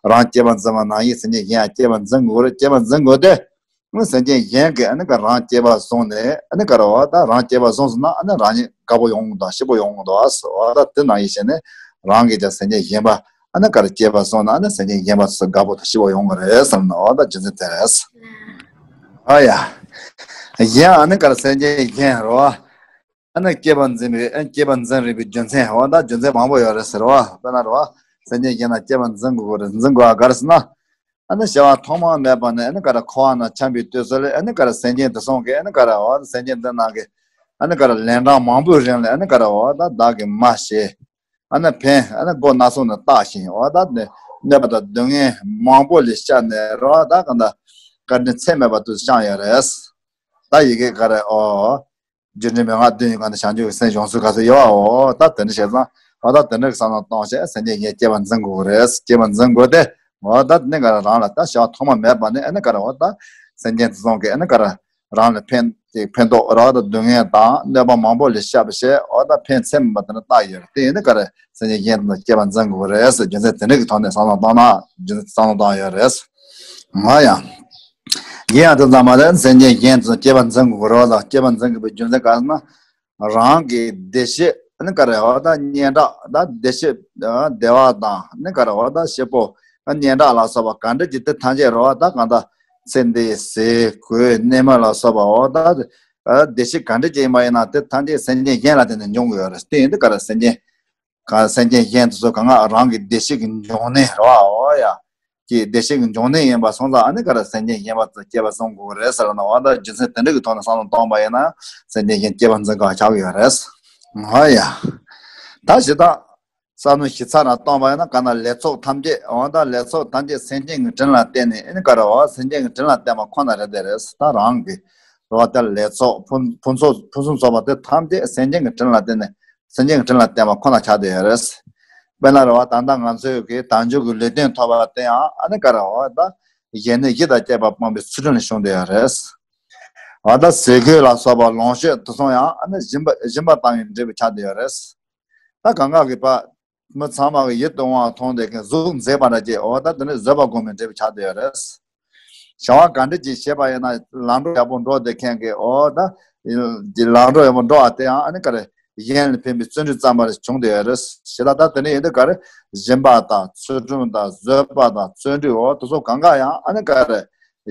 རང་སྐྱེས་པ་འཛིན་པ་ནང་བཞིན་སེམས་ཅན་གཞན་ཡང་སྐྱེས་པ་འཛིན་དགོས་རེད། སྐྱེས་པ་འཛིན་དགོས་ཏེ། ཨ་ནི་སེམས་ཅན་གཞན་གྱིས་ཨ་ནི་ག་རང་སྐྱེས་པ་བཟུང་ནས་ཨ་ནི་ག་རེ་བ་ད་རང་སྐྱེས་པ་བཟུང་སོང་ན་ཨ་ནི་རང་ཉིད་དགའ་པོ་ཡོང་གི་འདུག་སྐྱིད་པོ་ཡོང་གི་འདུག་འོ་ད་དེ་ནང་བཞིན་བྱས་ནས་རང་གིས་ཀྱང་སེམས་ཅན་གཞན་པ་ཨ་ནི་ག་རེ་སྐྱེས་པ་བཟུང་ན་ཨ་ནི་སེམས་ཅན་གཞན་པ་ཚོ་དགའ་པོ་དང་སྐྱིད་པོ་ཡོང་གི་རེད་བསམ་ན། འོ་ད་རྒྱུ་མཚན་དེ་རེད། ཨ་ཡ། གཞན་ཨ་ནི་ག་རེ་སེམས་ཅན་གཞན་རེད་བ། ཨ་ནི་སྐྱེས་པ་འཛིན་པའི་ཨ་སྐྱེས་པ་འཛིན་རིགས་པའི་རྒྱུ་མཚན། འོ་ད་རྒྱུ་མཚན་མང་པོ་ཡོད་རེད་ཟེར་བ། དཔེར་ན་རེད་བ། སེམས་ཅན་གཞན་ལ་སྐྱེས་པ་འཛིན་དགོས་ཀྱི་རེད། འཛིན་དགོས་པ་ག་རེ་ཟེར་ན། ཨ་ནི་བྱ་བ་ཐོག་མ་མེད་པ་ནས་ཨ་ནི་ག་རེ་འཁོར་བ་ན་འཁྱམས་པའི་དུས་ཚོད་ལ་ཨ་ནི་ག་རེ་སེམས་ཅན་དེ་ཚོ་གིས་ཨ་ནི་ག་རེ་འོ་སེམས་ཅན་འདི་ནང་གི་ཨ་ནི་ག་རེ་ལན་གྲངས་མང་པོའི་རིང་ལ་ཨ་ནི་ག་རེ་འོ་ད་བདག་གིས་མ་བྱས། ཨ་ནི་ཕན་ཨ་ནི་མགོ་ན་སོང་ནས་བཏགས་ཤིང་འོ་ད་ནི་གནོད་པ་དང་སྡུག་བསྔལ་མང་པོ་ལ་བཤད་ནས་རེད་བ། ད་ག་འདྲ་བཀའ་དྲིན་ཚད་མེད་པ་དུ་བསྐྱངས་ཡོད་རེད། ད་ཡི་གེ་ག་རེ་འོ། རྒྱུ་འབྲས་མན་ངག་བདུན་ཡི་ག་ནས་བྱང་ཆུབ་ཀྱི་སེམས་བྱུང་ཚུལ་ག་ཚོད་ཡོད་བ། འོ་ད་དེ་འདྲ་བྱས་ཙང་འོ་ད་དེ་འདྲ་གི་བསམ་བློ་གཏོང་བྱས་སེམས་ཅན་གཞན་སྐྱེས་པ་འཛིན་དགོས་ཀྱི་རེད། སྐྱེས་པ་འཛིན་དགོས་ཏེ་འོ་ད་དེ་ནས་ག་རེ་རང་ལ་ད་བྱ་བ་ཐོག་མ་མེད་པ་ནས་ཨ་ནི་ག་རེ་འོ་ད་སེམས་ཅན་དེ་ཚོ་གིས་ཨ་ནི་ག་རེ་རང་ལ་ཕན་ཅིག་ཕན་ཐོགས་རེད་བ། ད་སྡུག་བསྔལ་དང་གནོད་པ་མང་པོ་ལ་བཤད་པ་བྱས་འོ་ད་ཕན་ཚད་མེད་པ་དེ་འདྲ་བཏགས་ཡོད་རེད། དེ་ཡིན་དུས་ག་རེ་སེམས་ཅན་གཞན་དེ་ཚོ་སྐྱེས་པ་འཛིན་དགོས་ཀྱི་རེད་ཟེར་རྒྱུ་མཚན་དེ་འདྲ་གི་ཐོག་ནས་བསམ་བློ་གཏོང་ན་རྒྱུ་མཚན་བསམ་བློ་གཏོང་ཡོད་རེད། ང་ཡང་། ཡིན་ཡང་དེ་ཙམ་མ་རེད། སེམས་ཅན་གཞན་དུ་སྐྱེས་པ་འཛིན་དགོས་རེད་བ། ལ་སྐྱེས་པ་འཛིན་དགོས་པའི་རྒྱུ་མཚན་ག་རེ་ཟེར་ན། རང་གི་བདེ་སྐྱིད་ནི་ག་རེ་བ་ད་སྙན་གྲགས་ད་བདེ་སྐྱིད་བདེ་བ་དང་ནི་ག་རེ་བ་ད་སྐྱིད་པོ་སྙན་གྲགས་ལ་སོགས་པ་ག་འདྲ་ཅིག་དེ་ཐམས་ཅད་རེད་བ། ད་གང་ལྟར་ཚེ་འདིའི་ཟས་གོས་གནས་མལ་ལ་སོགས་པ་འོ་ད་བདེ་སྐྱིད་ག་འདྲ་ཅིག་ཡིན་པ་ཡིན་ན་དེ་ཐམས་ཅད་སེམས་ཅན་གཞན་ལ་བརྟེན་ནས་འབྱུང་གི་ཡོད་རེད། དེ་ཡིན་དུས་ག་རེ་སེམས་ཅན། གང་སེམས་ཅན་གཞན་དེ་ཚོ་གང་ག་རང་གི་བདེ་སྐྱིད་ཀྱི་འབྱུང་གནས་རེད་བ། འོ་ཡ། ཀྱི་བདེ་སྐྱིད་ཀྱི་འབྱུང་གནས་ཡིན་པ་སོང་ཙང་ཨ་ནི་ག་རེ་སེམས་ཅན་གཞན་པ་ཚོ་སྐྱེས་པ་བཟུང་དགོས་རེད་ཟེར་ན། འོ་ད་རྒྱུ་མཚན་དེ་འདྲ་གི་ཐོག་ནས་བསམ་བློ་གཏོང་པ་ཡིན་ན་སེམས་ཅན་གཞན་སྐྱེས་པ་འཛིན་དགོས་ཆགས་ཀྱི་ཡོད་རེད། འོ་ཡ། ད་ཇི་ལྟར་བསམ་བློ་ཞིབ་ཚགས་ནས་གཏོང་པ་ཡིན་ན་ག་ན་ལས་ཚོགས་ཐམས་ཅད་འོ་ད་ལས་ཚོགས་ཐམས་ཅད་སེམས་ཅན་གྱི་དྲིན་ལ་བརྟེན་ནས་ཨ་ནི་ག་རེ་འོ་སེམས་ཅན་གྱི་དྲིན་ལ་བརྟེན་པ་ཁོ་ན་རེད་དེ་རེད། ད་རང་གི་རེད་བ། ད་ལས་ཚོགས་ཕུན་ཕུན་ཚོགས་ཕུན་སུམ་ཚོགས་པ་དེ་ཐམས་ཅད་སེམས་ཅན་གྱི་དྲིན་ལ་བརྟེན་ནས་སེམས་ཅན་གྱི་དྲིན་ལ་བརྟེན་པ་ཁོ་ན་ཆགས་བསྡད་ཡོད་རེད། དཔེར་ན་རེད་བ། ད་ལྟ་ང་ཚོའི་གི་དལ་འབྱོར་གྱི་ལུས་རྟེན་ཐོབ་པ་དེ་ཡང་ཨ་ནི་ག་རེ་བ། ད་གཞན་ནི་གཞི་དང་བཅས་པ་སྤངས་པའི་ཚུལ་ཁྲིམས་ལ་བྱུང་བསྡད་ཡོད་རེད། འོ་ད་ཟས་གོས་ལ་སོགས་པ་ལོངས་སྤྱོད་དེ་ཚོ་ཡང་ཨ་ནི་སྦྱིན་པ་སྦྱིན་པ་བཏང་བའི་འབྲས་བུ་ཆགས་བསྡད་ཡོད་རེད། ད་གང་ག་གི་པ། མི་ཚང་མ་གི་ཡིད་དུ་འོང་བ་མཐོང་བསྡད་མཁན་གཟུགས་མཛེས་པ་འདྲ་ཅིག་འོ་ད་དེ་ནི་བཟོད་པ་སྒོམ་པའི་འབྲས་བུ་ཆགས་བསྡད་ཡོད་རེད། བྱ་བ་ག་འདྲ་ཅིག་བྱེད་པ་ཡིན་ན་ལམ་འགྲོ་ཡག་པོ་འགྲོ་བསྡད་མཁན་གི་འོ་ད། ལམ་འགྲོ་ཡག་པོ་འགྲོ་བ་དེ་ཡང་ཨ་ནི་ག་རེ། གཞན་ལ་ཕན་པའི་བརྩོན་འགྲུས་བརྩམས་པ་རེ་བྱུང་བསྡད་ཡོད་རེད། ཞེ་ད་ད་དེ་ནི་ཡིན་དུས་ག་རེ། སྦྱིན་པ་དང་ཚུལ་ཁྲིམས་དང་བཟོད་པ་དང་བརྩོན་འགྲུས་འོ་དེ་ཚོ་གང་ག་ཡང་ཨ་ནི་ག་རེ།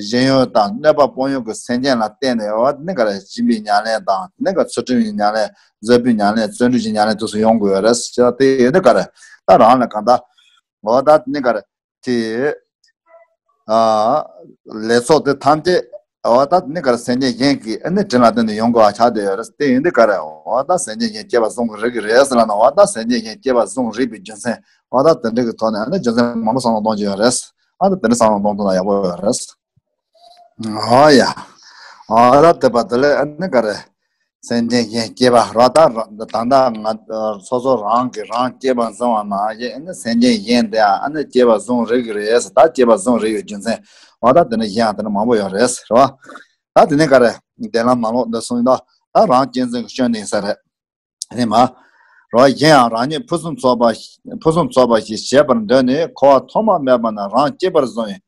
གཞན་ཡོད་དང་གནོད་པ་སྤོང་ཡོང་གི་སེམས་ཅན་ལ་བརྟེན་ནས་འོ་ནི་ག་རེ་སྦྱིན་པའི་ཉམས་ལེན་དང་ནི་ག་ཚུལ་ཁྲིམས་ཀྱི་ཉམས་ལེན་བཟོད་པའི་ཉམས་ལེན་བརྩོན་འགྲུས་ཀྱི་ཉམས་ལེན་དུ་སུ་ཡོང་དགོས་རེད། ཅེས་དེ་ཡོད་ནི་ག་རེ་ད་རང་ལ་གང་ལྟར་འོ་ད་ནི་ག་རེ་དེ་ཨ་ལས་ཚོགས་དེ་ཐམས་ཅད་འོ་ད་ནི་ག་རེ་སེམས་ཅན་གཞན་གྱི་ནི་དྲིན་ལ་བརྟེན་ནས་ཡོང་དགོས་པ་ཆགས་བསྡད་ཡོད་རེད། དེ་ཡིན་དུས་ག་རེ་འོ་ད་སེམས་ཅན་གཞན་སྐྱེས་པ་བཟུང་གི་རིགས་ཀྱི་རེད་ཟེར་ལ་ན་འོ་ད་སེམས་ཅན་གཞན་སྐྱེས་པ་བཟུང་རིགས་པའི་རྒྱུ་མཚན་འོ་ད་དེ་འདྲ་གི་ཐོག་ནས་ནི་རྒྱུ་མཚན་མང་པོ་བསམ་བློ་གཏོང་གི་ཡོད་རེད། ཨ་ད་དེ་འདྲ་བསམ་བློ་གཏོང་ཐུབ་ན་ཡག་པོ་ཡོད་རེད། ཨོ་ཡ། ཨོ་ད་དེ་པ་དེ་ལས་ཨ་ནི་ག་རེ། སེམས་ཅན་གཞན་སྐྱེས་པ་རོ་ད་ར་ད་ད་ང་སོ་སོ་རང་གི་རང་སྐྱེས་པ་བཟུང་བ་ན་ཡེ་ཨ་ནི་སེམས་ཅན་གཞན་དེ་ཨ་ནི་སྐྱེས་པ་བཟུང་རིགས་རེད་ཟེར། ད་སྐྱེས་པ་བཟུང་རིགས་ཡོད་རྒྱུ་མཚན་ཨོ་ད་དེ་ནི་གཞན་ཡང་དེ་ནི་མང་པོ་ཡོད་རེད་རོ། ད་དེ་ནི་ག་རེ། དེ་ལ་མ་ལོག་འདི་གསུངས་ཡིན་ད་ད་རང་གཅེས་འཛིན་གྱི་སྐྱོན་དེ་ཡིན་ས་རེད། ཨ་ནི་མ། རོ་གཞན་ཡང་རང་ཉིད་ཕུན་སུམ་ཚོགས་པ་ཕུན་སུམ་ཚོགས་པ་ཞིག་བྱེད་པར་འདོད་ནས་འཁོར་བ་ཐོག་མ་མེད་པ་ན་རང་སྐྱེས་པར་བཟུང་ཡིན།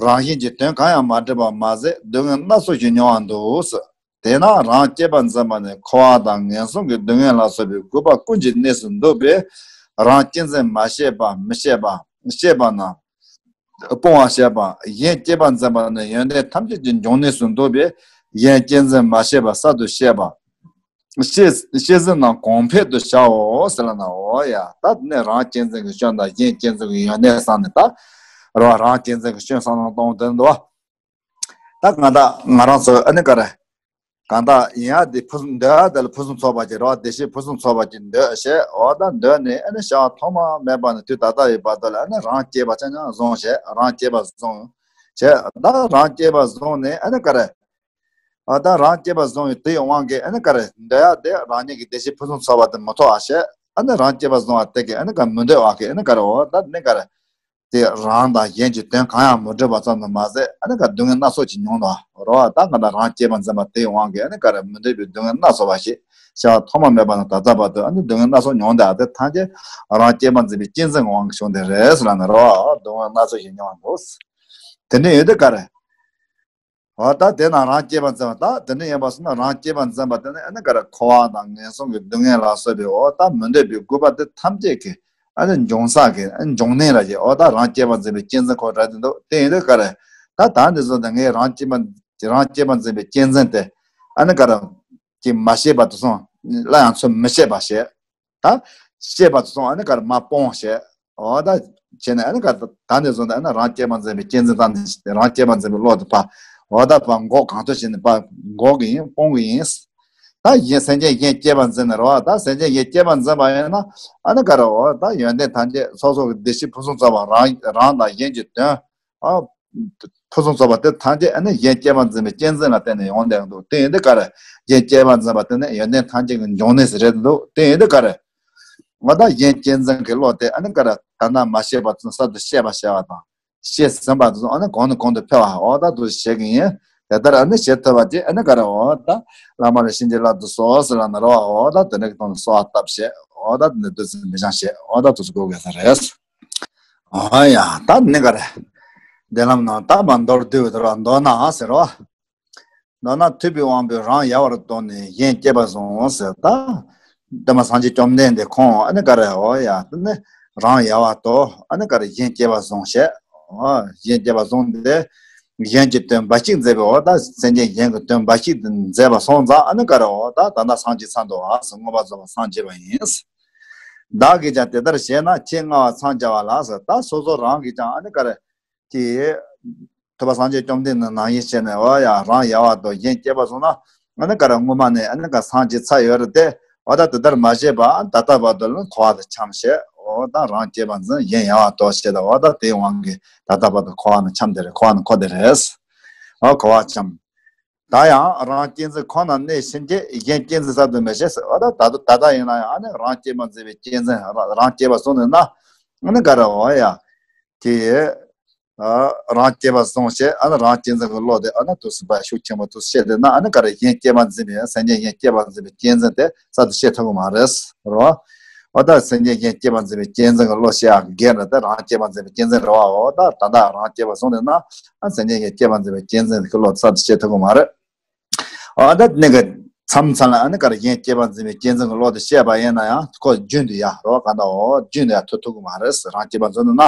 རང་བཞིན་གྱིས་དོན་གང་ཡང་མ་འགྲུབ་པར་མ་ཟད་སྡུག་བསྔལ་སྣ་ཚོགས་ཤིག་མྱོང་བར་འདུག་ཟེར། དེས་ན་རང་སྐྱེས་པ་འཛིན་པ་ནི་འཁོར་བ་དང་ངན་སོང་གི་སྡུག་བསྔལ་ལ་སོགས་པའི་རྒུད་པ་ཀུན་གྱི་གནས་སུ་འདུག་པས་རང་གཅེས་འཛིན་མ་བྱས་པ་མི་བྱེད་པ་བྱེད་པ་ན་སྤོང་བ་བྱེད་པ། གཞན་སྐྱེས་པ་འཛིན་པ་ནི་ཡོན་ཏན་ཐམས་ཅད་ཀྱི་འབྱུང་གནས་སུ་འདུག་པས་གཞན་གཅེས་འཛིན་མ་བྱས་པ་གསར་དུ་བྱེད་པ། གཅེས་གཅེས་འཛིན་རྣམས་གོང་འཕེལ་དུ་བྱའོ་ཟེར་ལ་ན། འོ་ཡ་ད་ནི་རང་གཅེས་འཛིན་གྱི་སྐྱོན་དང་གཞན་གཅེས་འཛིན་གྱི་ཡོན་ཏན་བསམ་ནས་ད་རང་རང་གཅེས་འཛིན་གྱི་སྐྱོན་བསམ་བློ་གཏོང་དོན་དུ་བ། ད་ང་ད་ང་རང་ཚོ་ཨ་ནི་ག་རེ། ད་ལྟ་ཡིན་ཡ་དེ་ཕུན་སུམ་འདོད་ཡ་དེ་ལ་ཕུན་སུམ་ཚོགས་པ་ཅིག་རེད་བ། བདེ་གཤེགས་ཕུན་སུམ་ཚོགས་པ་ཅིག་འདོད་བྱས། འོ་ད་འདོད་ནས་ཨ་ནི་བྱ་བ་ཐོག་མ་མེད་པ་ནས་དུས་ད་ལྟ་ཡི་བར་དུ་ལ་ཨ་ནི་རང་སྐྱེས་པ་ཆ་མཉམ་བཟུང་བྱས། རང་སྐྱེས་པ་བཟུང་བྱས། ད་རང་སྐྱེས་པ་བཟུང་ནས་ཨ་ནི་ག་རེ། ཨ་ད་རང་སྐྱེས་པ་བཟུང་བའི་དེའི་དབང་གིས་ཨ་ནི་ག་རེ། འདོད་ཡ་དེ་རང་ཉིད་ཀྱི་བདེ་གཤེགས་ཕུན་སུམ་ཚོགས་པ་དེ་མི་ཐོབ་པ་བྱས། ཨ་ནི་རང་སྐྱེས་པ་བཟུང་བ་དེ་གིས་ཨ་ནི་ག་མི་འདོད་པ་གིས་ཨ་ནི་ག་རེ། འོ་ད་ནི་ག་རེ། དེ་རང་དང་གཞན་གྱི་དོན་གང་ཡང་མི་འགྲུབ་པ་ཙམ་དུ་མ་ཟད། ཨ་ནི་ག་སྡུག་བསྔལ་སྣ་ཚོགས་ཀྱིས་མྱོང་དོ་རེད་བ། ད་ག་ད་རང་སྐྱེས་པ་འཛིན་པ་དེའི་དབང་གིས་ཨ་ནི་ག་རེ། མི་འདོད་པའི་སྡུག་བསྔལ་སྣ་ཚོགས་པ་ཞིག་བྱ་བ་ཐོག་མ་མེད་པ་ནས་ད་ལྟ་བར་དུ་ཨ་ནི་སྡུག་བསྔལ་སྣ་ཚོགས་མྱོང་བསྡད་དེ་ཐམས་ཅད་རང་སྐྱེས་པ་འཛིན་པའི་གཅེས་འཛིན་གྱི་དབང་གིས་བྱུང་བསྡད་རེད་ཟེར་ལབ་ནི་རེད་བ། སྡུག་བསྔལ་སྣ་ཚོགས་ཤིག་མྱོང་བ་འདུག་དེ་འདྲ་ཡོད་དུས་ག་རེ། འོ་ད་དེ་ན་རང་སྐྱེས་པ་འཛིན་པ། ད་དེ་འདྲ་ཡིན་པ་སོང་ན་རང་སྐྱེས་པ་འཛིན་པ་དེ་ནི་ཨ་ནི་ག་རེ། འཁོར་བ་དང་ངན་སོང་གི་སྡུག་བསྔལ་ལ་སོགས་པའི་འོ་ད་མི་འདོད་པའི་རྒུད་པ་དེ་ཐམས་ཅད་ཀྱི་ཨ་ནི་འབྱུང་ས་གི་ཨ་ནི་འབྱུང་གནས་ར་ཞིག་འོ་ད་རང་སྐྱེས་པ་འཛིན་པའི་གཅེས་འཛིན་ཁོ་ར་དེ་འདུག་དེ་ཡིན་དུས་ག་རེ། ད་ད་འདི་ཚོ་དེ་ངས་རང་སྐྱེས་པ་རང་སྐྱེས་པ་འཛིན་པའི་གཅེས་འཛིན་དེ་ཨ་ནི་ག་རེ། ཀྱིས་མ་ཤེས་པ་དེ་ཚོ་སླར་ཡང་ཚུར་མི་བཤད་པ་བྱས། ད་ཤེས་པ་དེ་ཚོ་ཨ་ནི་ག་རེ། མ་སྤོང་བྱས། འོ་ད་བྱས་ནས་ཨ་ནི་ག་རེ། ད་ནས་བཟུང་སྟེ་ཨ་ནི་རང་སྐྱེས་པ་འཛིན་པའི་གཅེས་འཛིན་དང་ནི། རང་སྐྱེས་པ་འཛིན་པའི་བློ་དེ་ཕར། འོ་ད་ཕར་འགོག་གང་ཐུབ་བྱས་ནས་ཕར་འགོག་གི་ཡིན། སྤོང་གི་ཡིན། ད་གཞན་སེམས་ཅན་གཞན་སྐྱེས་པ་འཛིན་ནས་རེད་བ། ད་སེམས་ཅན་གཞན་སྐྱེས་པ་འཛིན་པ་ཡིན་ན་ཨ་ནི་ག་རེ། འོ་ད་ཡོན་ཏན་ཐམས་ཅད་སོ་སོ་གི་བདེ་གཤེགས་ཕུན་སུམ་ཚོགས་པ་རང་རང་དང་གཞན་གྱི་དོན། ཨ། ཕུན་སུམ་ཚོགས་པ་དེ་ཐམས་ཅད་ཨ་ནི་གཞན་སྐྱེས་པ་འཛིན་པའི་གཅེས་འཛིན་ལ་བརྟེན་ནས་ཡོང་བསྡད་འདུག་དེ་ཡིན་དུས་ག་རེ། གཞན་སྐྱེས་པ་འཛིན་པ་དེ་ནི་ཡོན་ཏན་ཐམས་ཅད་ཀྱི་འབྱུང་གནས་སུ་རེད་འདུག་དེ་ཡིན་དུས་ག་རེ། འོ་ད་གཞན་གཅེས་འཛིན་གྱི་བློ་དེ་ཨ་ནི་ག་རེ། ད་ལྟ་མ་ཤེས་པ་ཚོ་གསར་དུ་ཤེས་པ་བྱ་བ་དང་། ཤེས་ཟིན་པ་ཚོ་ཨ་ནི་གོང་ནས་གོང་དུ་འཕེལ་བ། འོ་ད་དུ་བྱེད་ཀྱི་ཡིན། དེ་ལྟར་ཨ་ནི་བྱེད་ཐུབ་པ་དེ་ཨ་ནི་ག་རེ། འོ་ད་བླ་མ་ལ་བྱིན་གྱིས་བརླབ་ཏུ་གསོལ་ཟེར་ལབ་ནི་རེད་བ། འོ་ད་དེ་འདྲ་གི་ཐོག་ནས་གསོལ་བ་བཏབ་བྱས། འོ་ད་དེ་འདྲ་བདུད་རྩི་འབུལ་བྱང་བྱས། འོ་ད་དུ་སུ་དགོས་དགོས་ས་རེད། ཨ་ཡ། ད་ནི་ག་རེ། འདི་ལམ་ནང་ད་མ་མདོར་བསྡུས་པའི་དོན་ལ་མདོར་ན་ཟེར་རོ། མདོར་ན་ཐུབ་པའི་དབང་པོས་རང་ཡལ་བར་དོར་ནས་གཞན་སྐྱེས་པ་བཟུང་ཟེར། ད་སྟོན་པ་སངས་རྒྱས་བཅོམ་ལྡན་འདས་ཁོང་ཨ་ནི་ག་རེ། འོ་ཡ། དེ་ནི་རང་ཡལ་བར་དོར། ཨ་ནི་ག་རེ། གཞན་སྐྱེས་པ་བཟུང་བྱས། འོ་གཞན་སྐྱེས་པ་བཟུང་སྟེ་གཞན་གྱི་དོན་འབའ་ཞིག་མཛད་པའི། འོ་ད་སེམས་ཅན་གཞན་གྱི་དོན་འབའ་ཞིག་མཛད་པ་སོང་ཙང་ཨ་ནི་ག་རེ། འོ་ད་ད་ལྟ་སངས་རྒྱས་ཚར་འདུག་ཨ་ཟེར། མངོན་པར་རྫོགས་པར་སངས་རྒྱས་པ་ཡིན། བདག་གིས་ཀྱང་དེ་ལྟར་བྱས་ན། ཁྱེད་སྔ་བ་འཚང་རྒྱ་བ་ལགས་ཟེར། ད་སོ་སོ་རང་གིས་ཀྱང་ཨ་ནི་ག་རེ། ཀྱི། ཐུབ་པ་སངས་རྒྱས་བཅོམ་ལྡན་འདས་ནང་བཞིན་བྱས་ནས། འོ་ཡ། རང་ཡལ་བར་དོར། གཞན་སྐྱེས་པ་བཟུང་ན། ཨ་ནི་ག་རེ། སྔོན་མ་ནས་ཨ་ནི་ག་སངས་རྒྱས་ཚར་ཡོད་རེད་དེ། འོ་ད་དེ་ལྟར་མ་བྱས་པར་ད་ལྟ་བར་དུ་ལ་འཁོར་བ་དང་འཁྱམས་བྱས། འོ་ད་རང་སྐྱེས་པ་འཛིན། གཞན་ཡལ་བར་དོར་བྱས། ད་འོ་ད་དེའི་དབང་གིས་ད་ལྟ་བར་དུ་འཁོར་བ་ནང་འཁྱམས་བསྡད་རེད། འཁོར་བ་ནང་འཁོར་བསྡད་རེད། འོ་འཁོར་བར་འཁྱམས། ད་ཡང་རང་གཅེས་འཛིན་ཁོ་ན་གནས་ཕྱིན་ཆད་གཞན་གཅེས་འཛིན་གསར་དུ་མི་བྱེད་ཟེར། འོ་ད་ད་ད་ལྟ་ཡིན་ན་ཡང་ཨ་ནི་རང་སྐྱེས་པ་འཛིན་པའི་གཅེས་འཛིན། རང་སྐྱེས་པ་བཟུང་ནས་ན་ཨ་ནི་ག་རེ། འོ་ཡ། དེ། ཨ། རང་སྐྱེས་པ་བཟུང་བྱས། ཨ་ནི་རང་གཅེས་འཛིན་གྱི་བློ་དེ་ཨ་ནི་དུས་སུ་ཕར་ཤུགས་ཆེན་པོ་དུས་སུ་བྱས་བསྡད་ན་ཨ་ནི་ག་རེ། གཞན་སྐྱེས་པ་འཛིན་པའི། སེམས་ཅན་གཞན་སྐྱེས་པ་འཛིན་པའི་གཅེས་འཛིན་དེ་གསར་དུ་བྱེད་ཐུབ་ཀྱི་མ་རེད། རེད་བ། འོ་ད་སེམས་ཅན་གཞན་སྐྱེས་པ་འཛིན་པའི་གཅེས་འཛིན་གྱི་བློ་བྱེད་ཡག་གི་འགན་རེད་དེ། རང་སྐྱེས་པ་འཛིན་པའི་གཅེས་འཛིན་རེད་བ། འོ་ད་ད་ལྟ་རང་སྐྱེས་པ་བཟུང་བསྡད་ན་ཨ་སེམས་ཅན་གཞན་སྐྱེས་པ་འཛིན་པའི་གཅེས་འཛིན་གྱི་བློ་གསར་དུ་བྱེད་ཐུབ་ཀྱི་མ་རེད། ཨ་ད་ནི་གི་མཚམས་མཚམས་ལ་ཨ་ནི་ག་རེ། གཞན་སྐྱེས་པ་འཛིན་པའི་གཅེས་འཛིན་གྱི་བློ་དེ་བཤད་པ་ཡིན་ན་ཡང་ཁོ་རྒྱུན་དུ་ཡར་རོ་ག་འདྲ། འོ་རྒྱུན་དུ་ཡར་ཐུབ་ཐུབ་ཀྱི་མ་རེད། རང་སྐྱེས་པ་བཟུང་ནས་ན།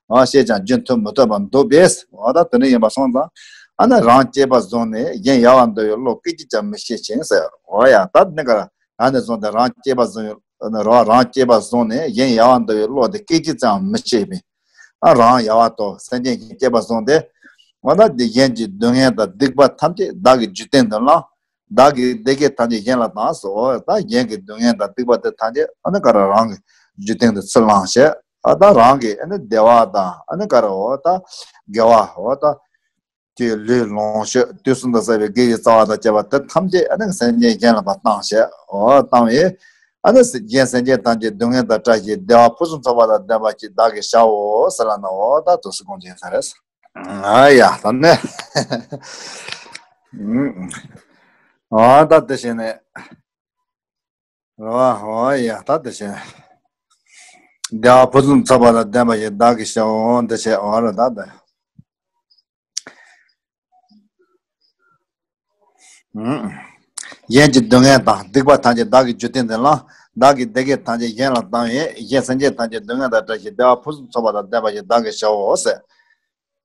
འོ་བཤད་ཀྱང་རྒྱུན་མཐུད་མི་ཐུབ་པ་འདུག་པས། འོ་ད་དེ་འདྲ་ཡིན་པ་སོང་ཙང་ཨ་ནི་རང་སྐྱེས་པ་བཟུང་ནས་གཞན་ཡལ་བར་འདོར་བའི་བློ་སྐད་ཅིག་ཀྱང་མི་བྱེད་ཅིང་ཟེར། འོ་ཡ། ད་ནི་ག་རེ། ད་ནས་བཟུང་སྟེ་རང་སྐྱེས་པ་བཟུང་རོ། རང་སྐྱེས་པ་བཟུང་ནས་གཞན་ཡལ་བར་འདོར་བའི་བློ་དེ་སྐད་ཅིག་ཙམ་མི་བྱེད་པས། ཨ་རང་ཡལ་བར་དོར། སེམས་ཅན་གཞན་སྐྱེས་པ་བཟུང་སྟེ། འོ་ན་དེ་གཞན་གྱི་སྡུག་བསྔལ་དང་སྡིག་པ་ཐམས་ཅད་བདག་གིས་འཇིག་རྟེན་དུ་བླངས། བདག་གི་བདེ་སྐྱིད་ཐམས་ཅད་གཞན་ལ་བཏང་ཟེར། འོ་ད་གཞན་གྱི་སྡུག་བསྔལ་དང་སྡིག་པ་དེ་ཐམས་ཅད་ཨ་ནི་ག་རེ། རང་གི་འཇིག་རྟེན་དུ་ཚུར་བླངས་བྱས། ཨ་ད་རང་གི་ཨ་ནི་བདེ་བ་དང་ཨ་ནི་ག་རེ། འོ་ད་དགེ་བ། འོ་ད་དེ་ལུས་ལོངས་སྤྱོད་དུས་གསུམ་དུ་བསགས་པའི་དགེ་བའི་རྩ་བ་དང་བཅས་པ་དེ་ཐམས་ཅད་ཨ་ནི་སེམས་ཅན་གཞན་ལ་ཕར་བཏང་བྱས། འོ་བཏང་བས། ཨ་ནི་གཞན་སེམས་ཅན་ཐམས་ཅད་སྡུག་བསྔལ་དང་བྲལ་ཞིང་བདེ་བ་ཕུན་སུམ་ཚོགས་པ་དང་ལྡན་པ་ཞིག་བདག་གིས་བྱའོ་ཟེར་ལབ་ན། འོ་ད་དུས་སུ་དགོངས་ཀྱི་ཡིན་ས་རེད། ཨ་ཡ། ད་ནི། ཨ་ད་དེ་བཞིན་ནས། རེད་བ། འོ་ཡ། ད་དེ་བཞིན། བདེ་བ་ཕུན་སུམ་ཚོགས་པ་དང་ལྡན་པ་ཞིག་བདག་གིས་བྱའོ། འདི་བྱས། འོ་རེད། ད་དེ། གཞན་གྱི་སྡུག་བསྔལ་དང་སྡིག་པ་ཐམས་ཅད་བདག་གིས་འཇིག་རྟེན་དུ་བླངས། བདག་གི་བདེ་སྐྱིད་ཐམས་ཅད་གཞན་ལ་བཏང་བས། གཞན་སེམས་ཅན་ཐམས་ཅད་སྡུག་བསྔལ་དང་བྲལ་ཞིང་བདེ་བ་ཕུན་སུམ་ཚོགས་པ་དང་ལྡན་པ་ཞིག་བདག་གིས་བྱའོ་ཟེར།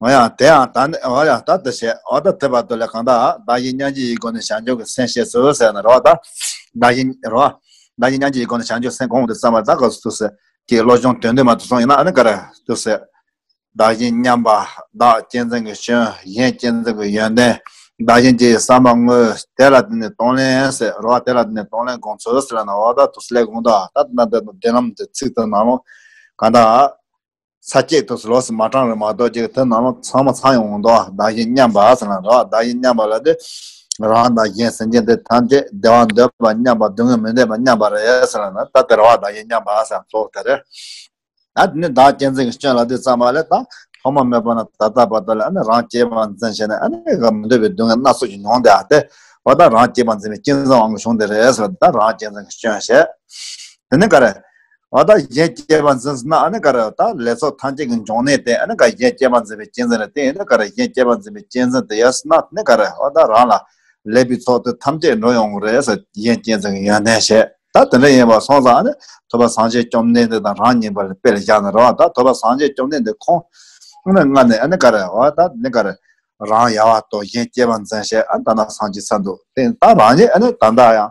འོ་ཡ། དེ་ཡང་ད་ནི། འོ་ཡ། ད་དེ་བྱས། འོ་ད་དེ་བར་དུ་ལས་གང་དག་བདག་གཞན་མཉམ་བརྗེའི་སྒོ་ནས་བྱང་ཆུབ་ཀྱི་སེམས་བསྐྱེད་ཚུལ་ཟེར་ནས་རེད་བ། ད་བདག་གཞན་རེད་བ། བདག་གཞན་མཉམ་བརྗེའི་སྒོ་ནས་བྱང་ཆུབ་སེམས་གོང་དུ་བརྩམས་པ་ད་ག་སུ་ཟེར། ཀྱི་བློ་སྦྱོང་དོན་བསྡུས་མ་དུ་སོང་ཡིན་ན་ཨ་ནི་ག་རེ་དུ་ཟེར། བདག་གཞན་མཉམ་པ། བདག་གཅེས་འཛིན་གྱི་སྐྱོན། གཞན་གཅེས་འཛིན་གྱི་ཡོན་ཏན། བདག་གཞན་གྱི་བསམ་པ་དངོས་དེ་ལ་བརྟེན་ནས་གཏོང་ལེན་ཟེར་རོ། དེ་ལ་བརྟེན་ནས་གཏོང་ལེན་དགོངས་ཚུལ་ཟེར་ལ་ན་འོ་ད་དུ་སླེབས་དགོངས་དག་ད་ན་འདི་ནི་བདེན་ལམ་དེ་ཚིག་དེ་ནང་ལོ་ག་འདྲ་ས་བཅད་དུ་ལོགས་སུ་མ་དྲངས་རེད་མ་གཏོགས་ཅིག་དེ་ནང་ལོ་ཚང་མ་ཚང་ཡོང་དོ། བདག་གཞན་མཉམ་པ་ཟེར་ན་རོ། བདག་གཞན་མཉམ་པ་ལ་དེ་རང་དང་གཞན་སེམས་ཅན་དེ་ཐམས་ཅད་བདེ་བ་འདོད་པ་མཉམ་པ་སྡུག་བསྔལ་མི་འདོད་པ་མཉམ་པ་རེད་ཟེར་ན་ད་དེ་རོ། བདག་གཞན་མཉམ་པ་ཟེར་ཙོག་དེ་རེད། ད་དེ་ནི་བདག་གཅེས་འཛིན་གྱི་སྐྱོན་ལ་དེ་ཙམ་པ་ལས་ད་ཐོག་མ་མེད་པ་ན་ད་ལྟ་བར་དུ་ལ་ཨ་ནི་རང་གཅེས་པར་འཛིན་བྱས་ནས་ཨ་ནི་ག་མི་འདོད་པའི་སྡུག་བསྔལ་སྣ་ཚོགས་ཀྱི་མྱོང་དེ་ཨ་སྟེ་འོ་ད་རང་གཅེས་པར་འཛིན་པའི་གཅེས་འཛིན་དབང་གིས་བྱུང་དེ་རེད་ཟེར། ད་རང་གཅེས་འཛིན་གྱི་སྐྱོན་བཤད། དེ་ནི་ག་རེ། འོ་ད་གཞན་གཅེས་པར་འཛིན་ཟེར་ན་ཨ་ནི་ག་རེ། ད་ལས་ཚོགས་ཐམས་ཅད་ཀྱི་འབྱུང་གནས་དེ་ཨ་ནི་ག་གཞན་གཅེས་པར་འཛིན་པའི་གཅེས་འཛིན་རེད། དེ་ཡིན་ན་ག་རེ། གཞན་གཅེས་པར་འཛིན་པའི་གཅེས་འཛིན་དེ་ཡོད་ཟེར་ན་དེ་ནི་ག་རེ། འོ་ད་རང་ལ་ལེགས་པའི་ཚོགས་དེ་ཐམས་ཅད་འགྲོ་ཡོང་གི་རེད་ཟེར། གཞན་གཅེས་འཛིན་གྱི་ཡོན་ཏན་བཤད། ད་དེ་འདྲ་ཡིན་པ་སོང་ཙང་ཨ་ནི་ཐུབ་པ་སངས་རྒྱས་བཅོམ་ལྡན་འདས་དང་རང་གཉིས་པ་ལ་དཔེ་ལ་བཞག་ན་རེད་བ། ད་ཐུབ་པ་སངས་རྒྱས་བཅོམ་ལྡན་འདས་ཁོང་ཨ་ནི་སྔ་ནས་ཨ་ནི་ག་རེ། འོ་ད་དེ་ནི་ག་རེ། རང་ཡལ་བར་རྟོག་གཞན་གཅེས་པར་འཛིན་བྱས་ཨ་ད་ནི་སངས་རྒྱས་ཚར་འདུག་དེ་ད་རང་ཉིད་ཨ་ནི་ད་ལྟ་ཡང་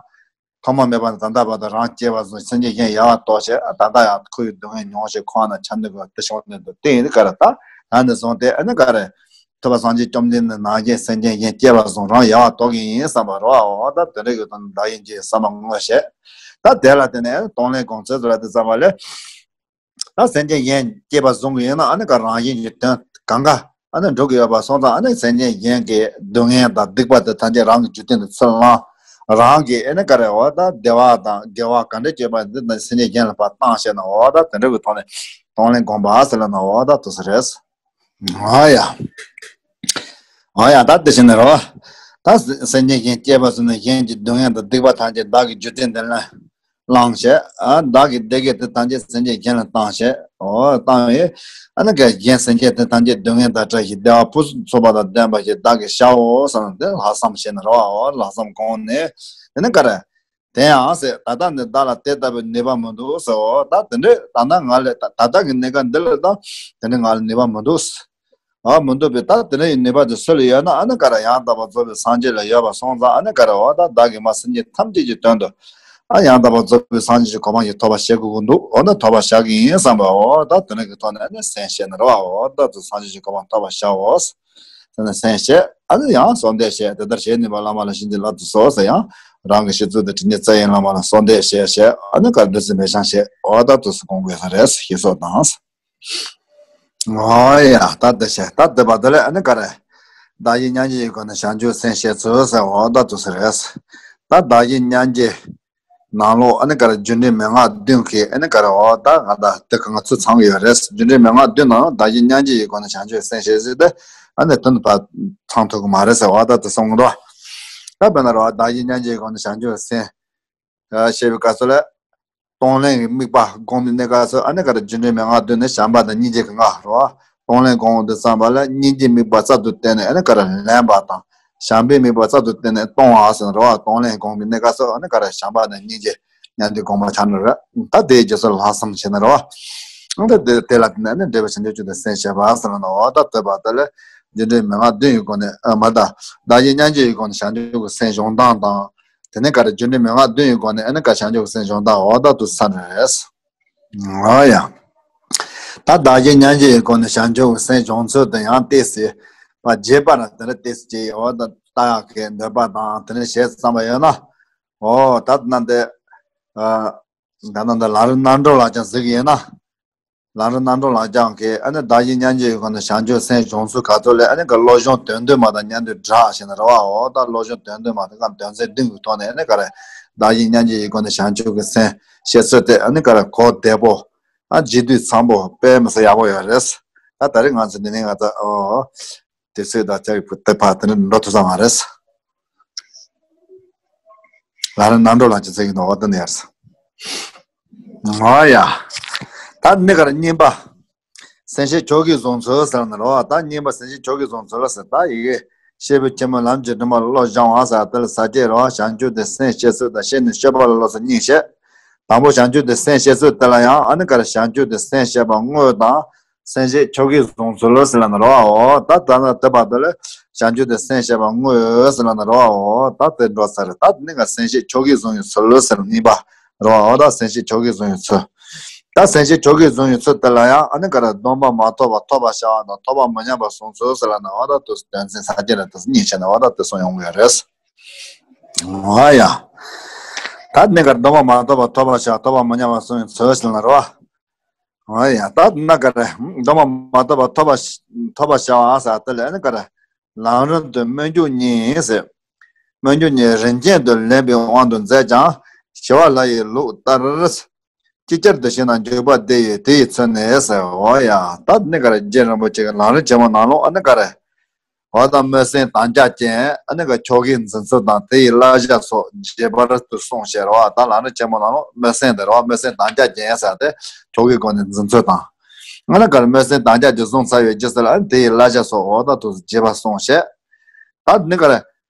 ཐོག་མ་མེད་པ་ནས་ད་ལྟ་བར་དུ་རང་གཅེས་པར་བཟུང་སེམས་ཅན་གཞན་ཡལ་བར་རྟོག་བྱས་ཨ་ད་ལྟ་ཡང་ཁོའི་སྡུག་བསྔལ་མྱོང་བྱས་ཁོང་ན་ཆ་འདུག་གི་དེ་བྱུང་ནས་འདུག་དེ་ཡིན་ག་རེ། ད་ད་ནས་བཟུང་སྟེ་ཨ་ནི་ག་རེ། ཐུབ་པ་སངས་རྒྱས་བཅོམ་ལྡན་འདས་ནང་བཞིན་སེམས་ཅན་གཞན་གཅེས་པར་བཟུང་རང་ཡལ་བར་རྟོག་གི་ཡིན་བསམ་པ་རོ། འོ་ད་དེ་འདྲ་གི་དོན་བདག་གཞན་གྱི་བསམ་པ་དངོས་བཤད། ད་དེ་ལ་བརྟེན་ནས་གཏོང་ལེན་དགོངས་ཚུལ་དེ་ལ་དེ་བསམ་པ་ལས། ད་སེམས་ཅན་གཞན་གཅེས་པར་བཟུང་གི་ཡོད་ན་ཨ་ནི་ག་རང་བཞིན་གྱི་དོན་གང་ག་ཨ་ནི་འགྲུབ་ཀྱི་ཡོད་པ་སོང་ཙང་ཨ་ནི་སེམས་ཅན་གཞན་གྱི་སྡུག་བསྔལ་དང་སྡིག་པ་དེ་ཐམས་ཅད་རང་གི་རྒྱུད་སྟེང་དུ་ཚུར་བླངས། རང་གིས་ཨ་ནི་ག་རེ་འོ་ད་བདེ་བ་དང་དགེ་བ་ག་འདྲ་སྤྱོད་པ་འདི་དང་སེམས་ཅན་གཞན་ལ་ཕར་བཏང་བྱས་ན་འོ་ད་དེ་འདྲ་གི་ཐོག་ནས་གཏོང་ལེན་དགོངས་པ་ཟེར་ལ་ན་འོ་ད་དུ་ཟེར་རེད། ཨ་ཡ། ཨ་ཡ་ད་དེ་བཞིན་རོ། ད་སེམས་ཅན་གཞན་གཅེས་པར་བཟུང་ནས་གཞན་གྱི་སྡུག་བསྔལ་དང་སྡིག་པ་ཐམས་ཅད་བདག་གི་རྒྱུད་སྟེང་དེ་ལ་བླངས་བྱས། ཨ་བདག་གི་བདེ་དགེ་དེ་ཐམས་ཅད་སེམས་ཅན་གཞན་ལ་བཏང་བྱས། འོ་བཏང་བས་ཨ་ནི་ག་གཞན་སེམས་ཅན་དེ་ཐམས་ཅད་སྡུག་བསྔལ་དང་བྲལ་ཞིང་བདེ་བ་ཕུན་སུམ་ཚོགས་པ་དང་ལྡན་པ་ཞིག་བདག་གིས་བྱའོ་བསམ་ནས་དེ་ལྷག་བསམ་བྱས་ནས་རོ། འོ་ལྷག་བསམ་བསྒོམས་ནས་དེ་ནི་ག་རེ། དེ་ཡང་ཟེར་ད་ལྟ་ནི་བདག་ལ་དེ་ལྟ་བུའི་ནུས་པ་མི་འདུག་ཟེར། འོ་ད་དེ་འདྲས་ད་ལྟ་ང་ལ་ད་ད་ལྟ་གི་གནས་སྐབས་འདི་ལ་ད་དེ་འདྲས་ང་ལ་ནུས་པ་མི་འདུག་ཨ་མི་འདུག་པས་ད་དེ་འདྲ་ཡི་ནུས་པ་དེ་སུ་ལ་ཡོད་ན་ཨ་ནི་ག་རེ་ཡང་དག་པར་རྫོགས་པའི་སངས་རྒྱས་ལ་ཡོད་པ་སོང་ཙང་ཨ་ནི་ག་རེ་འོ་ད་བདག་གིས་མ་སེམས་ཅན་ཐམས་ཅད་ཀྱི་དོན་དུ་ཨ་ཡང་དག་པར་རྫོགས་པའི་སངས་རྒྱས་ཀྱི་གོ་འཕང་ཞིག་ཐོབ་པར་བྱེད་དགོས་ཀྱི་འདུག་འོ་ན་ཐོབ་པར་བྱ་གི་ཡིན་བསམ་པ་འོ་ད་དེ་འདྲ་གི་ཐོག་ནས་ཨ་ནི་སེམས་བསྐྱེད་ནི་རེད་བ། འོ་ད་དུ་སངས་རྒྱས་ཀྱི་གོ་འཕང་ཐོབ་པར་བྱའོ། དེ་ནས་སེམས་བསྐྱེད་ཨ་ནི་ཡང་གསོལ་འདེབས་བྱས་དེ་ལྟར་བྱེད་ནུས་པ་བླ་མ་ལ་བྱིན་གྱིས་བརླབ་ཏུ་གསོལ་ཟེར་ཡང་རང་གི་ཤེས་ཚུལ་དེ་དྲིན་ཅན་རྩ་བའི་བླ་མ་ལ་གསོལ་འདེབས་བྱས་བྱས་ཨ་ནི་ག་རེ་འདུག་སེ་མེ་ཤང་བྱས་འོ་ད་དུ་སུ་དགོངས་དགོས་ས་རེད་ཞེས་སོགས་དང་། ཨོ་ཡ་ད་འདི་བྱས་ད་འདི་བ་འདི་ལས་ཨ་ནི་ག་རེ། བདག་གཞན་མཉམ་བརྗེའི་སྒོ་ནས་བྱང་ཆུབ་སེམས་བསྐྱེད་ཚུལ་ཟེར་འོ་ད་དུ་སུ་རེད། ད་བདག་གཞན་མཉམ་བརྗེ། ནང་ལོགས་ཨ་ནི་ག་རེ་རྒྱུ་འབྲས་མན་ངག་བདུན་གྱི་ཨ་ནི་ག་རེ་འོ་ད་ང་ད་དེ་ག་ང་ཚོ་ཚང་གི་ཡོད་རེད། རྒྱུ་འབྲས་མན་ངག་བདུན་ནང་བདག་གཞན་མཉམ་བརྗེ་ཡི་སྒོ་ནས་བྱང་ཆུབ་སེམས་བསྐྱེད་ཟེར་ཏེ་ཨ་ནི་དོན་དུ་ཕར་ཚང་ཐུབ་ཀྱི་མ་རེད་ཟེར་འོ་ད་དེ་གསུང་གི་འདུག་ད་དཔེར་ན་རེད་བ་བདག་གཞན་མཉམ་བརྗེ་ཡི་སྒོ་ནས་བྱང་ཆུབ་སེམས་བསྐྱེད་པའི་སྐབས་སུ་ལ་གཏོང་ལེན་གྱི་དམིགས་པ་སྒོམ་པའི་གནས་སྐབས་སུ་ཨ་ནི་ག་རེ་རྒྱུ་འབྲས་མན་ངག་བདུན་ནི་བྱམས་པ་དང་སྙིང་རྗེ་གི་ལྔ་རེད་བ། གཏོང་ལེན་སྒོམ་དུས་ཙམ་པ་ལ་སྙིང་རྗེའི་དམིགས་པ་རྩལ་དུ་བསྟན་ནས་ཨ་ནི་ག་རེ་ལེན་པ་དང་། བྱམས་པའི་དམིགས་པ་རྩལ་དུ་བསྟན་ནས་གཏོང་བ་ཟེར་ན་རེད་བ། གཏོང་ལེན་སྒོམ་པའི་གནས་སྐབས་སུ་ཨ་ནི་ག་རེ་བྱམས་པ་དང་སྙིང་རྗེ་མཉམ་དུ་སྒོམ་པ་ཆགས་ནི་རེད། ད་དེའི་རྗེས་སུ་ལྷག་བསམ་བྱས་ནི་རེད་བ། ཨ་ནི་དེ་དེ་ལ་བརྟེན་ནས་ཨ་ནི་འབྲེལ་བའི་བྱང་ཆུབ་ཀྱི་སེམས་བསྐྱེད་པ་ཟེར་ན་འོ་ད་དེ་བ་དེ་ལས་རྒྱུ་འབྲས་མན་ངག་བདུན་ཡི་སྒོ་ནས་ཨ་མ་ད་བདག་གཞན་མཉམ་བརྗེ་ཡི་སྒོ་ནས་བྱང་ཆུབ་ཀྱི་སེམས་སྦྱོང་སྟངས་དང་། དེ་ནས་ག་རེ་རྒྱུ་འབྲས་མན་ངག་བདུན་ཡི་སྒོ་ནས་ཨ་ནི་ག་བྱང་ཆུབ་སེམས་སྦྱོང་སྟངས་འོ་ད་དུ་ས་རེད། ཨོ་ཡ། ད་བདག་གཞན་མཉམ་བརྗེ་ཡི་སྒོ་ནས་བྱང་ཆུབ་སེམས་སྦྱོང་ཚུལ་དུ་ཡང་ཏོག་ཙམ་པ་རྒྱས་པ་ན་དེ་འདྲ་ཏོག་ཙམ་ཅིག་འོ་ད་ལྟ་ཡག་གི་འདོད་པ་དང་དེ་འདྲ་བྱེད་བསམ་པ་ཡོད་ན། ཨོ་ད་ན་འདི། ད་ན་འདི་ལམ་རིམ་རྣམ་གྲོལ་ལ་ཅང་གཟིགས་ཡིན་ན། ལམ་རིམ་རྣམ་གྲོལ་ལ་ཅང་གི་ཨ་ནི་བདག་གཞན་མཉམ་བརྗེ་ཡི་སྒོ་ནས་བྱང་ཆུབ་སེམས་སྦྱོང་ཚུལ་ག་ཚོད་ལས་ཨ་ནི་ག་བློ་སྦྱོང་དོན་བསྡུས་མ་དང་མཉམ་དུ་སྦྲགས་ཞེས་ན་རེད་བ། འོ་ད་བློ་སྦྱོང་དོན་བསྡུས་མ་དང་ག་དོན་ཚན་བདུན་གྱི་ཐོག་ནས་ཨ་ནི་ག་རེ་བདག་གཞན་མཉམ་བརྗེ་ཡི་སྒོ་ནས་བྱང་ཆུབ་ཀྱི་སེམས་བསྐྱེད་ཚུལ་དེ་ཨ་ནི་ག་རེ་གོ་བདེ་པོ། ཨ་རྗེས་ཟློས་ཚང་པོ་དཔེ་མི་སྲིད་ཡག་པོ་ཡོད་རེད། ད་ད་རེས་ང་ཚོ་འདི་ནས་ང་ཚོ་ཨོ། དེ་ཚོས་ད་ཅག་གི་བུ་དེ་ཕ་དེ་ནས་འགྲོ་ཐུབ་ས་མ་རེད། ལམ་རིམ་རྣམ་གྲོལ་ལ་ཅི་ཚེ་གི་ནོ་བ་དེ་ནས་ཡར་སོང་། ཨོ་ཡ། ད་འདི་གར་གཉིས་པ། སེམས་བསྐྱེད་ཆོས་ཀྱིས་བཟུང་ཚུལ་ཟེར་ན་རོ། ད་གཉིས་པ་སེམས་བསྐྱེད་ཆོས་ཀྱིས་བཟུང་ཚུལ་ཟེར་ད་ཡི་གེ་སྐྱེས་བུ་ཆེན་པོ་ལམ་གྱི་སྒྲོན་མ་ལ་བློ་སྦྱང་བ་ཟེར་དེ་ལ་ས་བཅད་རོ། བྱང་ཆུབ་ཏུ་སེམས་བསྐྱེད་ཚུལ་དང་ཤེས་ནས་སྤྱོད་པ་ལ་སློབ་ཚུལ་གཉིས་བཤད། དང་པོ་བྱང་ཆུབ་ཏུ་སེམས་བསྐྱེད་ཚུལ་དེ་ལ་ཡང་ཨ་ནི་ག་རེ་བྱང་ཆུབ་ཏུ་སེམས་བསྐྱེད་པ་དངོས་དང་སེམས་བསྐྱེད་ཆོས་ཀྱིས་བཟུང་ཚུལ་ཟེར་ལ་ན་རོ། ད་ད་ན་དེ་བར་དུ་ལ་བྱང་ཆུབ་ཏུ་སེམས་བསྐྱེད་པ་དངོས་ཟེར་ལ་ན་རོ། ད་དེ་འགྲོ་ས་རེད། ད་དེ་ནི་ག་སེམས་བསྐྱེད་ཆོས་ཀྱིས་བཟུང་བའི་ཚུལ་ཟེར་གཉིས་པ་རོ། ད་སེམས་བསྐྱེད་ཆོས་ཀྱིས་བཟུང་བའི་ཚུལ། ད་སེམས་ཤེས་ཆོས་ཀྱིས་བཟུང་བའི་ཚུལ་དེ་ལ་ཡང་ཨ་ནི་ག་རེ་སྡོམ་པ་མ་ཐོབ་པ་ཐོབ་པར་བྱ་བ་དང་ཐོབ་པ་མི་ཉམས་པར་བསྲུང་ཚུལ་ཟེར་ལབ་ན་འོ་ད་དུ་དོན་ཚན་ས་བཅད་ལ་དུ་གཉིས་བྱས་ནས་འོ་ད་དུ་གསུངས་ཡོང་གི་ཡོད་རེད། འོ་ཡ། ད་ནི་ག་རེ་སྡོམ་པ་མ་ཐོབ་པ་ཐོབ་པར་བྱ་བ་ཐོབ་པ་མི་ཉམས་པར་བསྲུང་བའི་ཚུལ་ཟེར་ལབ་ན་རེད་བ། འོ་ཡ། ད་ན་ག་རེ་སྡོམ་པ་མ་ཐོབ་པ་ཐོབ་པ་ཐོབ་པར་བྱ་བ་ཟེར་དེ་ལ་ནི་ག་རེ་ལམ་རིམ་དུ་སྨོན་འཇུག་གཉིས་ཟེར། སྨོན་འཇུག་གཉིས་རིམ་གྱིས་དུ་ལེན་པའི་དབང་དུ་མཛད་ཀྱང་ཞི་བ་ལྷ་ཡི་ལུགས་ལྟར། ཅིག་ཅར་དུ་ཞིག་ན་འཇུག་པ་དེ་ཡི་དེ་ཡི་ཚུལ་ནི་ཟེར། འོ་ཡ། ད་ནི་ག་རེ་རྗེ་རིན་པོ་ཆེ་གི་ལམ་རིམ་ཆེན་མོ་ནང་ལོགས་ཨ་ནི་ག་རེ། འོ་ད་སྨོན་སེམས་དམ་བཅའ་ཅན་ཨ་ནི་ག་ཆོ་གའི་འཛིན་ཚུལ་དང་དེ་ཡི་བསླབ་བྱ་སོགས་རྒྱས་པར་དུ་གསུངས་བཞག་རེད་བ། ད་ལམ་རིམ་ཆེན་མོ་ནང་ལོགས་སྨོན་སེམས་དེ་རེད་བ། སྨོན་སེམས་དམ་བཅའ་ཅན་ཟེར་ཏེ་ཆོ་གའི་སྒོ་ནས་འཛིན་ཚུལ་དང་། ཨ་ནི་ག་རེ་སྨོན་སེམས་དམ་བཅའ་ཅན་བཟུང་ཚར་བའི་རྗེས་སུ་ལ་ཨ་ནི་དེ་ཡི་བསླབ་བྱ་སོགས་འོ་ད་དུ་རྒྱས་པར་གསུངས་བཞག་ད་ནི་ག་རེ།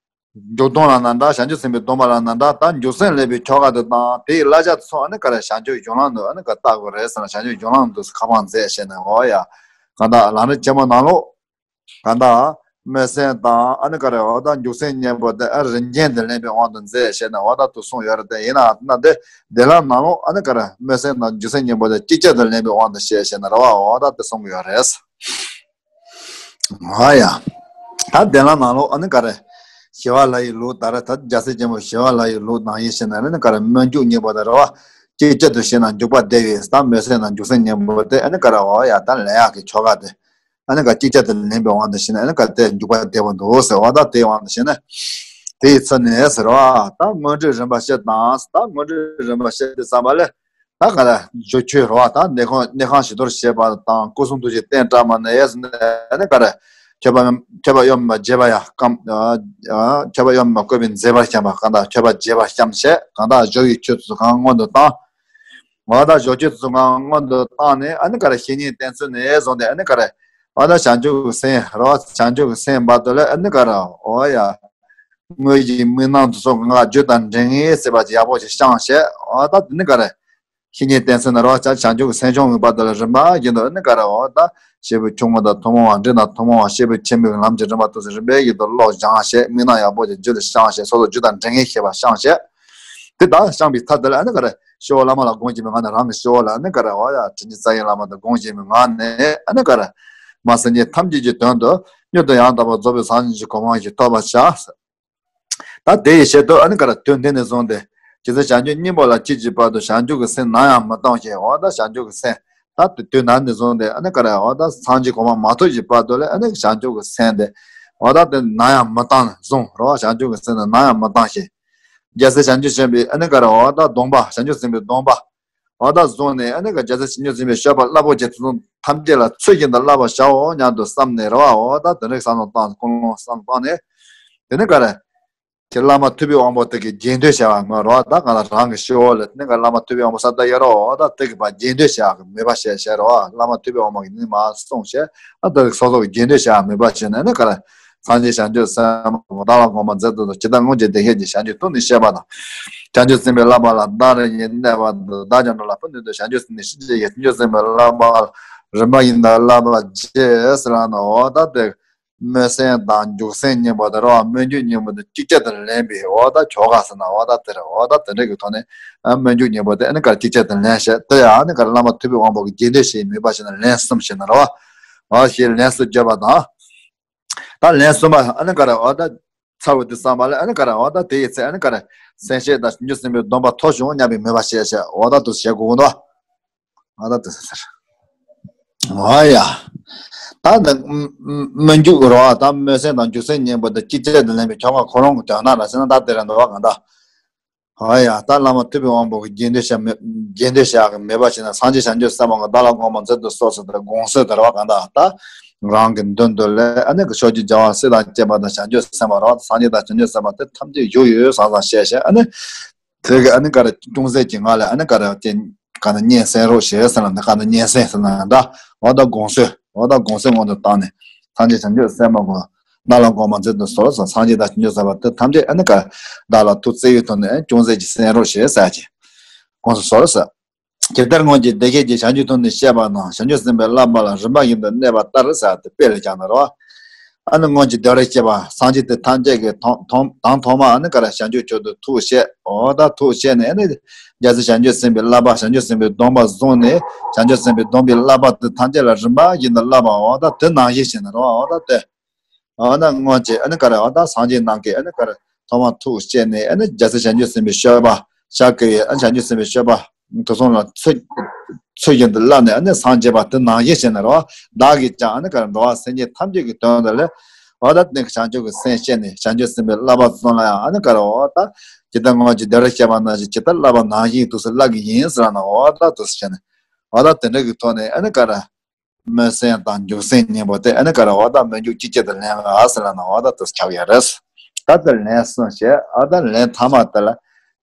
འཇུག་སྡོམ་ལ་ན་འདྲ། བྱང་ཆུབ་སེམས་དཔའི་སྡོམ་པ་ལ་ན་འདྲ། ད་འཇུག་སེམས་ལེན་པའི་ཆོ་ག་དེ་དང་དེའི་བསླབ་བྱ་དེ་ཚོ་ཨ་ནི་ག་རེ་བྱང་ཆུབ་གཞུང་ལམ་དུ་ཨ་ནི་ག་ལྟ་དགོས་རེད་ཟེར་ན་བྱང་ཆུབ་གཞུང་ལམ་དུ་ཁ་པར་མཛད་བྱས་ནས་འོ་ཡ། གང་ལྟར་ལམ་རིམ་ཆེན་མོ་ནང་ལོགས་གང་ལྟར་སྨོན་སེམས་དང་ཨ་ནི་ག་རེ་འོ་ད་འཇུག་སེམས་གཉིས་པོ་དེ་ཨ་རིམ་གྱིས་དུ་ལེན་པའི་དབང་དུ་མཛད་བྱས་ནས་འོ་ད་དུ་གསུངས་ཡོད་རེད་དེ། ཡིན་ན་ན་དེ་དེ་ལ་ནང་ལོགས་ཨ་ནི་ག་རེ་སྨོན་སེམས་དང་འཇུག་སེམས་གཉིས་པོ་དེ་ཅིག་ཅར་དུ་ལེན་པའི་དབང་དུ་བྱས་བྱས་ནས་རེད་བ། འོ་ད་དེ་གསུང་གི་ཡོད་རེད། ཨ་ཡ། ད་དེ་ལ་ནང་ལོགས་ཨ་ནི་ག་རེ། ཞི་བ་ལྷ་ཡི་ལུགས་ལྟར་ད་རྒྱལ་སྲས་ཆེན་པོ་ཞི་བ་ལྷ་ཡི་ལུགས་ནང་བཞིན་བྱས་ན་ཨ་ནི་ག་རེ་སྨོན་འཇུག་གཉིས་པོ་དེ་རེད་བ། ཅིག་ཅར་དུ་ཞིག་ན་འཇུག་པ་དེ་ཡི་ད་སྨོན་སེམས་དང་འཇུག་སེམས་གཉིས་པོ་དེ་ཨ་ནི་ག་རེ་འོ་ཡ་ད་ལེན་ཡག་གི་ཆོ་ག་དེ། ཨ་ནི་ག་ཅིག་ཅར་དུ་ལེན་པའི་དབང་དུ་བྱས་ན་ཨ་ནི་ག་དེ་འཇུག་པ་བདེ་པོ་འདུག་ཟེར་བ། ད་དེའི་དབང་དུ་བྱས་ན་དེའི་ཚུལ་ནི་ཟེར་བ། ད་སྔོན་འགྲོའི་རིམ་པ་བཤད་དང་ད་སྔོན་འགྲོའི་རིམ་པ་བཤད་དུས་ཙམ་པ་ལས། ད་ག་ལ་སྦྱོར་ཆོས་རོ་ད་གནས་ཁང་གནས་ཁང་བཞི་མདོར་བཤད་པ་དང་སྐུ་གསུང་ཐུགས་ཀྱི་རྟེན་བཀྲ་མ་ནི་ཡས་ནས་ཨ་ནི་ག་རེ། མཆོད་པ་མཆོད་པ་གཡོ་མེད་པ་བརྗེད་པ་ཡང་སྐམ། མཆོད་པ་གཡོ་མེད་པ་བཀོད་པའི་མཛེས་པར་བཤམས་པ་གང་དག་མཆོད་པ་བརྗེད་པ་བཤམས་བྱས་གང་དག་སྦྱོར་བའི་ཆོས་ཚུལ་གང་སྔོན་དུ་བཏང་། འོ་ད་སྦྱོར་ཆོས་ཚུལ་གང་སྔོན་དུ་བཏང་ནས་ཨ་ནི་ག་རེ་བཤེས་གཉེན་བསྟེན་ཚུལ་ནས་བཟུང་སྟེ་ཨ་ནི་ག་རེ། འོ་ད་བྱང་ཆུབ་ཀྱི་སེམས་རོ་བྱང་ཆུབ་ཀྱི་སེམས་བར་དུ་ལ་ཨ་ནི་ག་རེ་འོ་ཡ། དངོས་ཀྱི་དམིགས་རྣམ་དུ་སོགས་ང་རྒྱུ་དང་འབྲས་ངན་ཟེར་བ་ཅིག་ཡག་པོ་ཞིག་བཤམས་བྱས། འོ་ད་དེ་ནི་ག་རེ། བཤེས་གཉེན་བསྟེན་ཚུལ་ནི་རོ་བྱང་ཆུབ་ཀྱི་སེམས་བྱུང་གི་བར་དུ་ལ་རིམ་པ་བཞིན་དུ་ནི་ག་རེ་འོ་ད་སྐྱེས་བུ་ཆུང་ངུ་དང་ཐུན་མོང་བ་འབྲིང་དང་ཐུན་མོང་བ་སྐྱེས་བུ་ཆེན་པོའི་ལམ་གྱི་རིམ་པ་དུ་རིམ་པ་བཞིན་དུ་བློ་སྦྱངས་བྱས་དམིགས་རྣམ་ཡག་པོ་ཞིག་རྒྱུད་དུ་བཤམས་བྱས་སོ་སོ་རྒྱུ་དང་འབྲས་ངན་ཤེས་པ་བཤམས་བྱས། དེ་དག་བཤམས་པའི་མཐའ་དེ་ལ་ནི་ག་རེ་སྤྱི་བོ་བླ་མ་ལ་དགོངས་བཞིན་པའི་ངང་ནས་རང་གི་སྤྱི་བོ་ལ་ནི་ག་རེ་འོ་ཡ་དྲིན་ཅན་རྩ་བའི་བླ་མ་དང་དགོངས་བཞིན་པའི་ངང་ནས་ཨ་ནི་ག་རེ། མ་སེམས་ཅན་ཐམས་ཅད་ཀྱི་དོན་དུ་མྱུར་དུ་ཡང་དག་པར་རྫོགས་པའི་སངས་རྒྱས་ཀྱི་གོ་འཕང་ཞིག་ཐོབ་པར་བྱ། ད་དེ་ཡི་ཆེད་དུ་ཨ་ནི་ག་རེ་དུས་འདི་ནས་བཟུང་སྟེ་རྗེ་བཙུན་བྱང་ཆུབ་སྙིང་པོ་ལ་སྐྱེས་ཀྱི་བར་དུ་བྱང་ཆུབ་ཀྱི་སེམས་ནམ་ཡང་མི་གཏོང་ཞིང་འོ་ད་བྱང་ཆུབ་ཀྱི་སེམས་ད་དུས་ན་ནས་བཟུང་སྟེ་ཨ་ནི་ག་རེ་འོ་ད་སངས་རྒྱས་གོ་འཕང་མ་ཐོབ་ཀྱི་བར་དུ་ལ་ཨ་ནི་བྱང་ཆུབ་ཀྱི་སེམས་དེ་འོ་ད་དེ་ནམ་ཡང་མི་གཏང་བཟུང་རོ། བྱང་ཆུབ་ཀྱི་སེམས་དེ་ནམ་ཡང་མི་གཏང་ཞིང་རྒྱལ་སྲས་བྱང་ཆུབ་ཆེན་པོའི་ཨ་ནི་ག་རེ་འོ་ད་སྡོམ་པ་བྱང་ཆུབ་སེམས་དཔའི་སྡོམ་པ། འོ་ད་བཟུང་ནས་ཨ་ནི་ག་རྒྱལ་སྲས་བྱང་ཆུབ་སེམས་དཔའི་སྤྱོད་པ་རླབས་པོ་ཆེ་དེ་ཚོ་ཐམས་ཅད་ལ་ཚུལ་བཞིན་དུ་བསླབ་པར་བྱའོ་སྙམ་དུ་བསམས་ནས་རེ་བའོ་ད་དེ་འདྲའི་བསམ་བློ་བཏང་ཀུན་སློང་བསམ་བཏང་ནས། དེ་ནི་ག་རེ། ཁྱེད་བླ་མ་ཐུབ་པའི་དབང་པོ་དེ་གི་རྗེས་ཟློས་བྱ་བ་ངོ་རོ་ད་ག་ལ་རང་གི་སྤྱི་བོ་ལ་ནི་ག་བླ་མ་ཐུབ་པའི་དབང་པོ་ས་ད་ཡ་རོ་ད་དེ་གི་བ་རྗེས་ཟློས་བྱ་གི་མོས་པ་བྱས་བྱས་རོ་བླ་མ་ཐུབ་པའི་དབང་པོ་གི་ནི་མ་གསུངས་བྱས་ཨ་ད་སོ་སོ་གི་རྗེས་ཟློས་བྱ་མོས་པ་བྱས་ནས་ནི་ག་རེ། སངས་རྒྱས་བྱང་ཆུབ་སེམས་དཔའ་བདག་ལ་དགོངས་པ་མཛད་དུ་ཇི་ལྟར་སྔོན་གྱི་བདེ་གཤེགས་ཀྱིས་བྱང་ཆུབ་ཏུ་ནི་བཤད་པ་དང་། བྱང་ཆུབ་སེམས་དཔའི་བསླབ་པ་ལ་བདག་རིག་གནས་གནས་པ་དང་བདག་ཀྱང་འགྲོ་ལ་ཕན་ནུས་ཏེ་བྱང་ཆུབ་སེམས་ནི་ཤེས་བྱའི་ཡུལ་བྱང་ཆུབ་སེམས་དཔའི་བསླབ་པ་རིམ་པ་ཡིན་དང་བསླབ་པ་རྗེས་ཟེར་ན་འོ་ད་དེ། སྨོན་སེམས་དང་འཇུག་སེམས་གཉིས་པོ་དེ་རེད་བ། སྨོན་འཇུག་གཉིས་པོ་དེ་གཅིག་ཆར་དུ་ལེན་པའི་འོ་ད་ཆོ་ག་ཟེར་ན་འོ་ད་དེ་རེད། འོ་ད་དེ་འདྲ་གི་ཐོག་ནས་སྨོན་འཇུག་གཉིས་པོ་དེ་ཨ་ནི་ག་རེ་གཅིག་ཆར་དུ་ལེན་བྱས་དེ་ཡང་ཨ་ནི་ག་རེ་བླ་མ་ཐུབ་པའི་དབང་པོ་གི་རྗེས་ཟློས་བྱས་མོས་པ་བྱས་ན་ལན་གསུམ་བྱས་ན་རེད་བ། འོ་ཞེས་ལན་གསུམ་བརྗོད་པ་དང་། ད་ལན་གསུམ་པ་ཨ་ནི་ག་རེ་འོ་ད་ཚར་བ་དེ་བསམ་པ་ལ་ཨ་ནི་ག་རེ་འོ་ད་དེ་ཡི་ཚེ་ཨ་ནི་ག་རེ་སེམས་ཤེས་དང་བྱང་ཆུབ་སེམས་དཔའི་སྡོམ་པ་ཐོབ་བྱུང་སྙམ་པའི་མོས་པ་བྱས་བྱས་འོ་ད་དུ་བྱེད་དགོས་ཀྱི་འདུག་ཨ་ད་དེ་ཟེར། འོ་ཡ། ད་ནི་སྨོན་འཇུག་རོ་ཨ་ད་སྨོན་སེམས་དང་འཇུག་སེམས་གཉིས་པོ་དེ་གཅིག་ཆར་དུ་ལེན་པའི་ཆོ་ག་ཁོ་རང་གི་དོན་དག་ལ་ཟེར་ན་ད་དེ་རེད་འདུག་བ་གང་ལྟར། འོ་ཡ་ད་བླ་མ་ཐུབ་པའི་དབང་པོ་གི་རྗེས་ཟློས་བྱ་མེད་རྗེས་ཟློས་བྱ་གི་མེད་པ་ཞིག་ན་སངས་རྒྱས་བྱང་ཆུབ་སེམས་དཔའ་གི་བདག་ལ་དགོངས་པ་མཛད་དུ་གསོལ་ཟེར་ཏེ་དགོངས་གསོལ་དེ་རེད་བ་གང་ལྟར་ད། རང་གི་མདུན་དུ་ལས་ཨ་ནི་གི་ཕྱོགས་བཅུའི་རྒྱལ་བ་སྲས་དང་བཅས་པ་དང་བྱང་ཆུབ་སེམས་དཔའ་རོ་སངས་རྒྱས་དང་བྱང་ཆུབ་སེམས་དཔའ་དེ་ཐམས་ཅད་བཞུགས་ཡོད་བསམ་བསམ་བཤད་བཤད་ཨ་ནི། དེ་གི་ཨ་ནི་ག་རེ་ཅུང་ཟད་ཀྱི་ང་ལ་ཨ་ནི་ག་རེ་ཅན་ག་ནི་སྙན་གསན་རོགས་ཞེས་ཟེར་ལ་འདི་ག་ནི་སྙན་གསན་ཟེར་ན་འདྲ། འོ་ད་དགོངས་གསོལ་འོ་ད་དགོངས་གསོལ་སྔོན་དུ་བཏང་ནས་སངས་རྒྱས་བྱང་ཆུབ་སེམས་དཔའ་གོ་བདག་ལ་དགོངས་པ་མཛད་དུ་གསོལ་སོང་། སངས་རྒྱས་དང་བྱང་ཆུབ་སེམས་དཔའ་དེ་ཐམས་ཅད་ཨ་ནི་ག་བདག་ལ་ཐུགས་བརྩེ་བའི་ཐོག་ནས་ཅུང་ཟད་ཀྱི་གསན་རོགས་ཞེས་ཟེར་གྱི་དགོངས་སུ་གསོལ་ཟེར། ཇི་ལྟར་སྔོན་གྱི་བདེ་གཤེགས་ཀྱིས་བྱང་ཆུབ་ཏུ་ནི་བཤད་པ་དང་བྱང་ཆུབ་སེམས་དཔའི་བསླབ་པ་ལ་རིམ་པ་བཞིན་དུ་གནས་པ་ལྟར་ཟེར་ཏེ་དཔེ་ལ་བཞག་ན་རོ། ཨ་ནི་སྔོན་གྱི་བདེ་བར་གཤེགས་པ་སངས་རྒྱས་དེ་ཐམས་ཅད་ཀྱིས་ཐོག་ཐོག་དང་ཐོག་མ་ཨ་ནི་ག་རེ་བྱང་ཆུབ་མཆོག་ཏུ་ཐུགས་བསྐྱེད། འོ་ད་ཐུགས་བསྐྱེད་ནས་ཨ་ནི་རྒྱལ་སྲས་བྱང་ཆུབ་སེམས་དཔའི་བསླབ་པ་བྱང་ཆུབ་སེམས་དཔའི་སྡོམ་པ་བཟུང་ནས་བྱང་ཆུབ་སེམས་དཔའི་སྡོམ་པའི་བསླབ་པ་དེ་ཐམས་ཅད་ལ་རིམ་པ་བཞིན་དུ་བསླབ་པ། འོ་ད་དེ་ནང་བཞིན་བྱས་ནས་རོ། འོ་ད་དེ། འོ་ན་སྔོན་གྱི་ཨ་ནི་ག་རེ་འོ་ད་སངས་རྒྱས་རྣམས་ཀྱིས་ཨ་ནི་ག་རེ་ཐོག་མར་ཐུགས་བསྐྱེད་ནས་ཨ་ནི་རྒྱལ་སྲས་བྱང་ཆུབ་སེམས་དཔའི་སྤྱོད་པ་ཤཱཀྱ་ཡི་ཨ་བྱང་ཆུབ་སེམས་དཔའི་སྤྱོད་པ་དེ་ཚོ་ལ་ཚུལ་ཚུལ་བཞིན་དུ་བསླབས་ནས་ཨ་ནི་སངས་རྒྱས་པ་དེ་ནང་བཞིན་བྱས་ནས་རོ། བདག་གིས་ཀྱང་ཨ་ནི་ག་རེ་འགྲོ་བ་སེམས་ཅན་ཐམས་ཅད་ཀྱི་དོན་དུ་ལས་འོ་ད་ནི་བྱང་ཆུབ་ཀྱི་སེམས་བསྐྱེད་ནས་བྱང་ཆུབ་སེམས་དཔའི་བསླབ་པ་ཚོ་ལ་ཡང་ཨ་ནི་ག་རེ་འོ་ད་ཇི་ལྟར་སྔོན་གྱི་བདེ་བར་གཤེགས་པ་རྣམས་ཀྱིས་ཇི་ལྟར་བསླབ་པ་ནང་བཞིན་དུ་སུ་བསླབ་ཀྱི་ཡིན་ཟེར་ན་འོ་ད་དུ་སུ་བྱས་ནས་འོ་ད་དེ་འདྲ་གི་ཐོག་ནས་ཨ་ནི་ག་རེ། སྨོན་སེམས་དང་འཇུག་སེམས་གཉིས་པོ་དེ་ཨ་ནི་ག་རེ་འོ་ད་སྨོན་འཇུག་གཅིག་གཅིག་ཏུ་ལེན་ཨ་ཟེར་ལ་ན་འོ་ད་དུ་ཆགས་ཡ་རེད། ད་དེ་ལན་གསུམ་བྱས་ཨ་ད་ལན་ཐ་མ་དེ་ལ་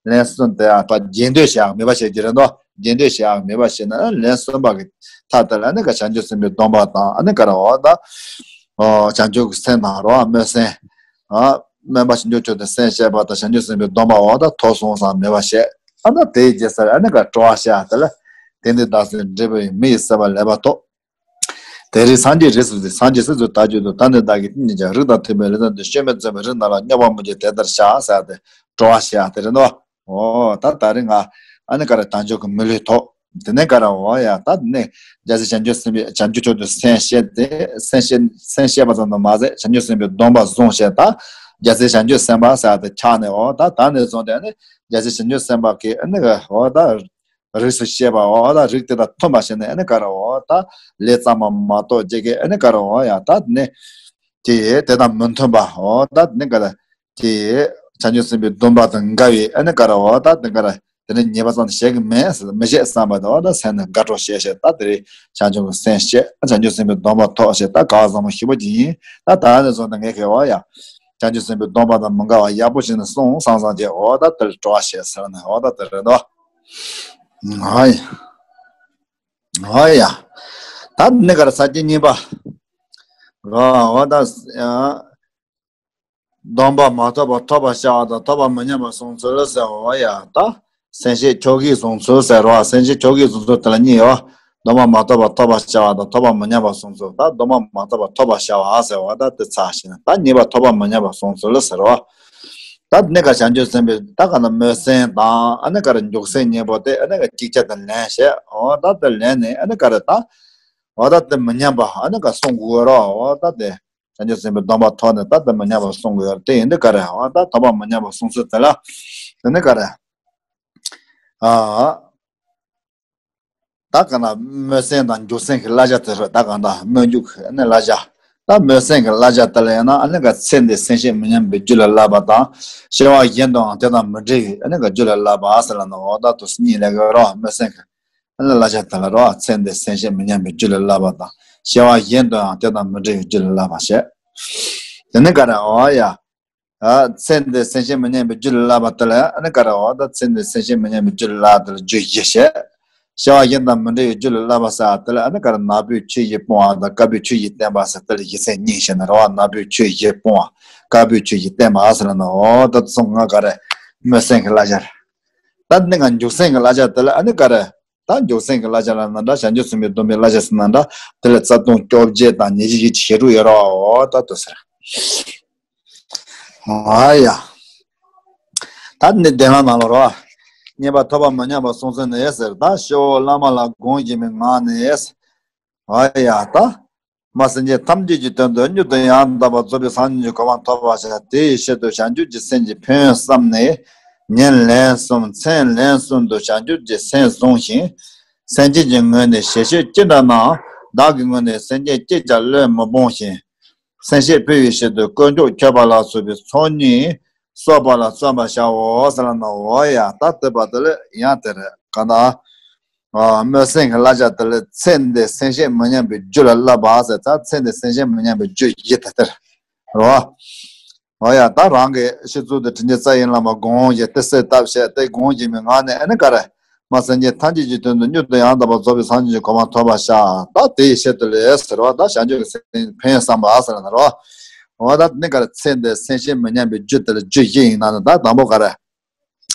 ལན་གསུམ་དེ་ཨ་ཕ་རྒྱས་འདོད་བྱེད་ཡག་མེད་པ་བྱེད་ཀྱི་རེད་དོ། རྒྱས་འདོད་བྱེད་ཡག་མེད་པ་བྱེད་ན་ལན་གསུམ་པ་གི་ཐ་དེ་ལ་ཨ་ནི་ག་བྱང་ཆུབ་སེམས་དཔའི་སྡོམ་པ་དང་ཨ་ནི་ག་རེ་འོ་ད་བྱང་ཆུབ་ཀྱི་སེམས་དང་རོ་སྨོན་སེམས་ཨ་སྨོན་པ་བྱང་ཆུབ་མཆོག་ཏུ་སེམས་བསྐྱེད་པ་དང་བྱང་ཆུབ་སེམས་དཔའི་སྡོམ་པ་འོ་ད་ཐོག་སོང་ཙང་མེད་པ་བྱེད། ཨ་ན་དེའི་རྗེས་སར་ཨ་ནི་ག་སྤྲོ་བ་བྱེད་ཡག་དེ་ལ་དེ་འདི་བདག་སེམས་འབྲས་བུ་ཡི་མི་ཡི་བསད་པ་ལེགས་པར་ཐོབ། དེ་རིང་སངས་རྒྱས་རིགས་སུ་འཛིན། སངས་རྒྱས་སྲས་སུ་བདག་གྱུར་ཏོ། ད་ནི་བདག་གིས་དེ་ཉིད་ཀྱང་། རིགས་དང་མཐུན་པའི་ལེགས་ཐོབ་འདོད། སྐྱོན་མེད་བརྩོན་པས་རིགས་རྣམས་ལ། སྙོམས་པར་མོས་ཀྱིས་དེ་ལྟར་བྱ། ཟེར་ཏེ་སྤྲོ་བ་བྱེད་ཡག་དེ་རེད་དོ། འོ་ད་ད་རིང་ང་ཨ་ནི་ག་རེ་དལ་འབྱོར་གྱི་མི་ལུས་ཐོབ། དེ་ནས་ག་རེ་འོ་ཡ་ད་དེ་ནས་རྒྱལ་སྲས་བྱང་ཆུབ་སེམས་དཔའི་བྱང་ཆུབ་མཆོག་ཏུ་སེམས་བསྐྱེད་དེ་སེམས་བསྐྱེད་སེམས་བསྐྱེད་པ་ཙམ་དུ་མ་ཟད་བྱང་ཆུབ་སེམས་དཔའི་སྡོམ་པ་བཟུང་བྱས་ད་རྒྱལ་སྲས་བྱང་ཆུབ་སེམས་དཔའ་ཟེར་ཏེ་ཆགས་ནས་འོ་ད་ད་ནས་བཟུང་སྟེ་ཨ་ནི་རྒྱལ་སྲས་བྱང་ཆུབ་སེམས་དཔའ་གིས་ཨ་ནི་འོ་ད། རིགས་སུ་སྐྱེས་པ་འོ་ད་རིགས་དེ་དང་མཐུན་པ་བྱས་ནས་ཨ་ནི་ག་རེ་འོ་ད་ལས་བརྩམས་པ་མ་གཏོགས་ཅིག་གིས་ཨ་ནི་ག་རེ་འོ་ཡ་ད་ནི་དེ་དེ་དང་མི་མཐུན་པ་འོ་ད་ནི་ག་རེ་དེ་བྱང་ཆུབ་སེམས་དཔའི་སྡོམ་པ་དང་འགལ་བའི་ཨ་ནི་ག་རེ་འོ་ད་ནི་ག་རེ་དེ་ནི་ཉེས་པ་ཙམ་དུ་བྱེད་ཀྱི་མེད་མི་བྱེད་བསམ་པ་དང་འོ་ད་སེམས་ནི་དགའ་སྤྲོ་བྱས་བྱས་ད་དེ་རིང་བྱང་ཆུབ་ཀྱི་སེམས་བསྐྱེད་བྱང་ཆུབ་སེམས་དཔའི་སྡོམ་པ་ཐོབ་བྱས་ད་ག་བཟང་པོ་ཞེ་པོ་ཅིག་ཡིན། ད་ད་ནི་བཟུང་ནས་ངས་ཁེ་འོ་ཡ་བྱང་ཆུབ་སེམས་དཔའི་སྡོམ་པ་དང་མི་འགལ་བ་ཡག་པོ་ཞིག་ནི་སོང་བསམ་བསམ་བྱས་འོ་ད་དེ་ལ་སྤྲོ་བ་བྱས་ཟེར་ནས་འོ་ད་དེ་རེད་དོ། ཨོ་ཡ། ཨོ་ཡ། ད་ནི་ག་རེ་ས་བཅད་གཉིས་པ། རོ་འོ་ད། སྡོམ་པ་མ་ཐོབ་པ་ཐོབ་པར་བྱ་བ་དང་ཐོབ་པ་མི་ཉམས་པར་བསྲུང་ཚུལ་ཟེར་འོ་ཡ་ད། སེམས་བསྐྱེད་ཆོ་གས་བཟུང་ཚུལ་ཟེར་རོ་སེམས་བསྐྱེད་ཆོ་གས་བཟུང་ཚུལ་དེ་ལ་གཉིས་ཡོད། སྡོམ་པ་མ་ཐོབ་པ་ཐོབ་པར་བྱ་བ་དང་ཐོབ་པ་མི་ཉམས་པར་བསྲུང་ཚུལ་ད་སྡོམ་པ་མ་ཐོབ་པ་ཐོབ་པར་བྱ་བ་ཟེར་བ་ད་དེ་ཚར་ཞིང་ད་གཉིས་པ་ཐོབ་པ་མི་ཉམས་པར་བསྲུང་ཚུལ་ཟེར་རོ། ད་ནི་ག་བྱང་ཆུབ་སེམས་དཔའི་ད་ག་ན་སྨོན་སེམས་དང་ཨ་ནི་ག་རེ་འཇུག་སེམས་གཉིས་པོ་དེ་ཨ་ནི་ག་གཅིག་ཆར་དུ་ལེན་བྱས་འོ་ད་དེ་ལེན་ནས་ཨ་ནི་ག་རེ་ད་འོ་ད་དེ་མི་ཉམས་པ་ཨ་ནི་ག་སྲུང་དགོས་རོ། འོ་ད་དེ་བྱང་ཆུབ་སེམས་དཔའི་སྡོམ་པ་ཐོབ་ནས་ད་དེ་མི་ཉམས་པ་སྲུང་དགོས་རོ། དེ་ཡིན་དུས་ག་རེ་འོ་ད་ཐོབ་པ་མི་ཉམས་པ་སྲུང་ཚུལ་དེ་ལ་དེ་ནི་ག་རེ་ཨ། ད་ག་ན་སྨོན་སེམས་དང་འཇུག་སེམས་ཀྱི་བསླབ་བྱ་དེ་རེད། ད་ག་ན་སྨོན་འཇུག་གི་ནི་བསླབ་བྱ། ད་སྨོན་སེམས་ཀྱི་བསླབ་བྱ་དེ་ལ་ཡང་ན་ཨ་ནི་ག་ཚེ་འདིའི་སེམས་བསྐྱེད་མི་ཉམས་པའི་རྒྱུ་ལ་བསླབ་པ་དང་། སྐྱེ་བ་གཞན་དུའང་དེ་དང་མི་འབྲལ་བའི་ཨ་ནི་ག་རྒྱུ་ལ་བསླབ་པ་ཟེར་ལ་ནི་འོ་ད་དུ་གཉིས་ལས་ག་རོ་སྨོན་སེམས་ཀྱི་ཨ་ནི་བསླབ་བྱ་དེ་ལ་རོ་ཚེ་འདིའི་སེམས་བསྐྱེད་མི་ཉམས་པའི་རྒྱུ་ལ་བསླབ་པ་དང་། སྐྱེ་བ་གཞན་དུའང་དེ་དང་མི་འབྲལ་བའི་རྒྱུ་ལ་བསླབ་པ་བྱས། དེ་ནི་ག་རེ་འོ་ཡ། ཨ་ཚེ་འདིའི་སེམས་བསྐྱེད་མི་ཉམས་པའི་རྒྱུ་ལ་བསླབ་པ་དེ་ལ་ཨ་ནི་ག་རེ་འོ་ད་ཚེ་འདིའི་སེམས་བསྐྱེད་མི་ཉམས་པའི་རྒྱུ་ལ་བསླབ་དེ་ལ་རྒྱུ་བཞི་བཤད། སྐྱེ་བ་གཞན་དང་མི་འབྲལ་བའི་རྒྱུ་ལ་བསླབ་པ་ཟེར་དེ་ལ་ཨ་ནི་ག་རེ་ནག་པོའི་ཆོས་བཞི་སྤོང་བ་དང་དཀར་པོའི་ཆོས་བཞི་བསྟན་པ་ཟེར་དེ་ལ་བཞི་ཚན་གཉིས་བཤད་ན་རོ། ནག་པོའི་ཆོས་བཞི་སྤོང་བ་དཀར་པོའི་ཆོས་བཞི་བསྟན་པ་ཟེར་ན་འོ་ད་གསུམ་ང་ག་རེ་སྨོན་སེམས་ཀྱི་བསླབ་བྱ་རེད། ད་ནི་ང་འཇུག་སེམས་ཀྱི་བསླབ་བྱ་དེ་ལ་ཨ་ནི་ག་རེ། ད་འཇུག་སེམས་ཀྱི་བསླབ་བྱ་ལ་ན་འདྲ་བྱང་ཆུབ་སེམས་དཔའི་སྡོམ་པའི་བསླབ་བྱ་ཟེར་ན་འདྲ་དེ་ལ་རྩ་ལྟུང་བཅོ་བརྒྱད་དང་ཉེར་བཞི་ཞེས་བྱས་དྲུག་ཡོད་རོ། ད་དུ་ཟེར། ཨ་ཡ། ད་ནི་བདེན་ལ་ནང་ལ་རོ། གཉིས་པ་ཐོབ་པ་མི་ཉམས་པར་སྲུང་ཚུལ་ནི་ཟེར་ད་ཤོ་བླ་མ་ལ་དགོངས་བཞེས་པའི་ངང་ནས། ཨ་ཡ་ད། མ་སེམས་ཅན་ཐམས་ཅད་ཀྱི་དོན་དུ་མྱུར་དུ་ཡང་དག་པར་རྫོགས་པའི་སངས་རྒྱས་ཀྱི་གོ་འཕང་ཐོབ་པར་བྱ། དེའི་ཕྱིར་དུ་བྱང་ཆུབ་ཀྱི་སེམས་ཀྱི་ཕན་ཡོན་བསམས་ནས། ཉིན་ལན་གསུམ་མཚན་ལན་གསུམ་དུ་བྱང་ཆུབ་ཀྱི་སེམས་བཟུང་ཞིང་། སེམས་ཅན་གྱི་ངོས་ནས་ཞལ་བཞེས་ཅི་འདྲ་ན། བདག་གི་ངོས་ནས་སེམས་ཅན་གཅིག་ཀྱང་བློས་མི་སྤོང་ཞིང་། སེམས་བསྐྱེད་ཕུལ་བའི་ཕྱིར་དུ་དཀོན་མཆོག་མཆོད་པ་ལ་སོགས་པའི་ཚོགས་གཉིས་གསོག་པ་ལ་བརྩོན་པར་བྱའོ་ཟེར་ལ་ནོ། འོ་ཡ་ད་དེ་བར་དུ་ལ་ཡང་དེ་རེད་ག་ད། ཨ་སྨོན་སེམས་ཀྱི་བསླབ་བྱ་དེ་ལ་ཚེ་འདིའི་སེམས་བསྐྱེད་མི་ཉམས་པའི་རྒྱུ་ལ་བསླབ་པ་ཟེར་ད་ཚེ་འདིའི་སེམས་བསྐྱེད་མི་ཉམས་པའི་རྒྱུ་བཞི་དེ་དེ་རེད་བ། འོ་ཡ་ད་རང་གི་སྤྱི་གཙུག་ཏུ་དྲིན་ཅན་རྩ་བའི་བླ་མ་དགོངས་བཞེས་ཏེ་གསལ་བཏབ་བྱས་ཏེ་དགོངས་བཞེས་མའི་ངང་ནས་ཨ་ནི་ག་རེ། མ་སེམས་ཅན་ཐམས་ཅད་ཀྱི་དོན་དུ་མྱུར་དུ་ཡང་དག་པར་རྫོགས་པའི་སངས་རྒྱས་ཀྱི་གོ་འཕང་ཐོབ་པར་བྱ། ད་དེའི་ཕྱིར་དུ་ལས་ཟེར་བ་ད་བྱང་ཆུབ་ཀྱི་སེམས་ཕན་ཡོན་བསམ་པ་ཟེར་ན་རོ། འོ་ད་ནི་ག་རེ་ཚེ་འདིའི་སེམས་བསྐྱེད་མི་ཉམས་པའི་རྒྱུ་དེ་ལ་རྒྱུ་བཞི་ཡིན་ན་ནི་ད་དང་པོ་ག་རེ།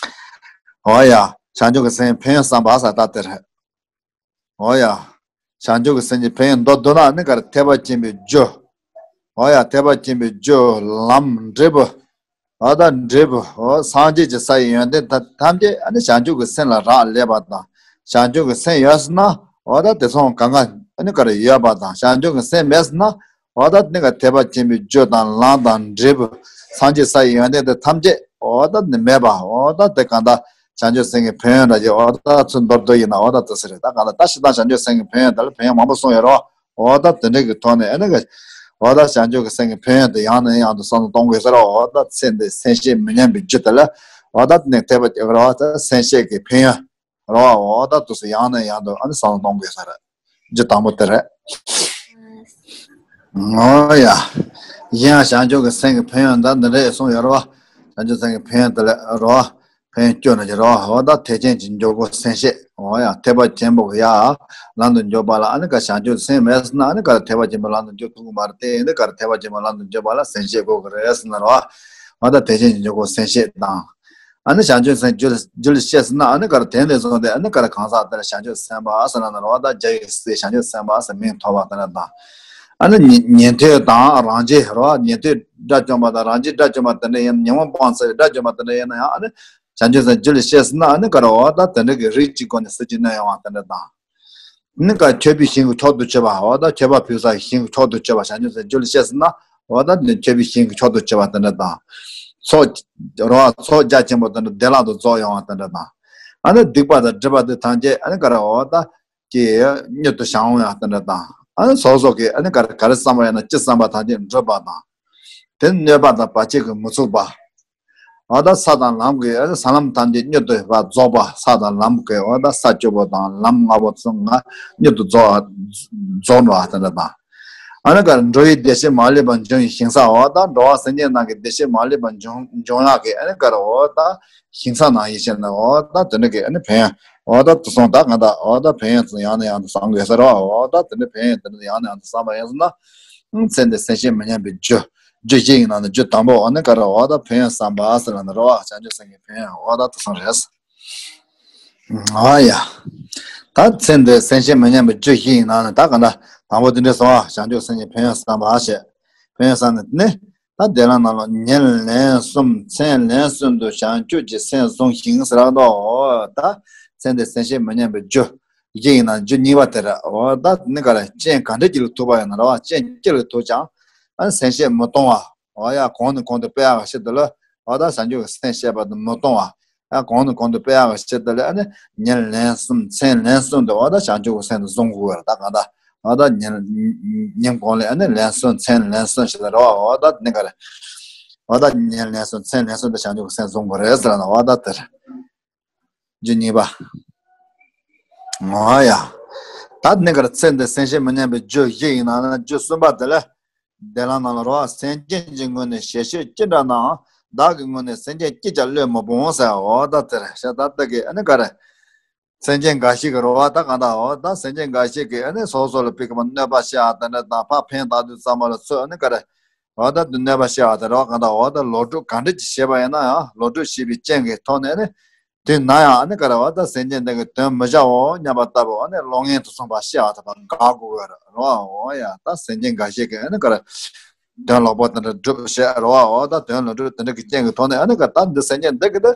འོ་ཡ། བྱང་ཆུབ་ཀྱི་སེམས་ཕན་ཡོན་བསམ་པ་ཟེར་ད་དེ་རེད། འོ་ཡ། བྱང་ཆུབ་ཀྱི་སེམས་ཀྱི་ཕན་ཡོན་མདོར་བསྡུ་ན་ནི་ག་རེ་ཐེག་པ་ཆེན་པོའི་རྒྱུ། འོ་ཡ། ཐེག་པ་ཆེན་པོའི་རྒྱུ་ལམ་འབྲས་བུ། འོ་ད་འབྲས་བུ། འོ་སངས་རྒྱས་ཀྱི་ས་ཡི་ཡོན་ཏན་ཐམས་ཅད་ཨ་ནི་བྱང་ཆུབ་ཀྱི་སེམས་ལ་རག་ལས་པ་དང་། བྱང་ཆུབ་ཀྱི་སེམས་ཡོད་ཟེར་ན། འོ་ད་དེ་ཚོ་གང་ག་ཨ་ནི་ག་རེ་ཡོད་པ་དང་། བྱང་ཆུབ་ཀྱི་སེམས་མེད་ཟེར་ན། འོ་ད་ནི་ག་ཐེག་པ་ཆེན་པོའི་རྒྱུ་དང་ལམ་དང་འབྲས་བུ། སངས་རྒྱས་ས་ཡི་ཡོན་ཏན་དེ་ཐམས་ཅད་འོ་ད་ནི་མེད་པ། འོ་ད་དེ་གང་ལྟར་བྱང་ཆུབ་སེམས་ཀྱི་ཕན་ཡོན་འདྲ་ཅིག་འོ་ད་ཚུར་མདོར་བསྡུས་ཡིན་ན་འོ་ད་དེ་ཟེར་རེད། ད་གང་ལྟར་ད་སྤྱིར་བཏང་བྱང་ཆུབ་སེམས་ཀྱི་ཕན་ཡོན་དེ་ལ་ཕན་ཡོན་མང་པོ་གསུངས་ཡོད་རེད་བ། འོ་ད་དེ་འདྲ་གི་ཐོག་ནས་ཨ་ནི་ག་འོ་ད་བྱང་ཆུབ་ཀྱི་སེམས་ཀྱི་ཕན་ཡོན་དེ་ཡང་ནས་ཡང་དུ་བསམ་བློ་གཏོང་དགོས་ཟེར་རོ། འོ་ད་ཚེ་འདིའི་སེམས་བསྐྱེད་མི་ཉམས་པའི་རྒྱུ་དེ་ལ་འོ་ད་ནི་ཐེག་པ་ཆེན་པོའི་སེམས་བསྐྱེད་ཀྱི་ཕན་ཡོན་རོ། འོ་ད་དུས་སུ་ཡང་ནས་ཡང་དུ་ཨ་ནི་བསམ་བློ་གཏོང་དགོས་ས་རེད། རྒྱུ་དང་པོ་དེ་རེད། འོ་ཡ། གཞན་ཡང་བྱང་ཆུབ་ཀྱི་སེམས་ཀྱི་ཕན་ཡོན་ད་འདི་འདྲས་གསུངས་ཡོད་རེད་བ། བྱང་ཆུབ་སེམས་ཀྱི་ཕན་ཡོན་དེ་ལ་རོ། ཕན་ཡོན་བཅུ་ན་གྱི་རོ། འོ་ད་ཐེག་ཆེན་གྱི་འཇུག་སྒོ་སེམས་བསྐྱེད། འོ་ཡ། ཐེག་པ་ཆེན་པོ་གི་ཡ། ལམ་དུ་འཇུག་པ་ལ་ཨ་ནི་ག་བྱང་ཆུབ་སེམས་མེད་ཟེར་ན་ཨ་ནི་ག་ཐེག་པ་ཆེན་པོའི་ལམ་དུ་འཇུག་ཐུབ་ཀྱི་མ་རེད་དེ། འདི་ག་ཐེག་པ་ཆེན་པོའི་ལམ་དུ་འཇུག་པ་ལ་སེམས་བསྐྱེད་དགོས་ཀྱི་རེད་ཟེར་ན་རོ། འོ་ད་ཐེག་ཆེན་གྱི་འཇུག་སྒོ་སེམས་བསྐྱེད་དང་། ཨ་ནི་བྱང་ཆུབ་སེམས་རྒྱུད་ལ་རྒྱུད་ལ་སྐྱེས་ཟེར་ན་ཨ་ནི་ག་རེ་དེ་ནས་བཟུང་སྟེ་ཨ་ནི་ག་རེ་གང་ཟག་དེ་ལ་བྱང་ཆུབ་སེམས་དཔའ་ཟེར་ན་རོ། ད་རྒྱལ་བའི་སྲས་བྱང་ཆུབ་སེམས་དཔའ་ཟེར་མིང་ཐོབ་པ་དེ་འདྲ་དང་། ཨ་ནི་ཉན་ཉན་ཐོས་དང་རང་རྒྱལ་རོ། ཉན་ཐོས་དགྲ་བཅོམ་པ་དང་རང་རྒྱལ་དགྲ་བཅོམ་པ་དེ་འདྲ་ཡིན། ཉོན་མོངས་སྤངས་ཚར་བའི་དགྲ་བཅོམ་པ་དེ་འདྲ་ཡིན་ན་ཡང་ཨ་ནི་བྱང་ཆུབ་སེམས་རྒྱུད་ལ་སྐྱེས་ཟེར་ན་ཨ་ནི་ག་རེ་འོ་ད་དེ་འདྲ་གི་རིགས་གཅིག་སྒོ་ནས་སྲིད་ཞིར་གནས་ཡོང་བ་དེ་འདྲ་དང་། ནི་ག་མཆོད་པའི་ཞིང་གི་མཆོག་ཏུ་གྱུར་པ། འོ་ད་མཆོད་པ་ཕུལ་སའི་ཞིང་གི་མཆོག་ཏུ་གྱུར་པ་བྱང་ཆུབ་སེམས་རྒྱུད་ལ་སྐྱེས་ཟེར་ན། འོ་ད་ནི་མཆོད་པའི་ཞིང་གི་མཆོག་ཏུ་གྱུར་པ་དེ་འདྲ་དང་། ཚོགས་རོ། ཚོགས་རྒྱ་ཆེན་པོ་དེ་འདྲ་བདེ་བླག་ཏུ་རྫོགས་ཡོང་བ་དེ་འདྲ་དང་། ཨ་ནི་སྡིག་པ་དང་སྒྲིབ་པ་དེ་ཐམས་ཅད་ཨ་ནི་ག་རེ་འོ་ད་ཀྱི་མྱུར་དུ་བྱང་ཡོང་ཡ་དེ་འདྲ་དང་། ཨ་ནི་སོ་སོ་གི་ཨ་ནི་ག་རེ་ག་རེ་བསམ་པ་ཡིན་ན་ཅི་བསམ་པ་ཐམས་ཅད་འགྲུབ་པ་དང་། དེ་གནོད་པ་དང་བར་ཆད་ཀྱིས་མི་ཚུགས་པ། འོ་ད་ས་དང་ལམ་གྱི་ས་ལམ་ཐམས་ཅད་མྱུར་དུ་རྫོགས་པ། ས་དང་ལམ་གྱི་འོ་ད་ས་བཅུ་པོ་དང་ལམ་ལྔ་པོ་ཚང་མ་མྱུར་དུ་རྫོགས་རྫོགས་འགྲོ་བ་དེ་འདྲ་དང་། ཨ་ནི་ག་འགྲོ་བའི་བདེ་གཤེགས་མ་ལུས་པ་འབྱུང་བའི་ཞིང་ས། འོ་ད་འགྲོ་བ་སེམས་ཅན་རྣམས་ཀྱི་བདེ་གཤེགས་མ་ལུས་པ་འབྱུང་འབྱུང་ཡག་གི་ཨ་ནི་ག་རེ་འོ་ད་ཞིང་ས་ནང་ཡིན་ཕྱིར་ན་འོ་ད་དེ་འདྲ་གི་ཨ་ནི་ཕན་ཡོན་འོ་ད་དེ་སོང་ད་གང་ལྟར་འོ་ད་ཕན་ཡོན་ཚོ་ཡང་ནས་ཡང་དུ་བསམ་དགོས་ས་རེད་བ། འོ་ད་དེ་འདྲ་ཕན་ཡོན་དེ་འདྲ་ཡང་ནས་ཡང་དུ་བསམ་པ་ཡིན་ཟེར་ན། ཚེ་འདིའི་སེམས་བསྐྱེད་མི་ཉམས་པའི་རྒྱུ། རྒྱུ་བཞི་ཡི་ནང་ནས་རྒྱུ་དང་པོ་འོ་ནི་ག་རེ་འོ་ད་ཕན་ཡོན་བསམ་པ་ཟེར་ལ་ནི་རེད་བ། བྱང་ཆུབ་སེམས་ཀྱི་ཕན་ཡོན་འོ་ད་དེ་སོང་རེད། ཨ་ཡ། ད་ཚེ་འདིའི་སེམས་བསྐྱེད་མི་ཉམས་པའི་རྒྱུ་བཞི་ཡི་ནང་ནས་ད་ག་འདྲ་དང་པོ་དེ་འདྲ་སོང་བ། བྱང་ཆུབ་སེམས་ཀྱི་ཕན་ཡོན་བསམ་པ་ཞེས། ཕན་ཡོན་བསམ་ནས་ནི། ད་དེ་ལ་ནང་ལ་ཉིན་ལན་གསུམ་མཚན་ལན་གསུམ་དུ་བྱང་ཆུབ་ཀྱི་སེམས་བཟུང་ཞིང་ཟེར་བ་དང་འོ་ད་ཚེ་འདིའི་སེམས་བསྐྱེད་མི་ཉམས་པའི་རྒྱུ། བཞི་ཡིན་ན་རྒྱུ་གཉིས་པ་དེ་རེད། འོ་ད་ནི་ག་རེ་རྐྱེན་ག་འདྲ་ཅིག་ལ་ཐུག་པ་ཡིན་ན་རེད་བ། རྐྱེན་ཅི་ལ་ཐུག་ཀྱང་ཨ་ནི་སེམས་བསྐྱེད་མི་གཏོང་བ། འོ་ཡ་གོང་ནས་གོང་དུ་སྤེལ་ཡག་ཆེད་དུ་ལ་འོ་ད་བྱང་ཆུབ་ཀྱི་སེམས་བསྐྱེད་པ་དེ་མི་གཏོང་བ། ཡ་གོང་ནས་གོང་དུ་སྤེལ་ཡག་ཆེད་དུ་ལ་ཨ་ནི་ཉིན་ལན་གསུམ་མཚན་ལན་གསུམ་དུ་འོ་ད་བྱང་ཆུབ་ཀྱི་སེམས་དེ་བཟུང་དགོས་པ་རེད། ད་གང་ལྟར་འོ་ད་ཉིན་ཉིན་གུང་ལ་ཨ་ནི་ལན་གསུམ་མཚན་ལན་གསུམ་ཞིག་ལ་རེད་བ། འོ་ད་ནི་ག་རེ་འོ་ད་ཉིན་ལན་གསུམ་མཚན་ལན་གསུམ་དུ་བྱང་ཆུབ་ཀྱི་སེམས་བཟུང་དགོས་རེད་ཟེར་ན་འོ་ད་དེ་རེད། རྒྱུ་གཉིས་པ། འོ་ཡ། ད་ནི་ག་རེ་ཚེ་འདིའི་སེམས་བསྐྱེད་མི་ཉམས་པའི་རྒྱུ་བཞི་ཡིན་ན་རྒྱུ་གསུམ་པ་དེ་ལ། དེ་ལ་ནང་ལ་རོ། སེམས་ཅན་གྱི་ངོས་ནས་ཞལ་བཞེས་ཅི་འདྲ་ནའང་། བདག་གི་ངོས་ནས་སེམས་ཅན་གཅིག་ཀྱང་བློས་མི་སྤོང་ཟེར། འོ་ད་དེ་རེད། ཤ་ད་ལྟ་གི་ཨ་ནི་ག་རེ། སེམས་ཅན་འགའ་ཞིག་གི་རོ་བ་ད་གང་ལྟར་འོ་ད་སེམས་ཅན་འགའ་ཞིག་གིས་ཨ་ནི་སོ་སོ་ལ་ཕ་གི་མ་གནོད་པ་བྱེད་ཡག་དེ་འདྲ་དང་ཕར་ཕན་བཏགས་དུས་ཙམ་པ་ལ་ཚུར་ཨ་ནི་ག་རེ། འོ་ད་དུ་གནོད་པ་བྱེད་ཡག་དེ་རོ་གང་ལྟར་འོ་ད་ལོག་སྒྲུབ་ག་འདྲ་ཅིག་བྱེད་པ་ཡིན་ན་ཡང་ལོག་སྒྲུབ་བྱེད་པའི་རྐྱེན་གྱི་ཐོག་ནས་ཨ་ནི། དུས་ན་ཡང་ཨ་ནི་ག་རེ་འོ་ད་སེམས་ཅན་དེ་གི་དོན་མི་བྱའོ་སྙམ་པ་ལྟ་བུ་ཨ་ནི་བློ་ངན་དུ་སོང་བ་ཤེས་པ་དང་དགག་དགོས་པ་རེད་རོ། འོ་ཡ་ད་སེམས་ཅན་འགའ་ཞིག་གིས་ཨ་ནི་ག་རེ། དོན་ལོག་པ་དེ་འདྲ་སྒྲུབ་བྱེད་རོ། འོ་ད་དོན་ལོག་སྒྲུབ་དེ་འདྲ་གི་རྐྱེན་གྱི་ཐོག་ནས་ཨ་ནི་ག་ད་འདི་སེམས་ཅན་འདི་གི་ད་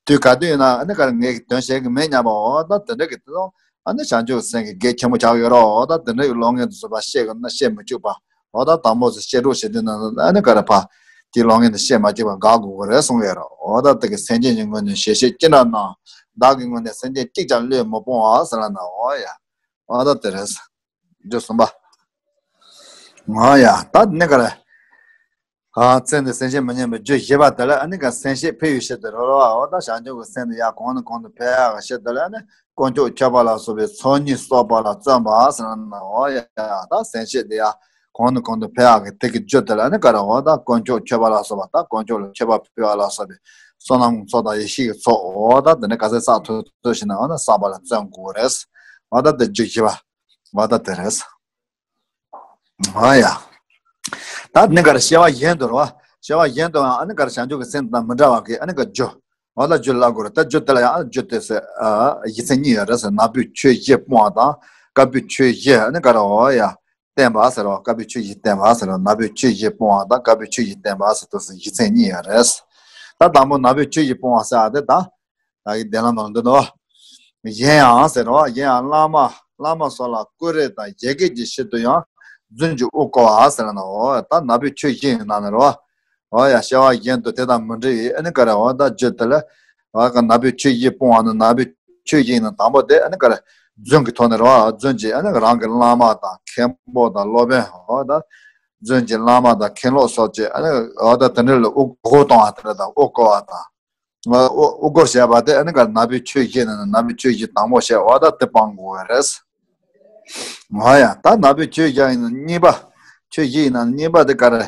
དུས་ག་དུས་ཡིན་ན་ཨ་ནི་ག་རེ་ངས་དོན་བྱེད་ཀྱི་མེད་སྙམ་པ་འོ་ད་དེ་འདྲ་གི་དེ་ཚོ་ཨ་ནི་བྱང་ཆུབ་སེམས་ཀྱི་གེགས་ཆེན་པོ་ཆགས་ཡོད་རོ། འོ་ད་དེ་འདྲ་གི་བློ་ངན་དུ་སོང་བ་ཤེས་དགོས་ན་ཤེས་མི་བཅུག་པ། འོ་ད་དང་པོ་ཚོ་བཤད་སྒྲུབ་བྱེད་དུས་ན་ཨ་ནི་ག་རེ་ཕ། དེའི་བློ་ངན་དུ་བཤད་མ་བཅུག་པར་དགག་དགོས་ཀྱི་རེད་གསུང་གི་ཡོད་རེད། འོ་ད་དེ་གི་སེམས་ཅན་གྱི་ངོས་ནས་ཞལ་བཞེས་ཅི་འདྲ་ན། བདག་གི་ངོས་ནས་སེམས་ཅན་གཅིག་ཀྱང་བློས་མི་སྤོང་བ་ཟེར་ལ་ན་འོ་ཡ། འོ་ད་དེ་རེད། རྒྱུ་གསུམ་པ། འོ་ཡ་ད་ནི་ག་རེ། ཨ་ཚེ་འདིའི་སེམས་བསྐྱེད་མི་ཉམས་པའི་རྒྱུ་བཞི་པ་དེ་ལ་ཨ་ནི་ག་སེམས་བསྐྱེད་འཕེལ་བའི་ཕྱིར་དུ་རོ་རོ་བ། འོ་ད་བྱང་ཆུབ་ཀྱི་སེམས་དེ་ཡར་གོང་ནས་གོང་དུ་འཕེལ་ཡག་གི་ཕྱིར་དུ་ལ་ཨ་ནི། དཀོན་མཆོག་མཆོད་པ་ལ་སོགས་པའི་ཚོགས་གཉིས་བསགས་པ་ལ་བརྩོན་པ་ཟེར་ན་འོ་ཡ། ད་སེམས་བསྐྱེད་དེ་ཡར་གོང་ནས་གོང་དུ་འཕེལ་ཡག་གི་དེ་གི་རྒྱུ་དེ་ལ་ནི་ག་རེ་འོ་ད་དཀོན་མཆོག་མཆོད་པ་ལ་སོགས་པ་ད་དཀོན་མཆོག་ལ་མཆོད་པ་ཕུལ་བ་ལ་སོགས་པའི་བསོད་ནམས་ཚོགས་དང་ཡེ་ཤེས་ཀྱི་ཚོགས་འོ་ད་དེ་ནི་ག་ཚོད་བསགས་ཐུབ་ཐུབ་ཞིག་ན་འོ་ན་བསགས་པ་ལ་བརྩོན་དགོས་རེད། འོ་ད་དེ་རྒྱུ་བཞི་པ། འོ་ད་དེ་རེད། འོ་ཡ། ད་ནི་ག་རེ་སྐྱེ་བ་གཞན་དུ་རོ། སྐྱེ་བ་གཞན་དུ་ཡང་ཨ་ནི་ག་རེ་བྱང་ཆུབ་ཀྱི་སེམས་དང་མི་འདྲ་བ་གི་ཨ་ནི་ག་རྒྱུ། འོ་ད་རྒྱུ་ལ་དགོས་རེད། ད་རྒྱུ་དེ་ལ་ཡང་ཨ་རྒྱུ་དེ་ཟེར་ཨ་གཞི་ཚན་གཉིས་ཡོད་རེད་ཟེར། ནག་པོའི་ཆོས་བཞི་སྤོང་བ་དང་དཀར་པོའི་ཆོས་བཞི་ཨ་ནི་ག་རེ་འོ་ཡ། བསྟན་པ་ཟེར་བ། དཀར་པོའི་ཆོས་བཞི་བསྟན་པ་ཟེར་བ། ནག་པོའི་ཆོས་བཞི་སྤོང་བ་དང་དཀར་པོའི་ཆོས་བཞི་བསྟན་པ་ཟེར་དུས་སུ་བཞི་ཚན་གཉིས་ཡོད་རེད། ད་དང་པོ་ནག་པོའི་ཆོས་བཞི་སྤོང་བ་ཟེར་བ་དེ་ད། ད་གི་བདེན་ལམ་ནང་འདི་ནོ། གཞན་ཡང་ཟེར་བ། གཞན་ཡང་བླ་མ་བླ་མ་སོགས་ལ་སྐུ་རེ་དང་ཡ་གྱལ་གྱི་ཕྱིར་དུ་ཡང་རྫུན་གྱིས་དབུ་བསྐོར་བ་ཟེར་ན། འོ་ད་ནག་པོའི་ཆོས་བཞི་ཡི་ནང་ནས་རོ། འོ་ཡ། བྱ་བ་གཞན་དུ་དེ་དང་མི་འབྲེལ་བའི་ཨ་ནི་ག་རེ་འོ་ད་རྒྱུ་དེ་ལ། འོ་ག་ནག་པོའི་ཆོས་བཞི་སྤོང་བ་ནི་ནག་པོའི་ཆོས་བཞི་ཡི་ནང་དང་པོ་དེ་ཨ་ནི་ག་རེ། རྫུན་གྱི་ཐོག་ནས་རོ། རྫུན་གྱིས་ཨ་ནི་རང་གི་བླ་མ་དང་མཁན་པོ་དང་སློབ་དཔོན། འོ་ད་རྫུན་གྱིས་བླ་མ་དང་མཁན་སློབ་སོགས་ཀྱི་ཨ་ནི་འོ་ད་དེ་འདྲ་ལ་དབུ་དབུ་གཏོང་བ་དེ་འདྲ་དང་དབུ་བསྐོར་བ་དང་། དབུ་དབུ་སྐོར་བྱས་པ་དེ་ཨ་ནི་ག་རེ། ནག་པོའི་ཆོས་བཞི་ནི་ནག་པོའི་ཆོས་བཞི་དང་པོ་བྱས། འོ་ད་དེ་སྤང་དགོས་པ་རེད། འོ་ཡ། ད་ནག་པོའི་ཆོས་བཞི་ཡི་ནང་གཉིས་པ། ཆོས་བཞི་ཡི་ནང་གཉིས་པ་དེ་ག་རེ།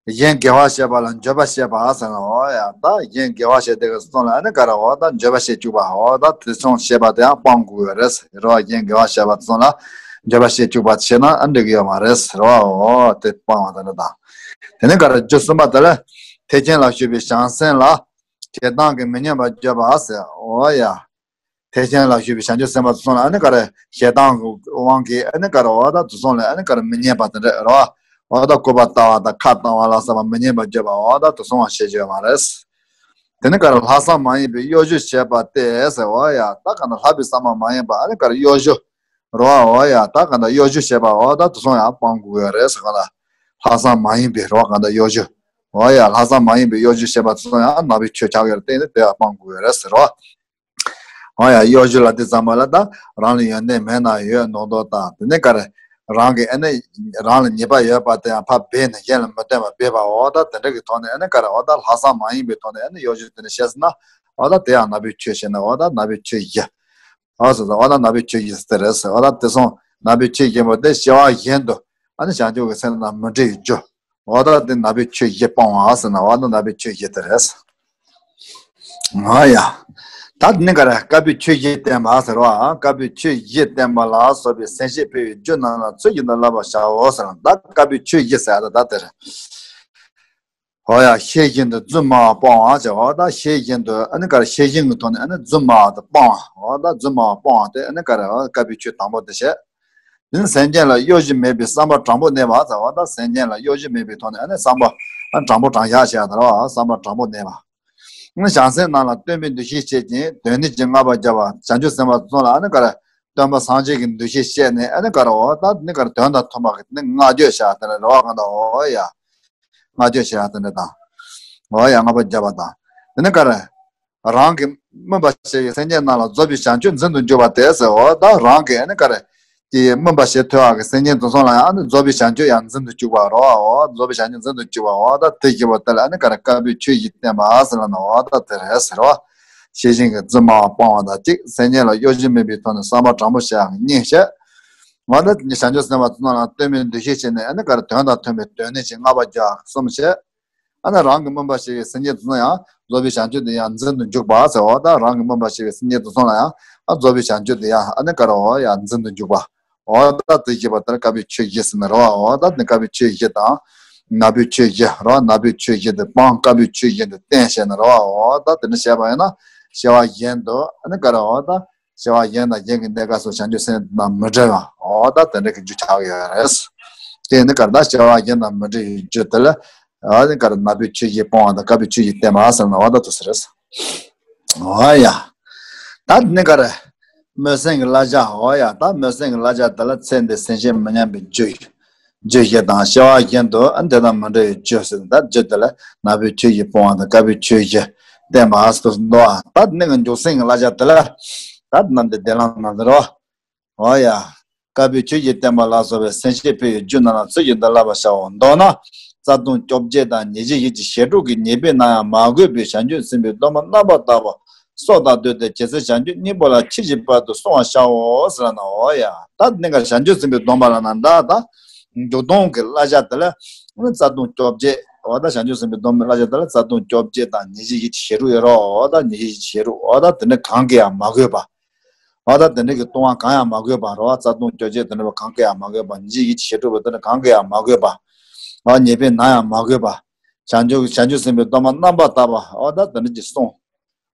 གཞན་དགེ་བ་བྱེད་པ་ལ་འགྱོད་པ་བྱེད་པ་ཟེར་ན། འོ་ཡ། ད་གཞན་དགེ་བ་བྱེད་དེ་གི་སོང་ལ་ཨ་ནི་ག་རེ་འོ་ད་འགྱོད་པ་བྱེད་བཅུག་པ། འོ་ད་དེ་སོང་བྱེད་པ་དེ་ཡང་སྤང་དགོས་པ་རེད་རོ། གཞན་དགེ་བ་བྱེད་པ་སོང་ལ་འགྱོད་པ་བྱེད་བཅུག་པ་བྱེད་ན་ཨ་འགྲིག་གི་ཡོད་མ་རེད་རོ། འོ་དེ་སྤང་བ་དེ་འདྲ་དང་། དེ་ནས་ག་རེ། རྒྱུ་གསུམ་པ་དེ་ལ། ཐེག་ཆེན་ལ་ཞུགས་པའི་བྱང་སེམས་ལ། ཞེ་སྡང་གིས་མི་སྙན་པར་བརྗོད་པ་ཟེར། འོ་ཡ། ཐེག་ཆེན་ལ་ཞུགས་པའི་བྱང་ཆུབ་སེམས་དཔའ་དེ་ཚོ་ལ་ཨ་ནི་ག་རེ། ཞེ་སྡང་གི་དབང་གིས་ཨ་ནི་ག་རེ་འོ་ད་དེ་ཚོ་ལ་ཨ་ནི་ག་རེ་མི་སྙན་པ་དེ་འདྲ་རེད་བ། འོ་ད་སྐུར་པ་བཏང་བ་དང་ཁ་བཏང་བ་ལ་སོགས་པ་མི་སྙན་པར་བརྗོད་པ། འོ་ད་དེ་ཚོ་ཡང་བྱེད་རྒྱུ་ཡོད་མ་རེད། དེ་ནི་ག་རེ། ལྷག་བསམ་མ་ཡིན་པའི་གཡོ་སྒྱུ་བྱེད་པ་སྟེ་ཟེར། འོ་ཡ། ད་ག་འདྲ་ལྷག་པའི་བསམ་པ་མ་ཡིན་པ་ཨ་ནི་ག་རེ་གཡོ་སྒྱུ། རེད་བ། འོ་ཡ། ད་ག་འདྲ་གཡོ་སྒྱུ་བྱེད་པ། འོ་ད་དེ་ཚོ་ཡང་སྤང་དགོས་ཡོད་རེད་ཟེར། ག་འདྲ་ལྷག་བསམ་མ་ཡིན་པའི་རེད་བ། ག་འདྲ་གཡོ་སྒྱུ། འོ་ཡ། ལྷག་བསམ་མ་ཡིན་པའི་གཡོ་སྒྱུ་བྱེད་པ་དེ་ཚོ་ཡང་ནག་པོའི་ཆོས་ཆགས་ཡོད་རེད། དེ་ནི་དེ་ཡང་སྤང་དགོས་ཡོད་རེད་ཟེར་རོ། འོ་ཡ། གཡོ་སྒྱུ་ལ་དེ་ཙམ་པ་ལ་ད་རང་ལ་ཡོན་ཏན་མེད་ན་ཡོད་མདོག་མདོག་དང་། དེ་ནས་ག་རེ། རང་གི་ཨ་ནི་རང་ལ་ཉེས་པ་ཡོད་པ་དེ་ཡང་ཕར་སྦས་ནས་གཞན་ལ་མི་སྟོན་པར་སྦས་པ། འོ་ད་དེ་འདྲ་གི་ཐོག་ནས་ཨ་ནི་ག་རེ། འོ་ད་ལྷག་བསམ་མ་ཡིན་པའི་ཐོག་ནས་ཨ་ནི་གཡོ་སྒྱུ་དེ་འདྲ་བྱས་ཟེར་ན། འོ་ད་དེ་ཡང་ནག་པོའི་ཆོས་བྱས་ན། འོ་ད་ནག་པོའི་ཆོས་བཞི། འོ་སོ་སོ། འོ་ད་ནག་པོའི་ཆོས་བཞི་དེ་རེད་ཟེར། འོ་ད་དེ་སོང་ནག་པོའི་ཆོས་བཞི་པོ་དེ་བྱ་བ་གཞན་དུ་ཨ་ནི་བྱང་ཆུབ་ཀྱི་སེམས་དང་མི་འབྲལ་བའི་རྒྱུ། འོ་ད་དེ་ནག་པོའི་ཆོས་བཞི་སྤོང་བ་ཟེར་ན། འོ་ད་ནག་པོའི་ཆོས་བཞི་དེ་རེད། འོ་ཡ། ད་དེ་ནི་ག་རེ། དཀར་པོའི་ཆོས་བཞི་བསྟན་པ་ཟེར་བ། དཀར་པོའི་ཆོས་བཞི་བསྟན་པ་ལ་སོགས་པའི་སེམས་བསྐྱེད་འཕེལ་བའི་རྒྱུ་རྣམས་ལ་ཚུལ་བཞིན་དུ་བསླབ་པར་བྱའོ་ཟེར་ན། ད་དཀར་པོའི་ཆོས་བཞི་ཟེར་ཡ་ད་ད་དེ་རེད། འོ་ཡ། ཤེས་བཞིན་དུ་རྫུན་སྨྲ་བ་སྤོང་བ་ཟེར། འོ་ད་ཤེས་བཞིན་དུ་ཨ་ནི་ག་རེ། ཤེས་བཞིན་གྱི་ཐོག་ནས་ཨ་ནི་རྫུན་སྨྲ་བ་དེ་སྤོང་བ། འོ་ད་རྫུན་སྨྲ་བ་སྤོང་བ་དེ་ཨ་ནི་ག་རེ། འོ་དཀར་པོའི་ཆོས་དང་པོ་དེ་བྱས། དེ་ནི་སེམས་ཅན་ལ་གཡོ་སྒྱུ་མེད་པའི་བསམ་པ་དྲང་པོ་གནས་པ་ཟེར། འོ་ད་སེམས་ཅན་ལ་གཡོ་སྒྱུ་མེད་པའི་ཐོག་ནས་ཨ་ནི་བསམ་པ་ཨ་དྲང་པོ་དྲང་བཞག་བྱས་ད་རོ། བསམ་པ་དྲང་པོ་གནས་པ། ཨ་ནི་བྱང་སེམས་རྣམས་ལ་སྟོན་པའི་འདུ་ཤེས་བསྐྱེད་ཅིང་དོན་གཉེར་གྱི་བསྔགས་པ་བརྒྱབ་པ། བྱང་ཆུབ་སེམས་དཔའ་ཚོ་ལ་ཨ་ནི་ག་རེ། སྟོན་པ་སངས་རྒྱས་ཀྱི་འདུ་ཤེས་བསྐྱེད་ནས་ཨ་ནི་ག་རེ། འོ་ད་ནི་ག་རེ། དོན་དང་མཐུན་པ་གི་ནི་བསྔགས་བརྗོད་བྱ་དེ་འདྲ་རེད་བ། གང་ལྟར་འོ་ཡ། བསྔགས་བརྗོད་བྱེད་ཡ་དེ་འདྲ་དང་། འོ་ཡ། བསྔགས་པ་བརྒྱབ་པ་དང་། དེ་ནས་ག་རེ། རང་གི་སྨོན་པ་བྱས་པའི་སེམས་ཅན་རྣམས་ལ་རྫོགས་པའི་བྱང་ཆུབ་འཛིན་དུ་འཇུག་པ་སྟེ་ཟེར། འོ་ད་རང་གི་ཨ་ནི་ག་རེ། ཀྱི་སྨོན་པ་བྱེད་ཐུབ་པ་གི་སེམས་ཅན་དེ་ཚོ་ལ་ཡང་ཨ་ནི་རྫོགས་པའི་བྱང་ཆུབ་ཡང་འཛིན་དུ་འཇུག་པ་རོ། འོ་རྫོགས་པའི་བྱང་ཆུབ་འཛིན་དུ་འཇུག་པ། འོ་ད་དེ་བཞི་པོ་དེ་ལ་ཨ་ནི་ག་རེ། དཀར་པོའི་ཆོས་བཞི་བསྟན་པ་ཟེར་ལ་ན། འོ་ད་དེ་རེད་ཟེར་བ། ཤེས་བཞིན་གྱིས་རྫུན་སྨྲ་བ་སྤོང་བ་དང་གཅིག་སེམས་ཅན་ལ་གཡོ་སྒྱུ་མེད་པའི་ཐོག་ནས་བསམ་པ་དྲང་པོ་བྱེད་ཡག་གཉིས་བྱས། འོ་ད་བྱང་ཆུབ་སེམས་དཔའ་ཚོ་རྣམས་ལ་སྟོན་པའི་འདུ་ཤེས་བྱས་ནས་ཨ་ནི་ག་རེ། དོན་དང་མཐུན་པའི་དོན་གཉེར་གྱི་བསྔགས་པ་རྒྱག་གསུམ་བྱས། ཨ་ནི་རང་གི་སྨོན་པ་བྱས་པའི་སེམས་ཅན་དེ་ཚོ་ཡང་རྫོགས་པའི་བྱང་ཆུབ་དེ་ཡང་འཛིན་དུ་འཇུག་པ་ཟེར། འོ་ད་རང་གི་སྨོན་པ་བྱས་པའི་སེམས་ཅན་དེ་ཚོ་ལ་ཡང་ཨ་རྫོགས་པའི་བྱང་ཆུབ་དེ་ཡང་ཨ་ནི་ག་རེ། འོ་ཡང་འཛིན་དུ་འཇུག་པ། འོ་ད་དེ་བཞི་པོ་དེར་དཀར་པོའི་ཆོས་བཞི་ཟེར་ནི་རེད་བ། འོ་ད་དེ་དཀར་པོའི་ཆོས་བཞི་དང་། ནག་པོའི་ཆོས་བཞི་རེད་བ། ནག་པོའི་ཆོས་བཞི་དེ་སྤང་། དཀར་པོའི་ཆོས་བཞི་དེ་བསྟེན་བྱས་ནི་རེད་བ། འོ་ད་དེ་འདྲ་བྱས་པ་ཡིན་ན་བྱ་བ་གཞན་དུ་ཨ་ནི་ག་རེ། འོ་ད་བྱ་བ་གཞན་དང་གཞན་གྱི་གནས་སྐབས་སུ་བྱང་ཆུབ་སེམས་དང་མི་འབྲལ་བ། འོ་ད་དེ་འདྲ་གི་རྒྱུ་ཆགས་ཡོད་རེད། དེ་ནི་ག་རེ། ད་བྱ་བ་གཞན་དང་མི་འབྲལ་བའི་རྒྱུ་དེ་ལ། ཨ་ནི་ག་རེ། ནག་པོའི་ཆོས་བཞི་སྤོང་བ་དང་དཀར་པོའི་ཆོས་བཞི་བསྟེན་པ་ཟེར་ན། འོ་ད་དེ་ཚོ་རེད། འོ་ཡ། ད་ནི་ག་རེ། སྨོན་སེམས་ཀྱི་བསླབ་བྱ། འོ་ཡ། ད་སྨོན་སེམས་ཀྱི་བསླབ་བྱ་དེ་ལ་ཚེ་འདིར་སེམས་ཅན་མི་ཉམས་པའི་རྒྱུ་ཡིན། རྒྱུ་བཞི་དང་། བྱ་བ་གཞན་དུ་ཨ་དེ་དང་མི་འབྲལ་བའི་རྒྱུ་ཟེར། ད་རྒྱུ་དེ་ལ་ནག་པོའི་ཆོས་བཞི་སྤོང་བ་དང་དཀར་པོའི་ཆོས་བཞི་བསྟེན་པ་ཟེར་དུ་འདུག་ད་ནི་གི་འཇུག་སེམས་ཀྱི་བསླབ་བྱ་དེ་ལ་ད་ནམ་དེ་བདེ་ལམ་ནང་དུ་རོ། འོ་ཡ། དཀར་པོའི་ཆོས་ཀྱི་བསྟན་པ་ལ་སོགས་པའི་སེམས་བསྐྱེད་འཕེལ་བའི་རྒྱུ་རྣམས་ལ་ཚུལ་བཞིན་དུ་བསླབ་པར་བྱའོ། མདོར་ན། རྩ་ལྟུང་བཅོ་བརྒྱད་དང་ཉེར་བཞི་ཡིད་ཀྱི་བྱེད་སྒྲུབ་ཀྱི་ཉེས་པའི་ནང་ཡང་མ་གོས་པའི་བྱང་ཆུབ་སེམས་དཔའི་སྡོམ་པ་རྣམ་པར་དག་པ་སྲོག་དང་བསྡོས་ཏེ་རྒྱལ་སྲས་བྱང་ཆུབ་སྙིང་པོ་ལ་ཆེས་བྱེད་པར་དུ་བསྲུང་བར་བྱའོ་ཟེར་ན། འོ་ཡ། ད་གནས་འགའ་བྱང་ཆུབ་སེམས་དཔའི་སྡོམ་པ་ལ་ན་འདྲ་ད། འཇུག་ལྡོག་གི་བསླབ་བྱ་དེ་ལ་རྩ་ལྟུང་བཅོ་བརྒྱད། འོ་ད་བྱང་ཆུབ་སེམས་དཔའི་སྡོམ་པའི་བསླབ་བྱ་དེ་ལ་རྩ་ལྟུང་བཅོ་བརྒྱད་དང་ཉེར་བཞི་ཡིད་ཀྱི་བྱེད་སྒྲུབ་ཡོད་རོ། འོ་ད་ཉེར་བཞི་ཡིད་ཀྱི་བྱེད་སྒྲུབ། འོ་ད་དེ་འདྲ་གང་གིས་ཡང་མ་གོས་པ། འོ་ད་དེ་འདྲ་གི་ལྟུང་བ་གང་ཡང་མ་གོས་པ་རོ། རྩ་ལྟུང་བཅོ་བརྒྱད་དེ་འདྲ་བ་གང་གིས་ཡང་མ་གོས་པ། ཉེར་བཞི་ཡིད་ཀྱི་བྱེད་སྒྲུབ་པ་དེ་འདྲ་གང་གིས་ཡང་མ་གོས་པ། འོ་ཉེས་པའི་ནང་ཡང་མ་གོས་པ། བྱང་ཆུབ་བྱང་ཆུབ་སེམས་དཔའི་སྡོམ་པ་རྣམ་པར་དག་པ། འོ་ད་དེ་འདྲ་གྱི་བསྲུང་།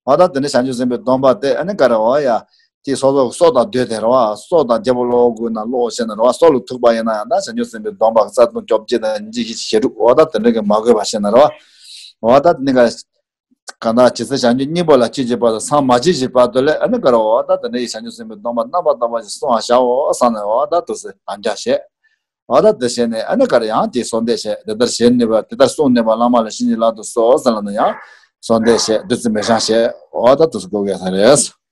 འོ་ད་དེ་འདྲ་བྱང་ཆུབ་སེམས་དཔའི་སྡོམ་པ་དེ་ཨ་ནི་ག་རེ། འོ་ཡ། དེ་སོ་སོ་སྲོག་དང་བསྡོས་ཏེ་རེད་བ། སྲོག་དང་རྒྱལ་པོ་ལོ་དགུ་ན་ལོག་བྱས་ན་རེད་བ། སྲོག་ལ་ཐུག་པ་ཡིན་ན་ཡང་ད་བྱང་ཆུབ་སེམས་དཔའི་སྡོམ་པ་རྩ་ལྟུང་བཅོ་བརྒྱད་དང་ཉི་ཤུ་ཞེ་དྲུག་འོ་ད་དེ་འདྲ་གི་མ་གོས་པ་བྱས་ན་རེད་བ། འོ་ད་དེ་འདྲ་ག་གང་ལྟར་ཇི་སྲིད་བྱང་ཆུབ་སྙིང་པོ་ལ་སྐྱེས་ཀྱི་བར་དུ་སངས་མ་རྒྱས་ཀྱི་བར་དུ་ལས་ཨ་ནི་ག་རེ་འོ་ད་དེ་འདྲ་ཡི་བྱང་ཆུབ་སེམས་དཔའི་སྡོམ་པ་རྣམ་པར་དག་པ་ཞིག་བསྲུང་བར་བྱའོ་བསམ་ནས་འོ་ད་དུས་སུ་དམ་བཅའ་བྱས། འོ་ད་དེ་བྱས་ནས་ཨ་ནི་ག་རེ་ཡང་དེ་གསོལ་འདེབས་བྱས། དེ་ལྟར་བྱས་ནུས་པ་དེ་ལྟར་བསྲུང་ནུས་པ་བླ་མ་ལ་བྱིན་གྱིས་བརླབ་ཏུ་གསོལ་ཟེར་ལབ་ནས་ཡང་གསོལ་འདེབས་བྱས། བདུད་རྩི་མེ་སྲེག་བྱས། འོ་ད་དུས་སུ་དགོས་ཀྱི་ས་རེད།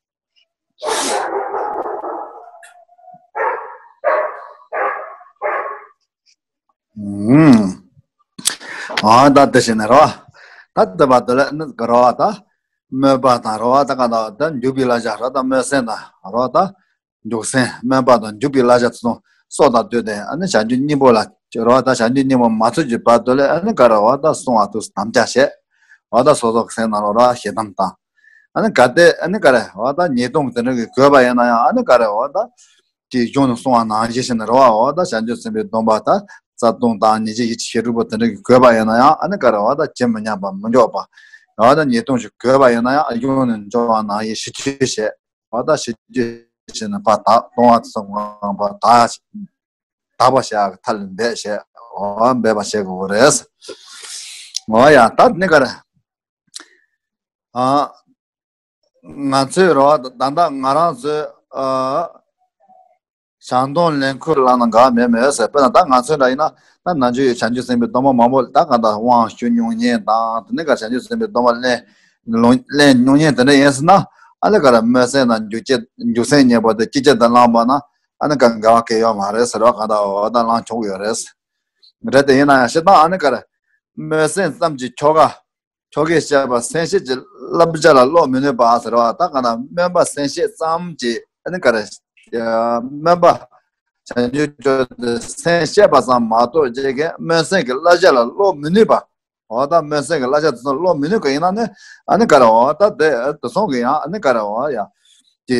ཨུམ། ཨ་ད་དེ་བྱས་ནས་རོ། ད་དེ་བར་དུ་ལ་ནི་ག་རོ་ད། སྨོན་པ་དང་རོ་ད་ག་ད་ད་འཇུག་པའི་བསླབ་བྱ་རོ་ད་སྨོན་སེམས་དང་རོ་ད། འཇུག་སེམས་སྨོན་པ་དང་འཇུག་པའི་བསླབ་བྱ་དེ་ཚོ་སྲོག་དང་བསྡོས་ཏེ་ཨ་ནི་བྱང་ཆུབ་སྙིང་པོ་ལ་རོ་ད་བྱང་ཆུབ་སྙིང་པོ་མ་ཐོབ་ཀྱི་བར་དུ་ལ་ཨ་ནི་ག་རོ་ད་བསྲུང་བ་དུ་དམ་བཅའ་བྱས། འོ་ད་སོ་སོ་གི་སེམས་ནང་ལ་རོ་ཞེ་སྡང་དང་། ཨ་ནི་གལ་ཏེ་ཨ་ནི་ག་རེ་འོ་ད་ཉེས་ལྟུང་དེ་འདྲ་གི་གོས་པ་ཡིན་ན་ཡང་ཨ་ནི་ག་རེ་འོ་ད། དེ་གཞུང་ནས་གསུངས་པ་ནང་བཞིན་བྱས་ནས་རེད་བ། འོ་ད་བྱང་ཆུབ་སེམས་དཔའི་སྡོམ་པ་ད་རྩ་ལྟུང་དང་ཉེས་བྱས་ཀྱི་བྱེད་སྒྲུབ་པ་དེ་འདྲ་གི་དགོས་པ་ཡིན་ན་ཡང་ཨ་ནི་ག་རེ་འོ་ད་ཇི་མི་སྙམ་པ་མི་འཇོག་པ། འོ་ད་ཉེས་ལྟུང་ཞིག་གོས་པ་ཡིན་ན་ཡང་གཞུང་ནས་འཇོག་པ་ནང་བཞིན་ཞི་གྱོད་བྱས། འོ་ད་ཞི་གྱོད་བྱས་ནས་ཕར་དག་ལྟུང་བ་ཚོ་ངང་པ་དག་དག་པ་བྱ་ཡག་གི་ཐབས་ལ་འབད་བྱས། འོ་འབད་པ་བྱེད་དགོས་རེད། འོ་ཡ་ད་ནི་ག་རེ། ཨ། ང་ཚོས་རོ་ད་ལྟ་ང་རང་ཚོས་ཨ། བྱང་སྡོམ་ལེན་ཁུལ་ལ་ན་འགག་མེད་མེད་ཟེར། དཔེར་ན་ད་ང་ཚོའི་འདྲ་ཡིན་ན་ད་ནམ་རྒྱུན་ཡོད་བྱང་ཆུབ་སེམས་དཔའི་སྡོམ་པ་མང་པོ་ད་གང་ལྟར་དབང་ཞུ་མྱོང་མཁན་དང་དེ་ནས་ག་བྱང་ཆུབ་སེམས་དཔའི་སྡོམ་པ་ལེན་ལོང་ལེན་མྱོང་མཁན་དེ་འདྲ་ཡིན་ཟེར་ན་ཨ་ནི་ག་རེ་སྨོན་སེམས་དང་འཇུག་སེམས་འཇུག་སེམས་གཉིས་པོ་དེ་གཅིག་གྱུར་དུ་བླངས་པ་ན་ཨ་ནི་ག་འགལ་བ་གང་ཡང་ཡོད་མ་རེད་ཟེར་བ་གང་ལྟར་འོ་ད་བླང་ཆོག་ཡོད་རེད། རེད་དེ་ཡིན་ན་ཡང་སྤྱིར་བཏང་ཨ་ནི་ག་རེ་སྨོན་སེམས་ཙམ་གྱི་ཆོ་ག་ཆོ་གས་བཤད་པ་སེམས་བསྐྱེད་ཀྱི་བསླབ་བྱ་ལ་བློ་མི་གནས་པ་ཟེར་བ་ད་ག་ན་སྨོན་པ་སེམས་བསྐྱེད་ཙམ་གྱིས་ཨ་ནི་ག་རེ། སྨོན་པ་བྱང་ཆུབ་མཆོག་ཏུ་སེམས་བསྐྱེད་པ་ཙམ་མ་གཏོགས་རྗེས་ཀྱི་སྨོན་སེམས་ཀྱི་བསླབ་བྱ་ལ་བློ་མི་གནས་པ། འོ་ད་སྨོན་སེམས་ཀྱི་བསླབ་བྱ་དེ་ཚོ་བློ་མི་གནས་པ་ཡིན་ན་ནི་ཨ་ནི་ག་རེ་འོ་ད་དེ་དེ་ཚོ་གི་ཡང་ཨ་ནི་ག་རེ་འོ་ཡ། དེ་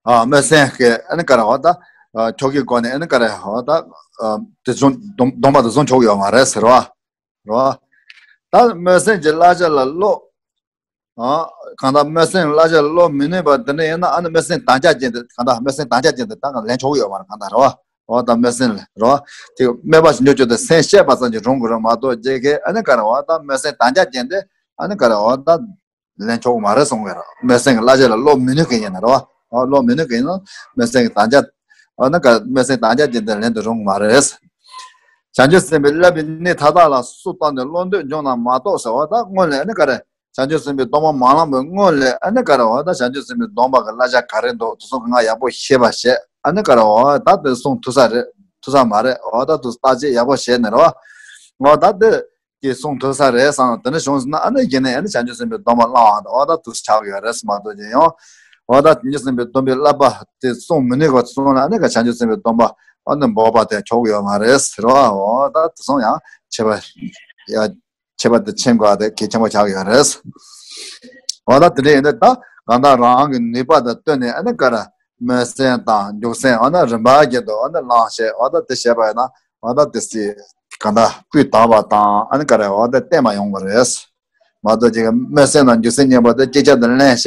ཨ་སྨོན་སེམས་ཀྱི་ཨ་ནི་ག་རེ་འོ་ད་ཆོ་གའི་སྒོ་ནས་ཨ་ནི་ག་རེ་འོ་ད་དེ་ཚོ་སྡོམ་པ་དེ་ཚོ་ཆོག་ཡོད་མ་རེད་ཟེར་བ། རོ། ད་སྨོན་སེམས་ཀྱི་བསླབ་བྱ་ལ་བློ། ཨ། གང་ལྟར་སྨོན་སེམས་བསླབ་བྱ་ལ་བློ་མི་གནས་པ་དེ་འདྲ་ཡིན་ན་ཨ་ནི་སྨོན་སེམས་དམ་བཅའ་ཅན་དེ་གང་ལྟར་སྨོན་སེམས་དམ་བཅའ་ཅན་དེ་ད་གང་ལེན་ཆོག་གི་ཡོད་མ་རེད་གང་ལྟར་རོ། འོ་ད་སྨོན་སེམས་ལ་རོ། དེ་སྨོན་པ་ཞིག་འཇོག་ཆོག་དེ་སེམས་བསྐྱེད་པ་ཙམ་གྱིས་རུང་གི་རེད་མ་གཏོགས་རྗེས་ཀྱི་ཨ་ནི་ག་རེ་འོ་ད་སྨོན་སེམས་དམ་བཅའ་ཅན་དེ་ཨ་ནི་ག་རེ་འོ་ད། ལེན་ཆོག་གི་མ་རེད་གསུང་གི་རེད། སྨོན་སེམས་ཀྱི་བསླབ་བྱ་ལ་བློ་མི་གནས་མཁན་ཡིན་ན་རེད་བ། བློ་མི་གནས་མཁན་ཡིན་ན་སྨོན་སེམས་ཀྱི་དམ་བཅའ། འོ་ན་ག་སྨོན་སེམས་དམ་བཅའ་ཅན་དེ་ལེན་དུ་རུང་གི་མ་རེད། བྱང་ཆུབ་སེམས་དཔའི་བསླབ་པའི་གནས་མཐའ་དག་ལ་སུ་བཏང་ནས་བློ་འདོད་འབྱུང་ན་མ་གཏོགས་ཟེར་བ་ད་སྔོན་ལ་ཨ་ནི་ག་རེ། བྱང་ཆུབ་སེམས་དཔའི་སྡོམ་པ་མ་བླངས་པའི་སྔོན་ལ་ཨ་ནི་ག་རེ་བ་ད་བྱང་ཆུབ་སེམས་དཔའི་སྡོམ་པ་གི་བསླབ་བྱ་ག་རེ་འདུག་དེ་ཚོ་ང་ཡག་པོ་ཤེས་པ་བྱས་ཨ་ནི་ག་རེ་བ་ད་དེ་གསུང་ཐུབ་ས་རེད་ཐུབ་ས་མ་རེད་བ་ད་དེ་བརྟག་དཔྱད་ཡག་པོ་བྱས་ནས་རེད་བ། འོ་ད་དེ། ཀྱི་གསུང་ཐུབ་ས་རེད་བསམ་དེ་འདྲ་བྱུང་སོང་ན་ཨ་ནི་གཞི་ནས་ཨ་ནི་བྱང་ཆུབ་སེམས་དཔའི་སྡོམ་པ་བླང་བ་དང་འོ་ད་དུས་ཆགས་ཡོད་རེད་མ་གཏོགས་ཀྱི་ཡང་། འོ་ད་བྱང་ཆུབ་སེམས་དཔའི་སྡོམ་པའི་བསླབ་པ་དེ་སྲུང་མི་ནུས་པ་སོང་ན་ཨ་ནི་ག་བྱང་ཆུབ་སེམས་དཔའི་སྡོམ་པ་ཨ་ནི་འབོག་པ་དེ་ཆོག་ཡོད་མ་རེད་ཟེར་བ་འོ་ད་དེ་སོང་ཡང་ཆད་པ་ཡ་ཆད་པ་དེ་ཕྱིན་དགོས་དེ་གལ་ཆེན་པོ་ཆགས་ཡོད་རེད། འོ་ད་དེ་འདྲ་ཡིན་དུས་ད་གང་ལྟར་རང་གི་ནུས་པ་དང་བསྟུན་ནས་ཨ་ནི་ག་རེ། སྨོན་སེམས་དང་འཇུག་སེམས་འོ་ན་རིམ་པ་བཞིན་དུ་འོ་ན་བླངས་བྱས་འོ་ད་དེ་བྱས་པ་ཡིན་ན་འོ་ད་དེ་སྲིད་གང་ལྟར་སྤུས་དག་པ་དང་ཨ་ནི་ག་རེ་འོ་ད་བརྟན་པ་ཡོང་གི་རེད། མ་གཏོགས་ཅིག་སྨོན་སེམས་དང་འཇུག་སེམས་གཉིས་པོ་དེ་གཅིག་ཆར་དུ་ལེན་བྱས་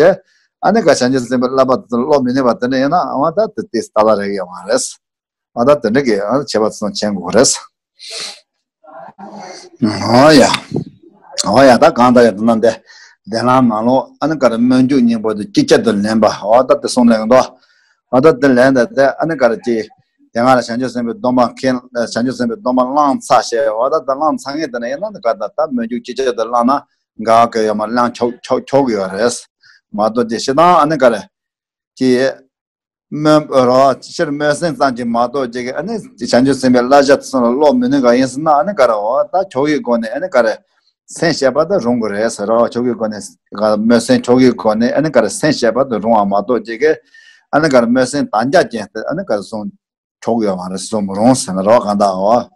ཨ་ནི་ག་བྱང་ཆུབ་སེམས་དཔའི་བསླབ་པ་དེ་ཚོ་བློ་མི་གནས་པ་དེ་འདྲ་ཡིན་ན་འོ་ད་དེ་དེ་ཏག་ཏག་རེག་ཡོད་མ་རེད། འོ་ད་དེ་འདྲ་གི་ཨ་ནི་བྱེད་པ་ཚོ་མཁྱེན་དགོས་རེད། འོ་ཡ། འོ་ཡ་ད་གང་ལྟར་ཡ་དེ་ན་འདི་འདི་ལ་ནང་ལོགས་ཨ་ནི་ག་རེ་སྨོན་འཇུག་གཉིས་པོ་དེ་གཅིག་ཆར་དུ་ལེན་པ་འོ་ད་དེ་གསུང་ལེན་འདུག་འོ་ད་དེ་ལེན་ད་དེ་ཨ་ནི་ག་རེ་ཅི། དེ་སྔ་ལ་བྱང་ཆུབ་སེམས་དཔའི་སྡོམ་པ་མཁན་བྱང་ཆུབ་སེམས་དཔའི་སྡོམ་པ་བླངས་ཚར་བྱས་འོ་ད་དེ་བླངས་ཚར་ངེས་དེ་ན་ཡིན་ན་ནི་ག་ད་ད་སྨོན་འཇུག་གཅིག་ཆར་དུ་བླངས་ན་འགལ་གི་ཡོད་མ་བླངས་ཆོག་ཆོག་ཆོག་གི་ཡོད་རེད། མ་གཏོགས་ཅི་ཞེ་སྡང་ཨ་ནི་ག་རེ། ཅི། སྨོན་རོ་ཕྱིར་སྨོན་སེམས་ཙམ་གྱིས་མ་གཏོགས་ཅིག་ཨ་ནི་བྱང་ཆུབ་སེམས་དཔའི་བསླབ་བྱ་དེ་ཚོ་ལ་བློ་མི་གནས་ག་ཡིན་ཟེར་ན་ཨ་ནི་ག་རེ་འོ་ད་ཆོ་གའི་སྒོ་ནས་ཨ་ནི་ག་རེ་སེམས་བསྐྱེད་པ་དེ་རུང་གི་རེད་ཟེར་རོ། ཆོ་གའི་སྒོ་ནས་སྨོན་སེམས་ཆོ་གའི་སྒོ་ནས་ཨ་ནི་ག་རེ་སེམས་བསྐྱེད་པ་དེ་རུང་བ་མ་གཏོགས་ཅིག་གི་ཨ་ནི་ག་རེ་སྨོན་སེམས་དམ་བཅའ་ཅན་དེ་ཨ་ནི་ག་རེ་སོང་ཆོག་ཡོད་མ་རེད་བཟོ་མི་རུང་ཟེར་ན་རོ། གང་ལྟར་འོ།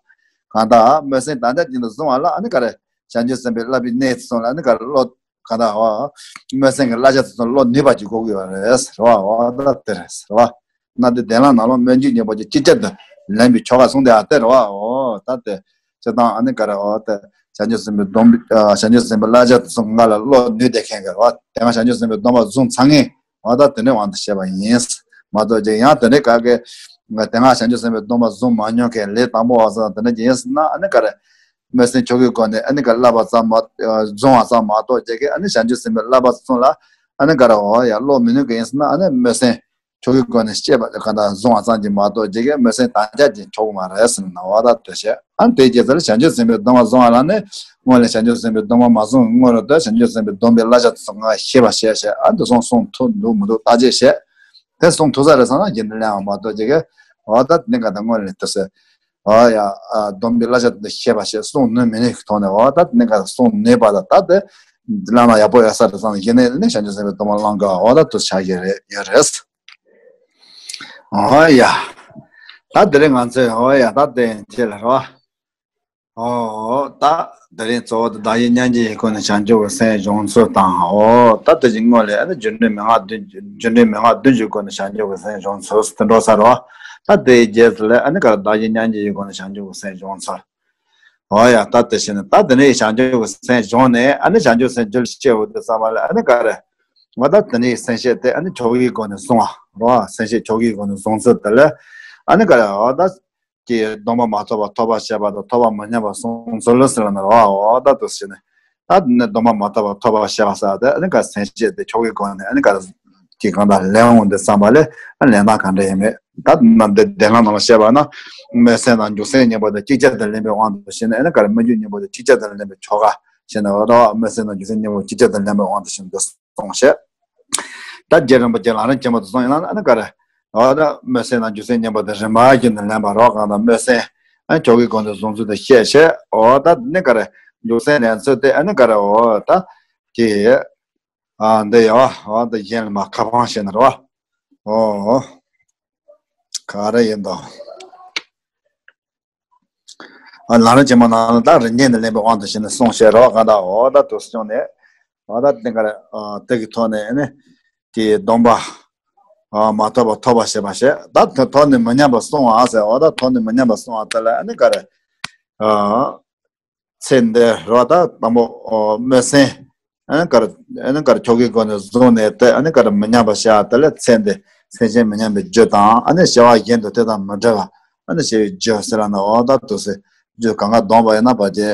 གང་ལྟར་སྨོན་སེམས་དམ་བཅའ་ཅན་དུ་བཟུང་བ་ལ་ཨ་ནི་ག་རེ་བྱང་ཆུབ་སེམས་དཔའི་བསླབ་པའི་གནས་སུ་སོང་ལ་ཨ་ནི་ག་རེ་བློ་གང་ལྟར་འོ། སྨོན་སེམས་ཀྱི་བསླབ་བྱ་དེ་ཚོ་བློ་ནུས་པ་ཅིག་དགོས་ཀྱི་ཡོད་རེད་ཟེར་བ་འོ་ད་དེ་རེད་ཟེར་བ། ན་དེ་དེ་ལ་ནང་ལོགས་སྨོན་འཇུག་གཉིས་པོ་ཅིག་གཅིག་ཆར་དུ་ལེན་པའི་ཆོ་ག་གསུངས་དེ་ཨ་དེ་རེད་བ་འོ་ད་དེ། སྤྱིར་བཏང་ཨ་ནི་ག་རེ་འོ་དེ་བྱང་ཆུབ་སེམས་དཔའི་སྡོམ་པ་བྱང་ཆུབ་སེམས་དཔའི་བསླབ་བྱ་དེ་ཚོ་ང་ལ་བློ་ནུས་དེ་མཁན་གི་རེད་བ། དེ་སྔ་བྱང་ཆུབ་སེམས་དཔའི་སྡོམ་པ་བཟུང་ཚར་ངེས། འོ་ད་དེ་འདྲའི་དབང་དུ་བྱས་པ་ཡིན། མ་གཏོགས་ཅིག་ཡང་དེ་འདྲའི་ག་གེ་དེ་སྔ་བྱང་ཆུབ་སེམས་དཔའི་སྡོམ་པ་བཟུང་མ་མྱོང་མཁན་ལས་དང་པོ་བ་སོགས་དེ་འདྲ་ཅིག་ཡིན་ཟེར་ན་ཨ་ནི་ག་རེ། སྨོན་སེམས་ཆོས་ཀྱི་སྒོ་ནས་ཨ་ནི་ག་བསླབ་པ་ཙམ་མ་བཟུང་བ་ཙམ་མ་གཏོགས་ཅིག་གི་ཨ་ནི་བྱང་ཆུབ་སེམས་དཔའི་བསླབ་པ་གསུམ་ལ་ཨ་ནི་ག་རེ་འོ་ཡ་ཀློག་མི་ནུས་མཁན་ཡིན་ཟེར་ན་ཨ་ནི་སྨོན་སེམས་ཆོས་ཀྱི་སྒོ་ནས་བཤད་པ་གང་ལྟར་བཟུང་བ་ཙམ་གྱིས་མ་གཏོགས་ཅིག་གི་སྨོན་སེམས་དམ་བཅའ་ཅིག་ཆོག་གི་མ་རེད་ཟེར་ན་འོ་ད་དེ་བཤད། ཨ་ནི་དེའི་རྗེས་ལ་བྱང་ཆུབ་སེམས་དཔའི་སྡོམ་པ་བཟུང་བ་ལ་ནི་སྔོན་ལ་བྱང་ཆུབ་སེམས་དཔའི་སྡོམ་པ་མ་བཟུང་སྔོན་རུ་དེ་བྱང་ཆུབ་སེམས་དཔའི་སྡོམ་པའི་བསླབ་བྱ་དེ་ཚོ་ང་ཤེས་པ་བཤད་བཤད་ཨ་ནི་དེ་ཚོ་སྲུང་ཐུབ་འདུག་མི་འདུག་བརྟག་དཔྱད་བྱས། དེ་སྲུང་ཐུབ་ས་རེད་བསམ་ན་རྒྱུན་དུ་གླེང་བ་མ་གཏོགས་ཅིག་གི་འོ་ད་དེ་ནི་ག་ད་སྔོན་ལ་དེ་ཟེར། ཨ་ཡ། ཨ་སྡོམ་པའི་བསླབ་བྱ་དེ་ཤེས་པ་ཤེས་སྲུང་ནུས་མི་ནུས་ཀྱི་ཐོག་ནས་འོ་ད་གནད་འགག་སྲུང་ནུས་པ་དང་ད་དེ་བླ་ན་ཡག་པོ་ཡོད་ས་རེད་བསམ་ན་ཡིན་ནའི་ནི་བྱང་ཆུབ་སེམས་དཔའི་སྡོམ་པ་བླང་དགོས་འོ་ད་དུ་ཆགས་ཀྱི་རེད་ཡོད་རེད། ཨོ་ཡ། ད་དེ་རིང་ང་ཚོས་ཨོ་ཡ་ད་དེ་ཁྱེད་ལ་རོ། ཨོ་ད་དེ་རིང་གཙོ་བོ་དེ་བདག་གཞན་མཉམ་བརྗེའི་སྒོ་ནས་བྱང་ཆུབ་ཀྱི་སེམས་སྦྱོང་ཚུལ་དང་ཨོ་ད་དེ་བཞིན་སྔོན་ལ་ཨ་ནི་རྒྱུ་འབྲས་མན་ངག་བདུན་རྒྱུ་འབྲས་མན་ངག་བདུན་གྱི་སྒོ་ནས་བྱང་ཆུབ་ཀྱི་སེམས་སྦྱོང་ཚུལ་དེ་འགྲོ་ས་རོ། ད་དེའི་རྗེས་སུ་ལས་ཨ་ནི་ག་རེ་བདག་གཞན་མཉམ་བརྗེའི་སྒོ་ནས་བྱང་ཆུབ་ཀྱི་སེམས་སྦྱོང་ཚུལ། འོ་ཡ་ད་དེ་བཞིན་ད་དེ་ནས་བྱང་ཆུབ་ཀྱི་སེམས་བྱུང་ནས་ཨ་ནི་བྱང་ཆུབ་སེམས་རྒྱུད་ལ་སྐྱེ་འོ་དེ་བསམ་པ་ལ་ཨ་ནི་ག་རེ། འོ་ད་དེ་ནས་སེམས་བསྐྱེད་དེ་ཨ་ནི་ཆོས་ཀྱི་སྒོ་ནས་བཟུང་བ་རོ། སེམས་བསྐྱེད་ཆོས་ཀྱི་སྒོ་ནས་བཟུང་ཚུལ་དེ་ལ་ཨ་ནི་ག་རེ་འོ་ད་ཀྱི་སྡོམ་པ་མ་ཐོབ་པ་ཐོབ་པར་བྱེད་པ་དང་ཐོབ་པ་མི་ཉམས་པ་བཟུང་ཚུལ་ཟེར་ལ་ན་རོ། འོ་ད་དེ་བཞིན་ད་དེ་ནས་སྡོམ་པ་མ་ཐོབ་པ་ཐོབ་པར་བྱེད་པ་ཟེར་དེ་ཨ་ནི་ག་སེམས་བསྐྱེད་དེ་ཆོས་ཀྱི་སྒོ་ནས་ཨ་ནི་ག་རེ། ཀྱི་གང་དང་ལེན་འོང་དུ་བསམ་པ་ལས་ལེན་སྟངས་གང་འདྲ་ཡིན་མེད་ད་ནམ་དེ་བདེན་ལ་ནང་ལ་བཤད་པ་ན་སྨོན་སེམས་དང་འཇུག་སེམས་གཉིས་པོ་དེ་གཅིག་ཆར་དུ་ལེན་པའི་དབང་དུ་བྱས་ནས་ཨ་ནི་ག་རེ་སྨོན་འཇུག་གཉིས་པོ་དེ་གཅིག་ཆར་དུ་ལེན་པའི་ཆོ་ག་བྱས་ནས་འོ་ད་སྨོན་སེམས་དང་འཇུག་སེམས་གཉིས་པོ་གཅིག་ཆར་དུ་ལེན་པའི་དབང་དུ་བྱས་ནས་གསུངས་བཤད། ད་རྗེ་རིན་པོ་ཆེ་ལམ་རིམ་ཆེན་མོ་དུ་གསུངས་ཡིན་ན་ཨ་ནི་ག་རེ་འོ་ད་སྨོན་སེམས་དང་འཇུག་སེམས་གཉིས་པོ་དེ་རིམ་པ་བཞིན་དུ་ལེན་པ་རོགས་གང་དང་སྨོན་སེམས་ཨ་ནི་ཆོས་ཀྱི་སྒོ་ནས་བཟུང་ཚུལ་དུ་བཤད་བཤད་འོ་ད་ནི་ག་རེ་འཇུག་སེམས་ལེན་ཚུལ་དེ་ཨ་ནི་ག་རེ་འོ་ད་ཀྱི། ཨ་འདི་ཡོ་འོ་འདི་གཞན་ལ་མ་ཁ་འཕང་བྱེད་ན་རོ། ཨོ། ག་རེ་ཡིན་དོ། ཨ་ལམ་རིམ་ཆེན་མོ་ནང་ལ་ད་རིམ་གྱིས་ནི་ལེན་པའི་དབང་དུ་བྱས་ནས་གསུངས་བཤད་རོ་གང་ལྟར་འོ་ད་དུ་སོང་ནས་འོ་ད་དེ་ག་རེ་ཨ་དེ་གི་ཐོག་ནས་ནི་དེའི་སྡོམ་པ་ཨ་མ་ཐོབ་པ་ཐོབ་པ་བྱེད་པ་བྱེད་ད་དེ་ཐོག་ནས་མི་ཉམས་པ་སྲུང་བ་ཟེར་འོ་ད་ཐོག་ནས་མི་ཉམས་པ་སྲུང་བ་དེ་ལ་ནི་ག་རེ་ཨ། ཚེ་འདིར་རོ་ད་དང་པོ་སྨོན་སེམས། ཨ་ནི་གར་ཨ་ནི་གར་ཆོས་ཀྱི་སྒོ་ནས་བཟུང་ནས་ཏེ་ཨ་ནི་གར་མི་ཉམས་པ་བྱ་དེ་ལས་ཚེ་འདི་སེམས་ཅན་མི་ཉམས་པའི་རྒྱུ་དང་ཨ་ནི་བྱ་བ་གཞན་དུ་དེ་དང་མི་འབྲལ་བ་ཨ་ནི་བྱ་བའི་རྒྱུ་ཟེར་ལ་ན་འོ་ད་དུ་སེ་རྒྱུ་གང་ག་གདོང་པ་ཡིན་ན་བ་ཅེ་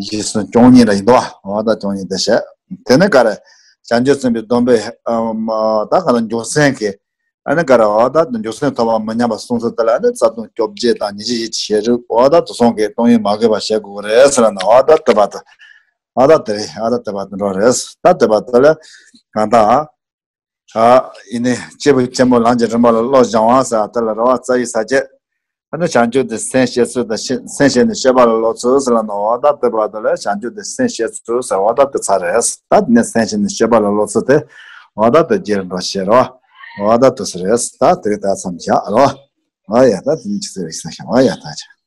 ཡིད་སུན་སྐྱོང་ཉིད་ལ་ཡིན་དོ་འོ་ད་སྐྱོང་ཉིད་དེ་བྱས་དེ་ནི་ག་རེ་བྱང་ཆུབ་སེམས་དཔའི་སྡོམ་པའི་ཨ་མ་ད་ག་ལ་འཇུག་སེམས་ཀྱི། ཨ་ནི་ག་ར་འོ་ད་དུ་འཇུག་སེམས་ཐོབ་པ་མི་ཉམས་པ་སོང་ཚུལ་དེ་ལ་ཨ་ནི་རྩ་ལྟུང་བཅོ་བརྒྱད་དང་ཉི་ཤུ་ཡི་ཤེས་རིག་འོ་ད་དུ་སོང་གི་གཏོང་ཡུལ་མ་དགོས་པ་བྱེད་དགོས་རེད་ཟེར་ན་འོ་ད་དེ་བ་དེ་འོ་ད་དེ་རེད་འོ་ད་དེ་བ་དེ་འགྲོ་རེད་ད་དེ་བ་དེ་ལ་གང་ལྟར་ཨ་ཡིན་ནི་སྐྱེས་བུ་ཆེན་པོ་ལམ་གྱི་རིམ་པ་ལ་བློ་སྦྱང་བ་ཟེར་དེ་ལ་རེ་བ་རྩ་ཡི་ས་བཅད་ཨ་ནི་བྱང་ཆུབ་དེ་སེམས་བསྐྱེད་ཚུལ་དང་སེམས་བསྐྱེད་ནས་སྤྱོད་པ་ལ་སློབ་ཚུལ་ཟེར་ལ་ནི་འོ་ད་དེ་བ་དེ་ལ་བྱང་ཆུབ་དེ་སེམས་བསྐྱེད་ཚུལ་ཟེར་འོ་ད་དེ་ཚར་རེད་ད་དེ་ནས་སེམས་བསྐྱེད་ནས་སྤྱོད་པ་ལ་སློབ་ཚུལ་དེ། འོ་ད་དུ་རྒྱལ་འགྲོ་ཤེས་རོ། འོ་ད་དུ་སུ་རེད། ད་དེ་རིང་ད་མཚམས་བཞག་རོ། འོ་ཡ་ད་དེ་ནི་ཅི་ཟེར་རེད་ཤེས་ཤེས་འོ་ཡ་ད་ཆ།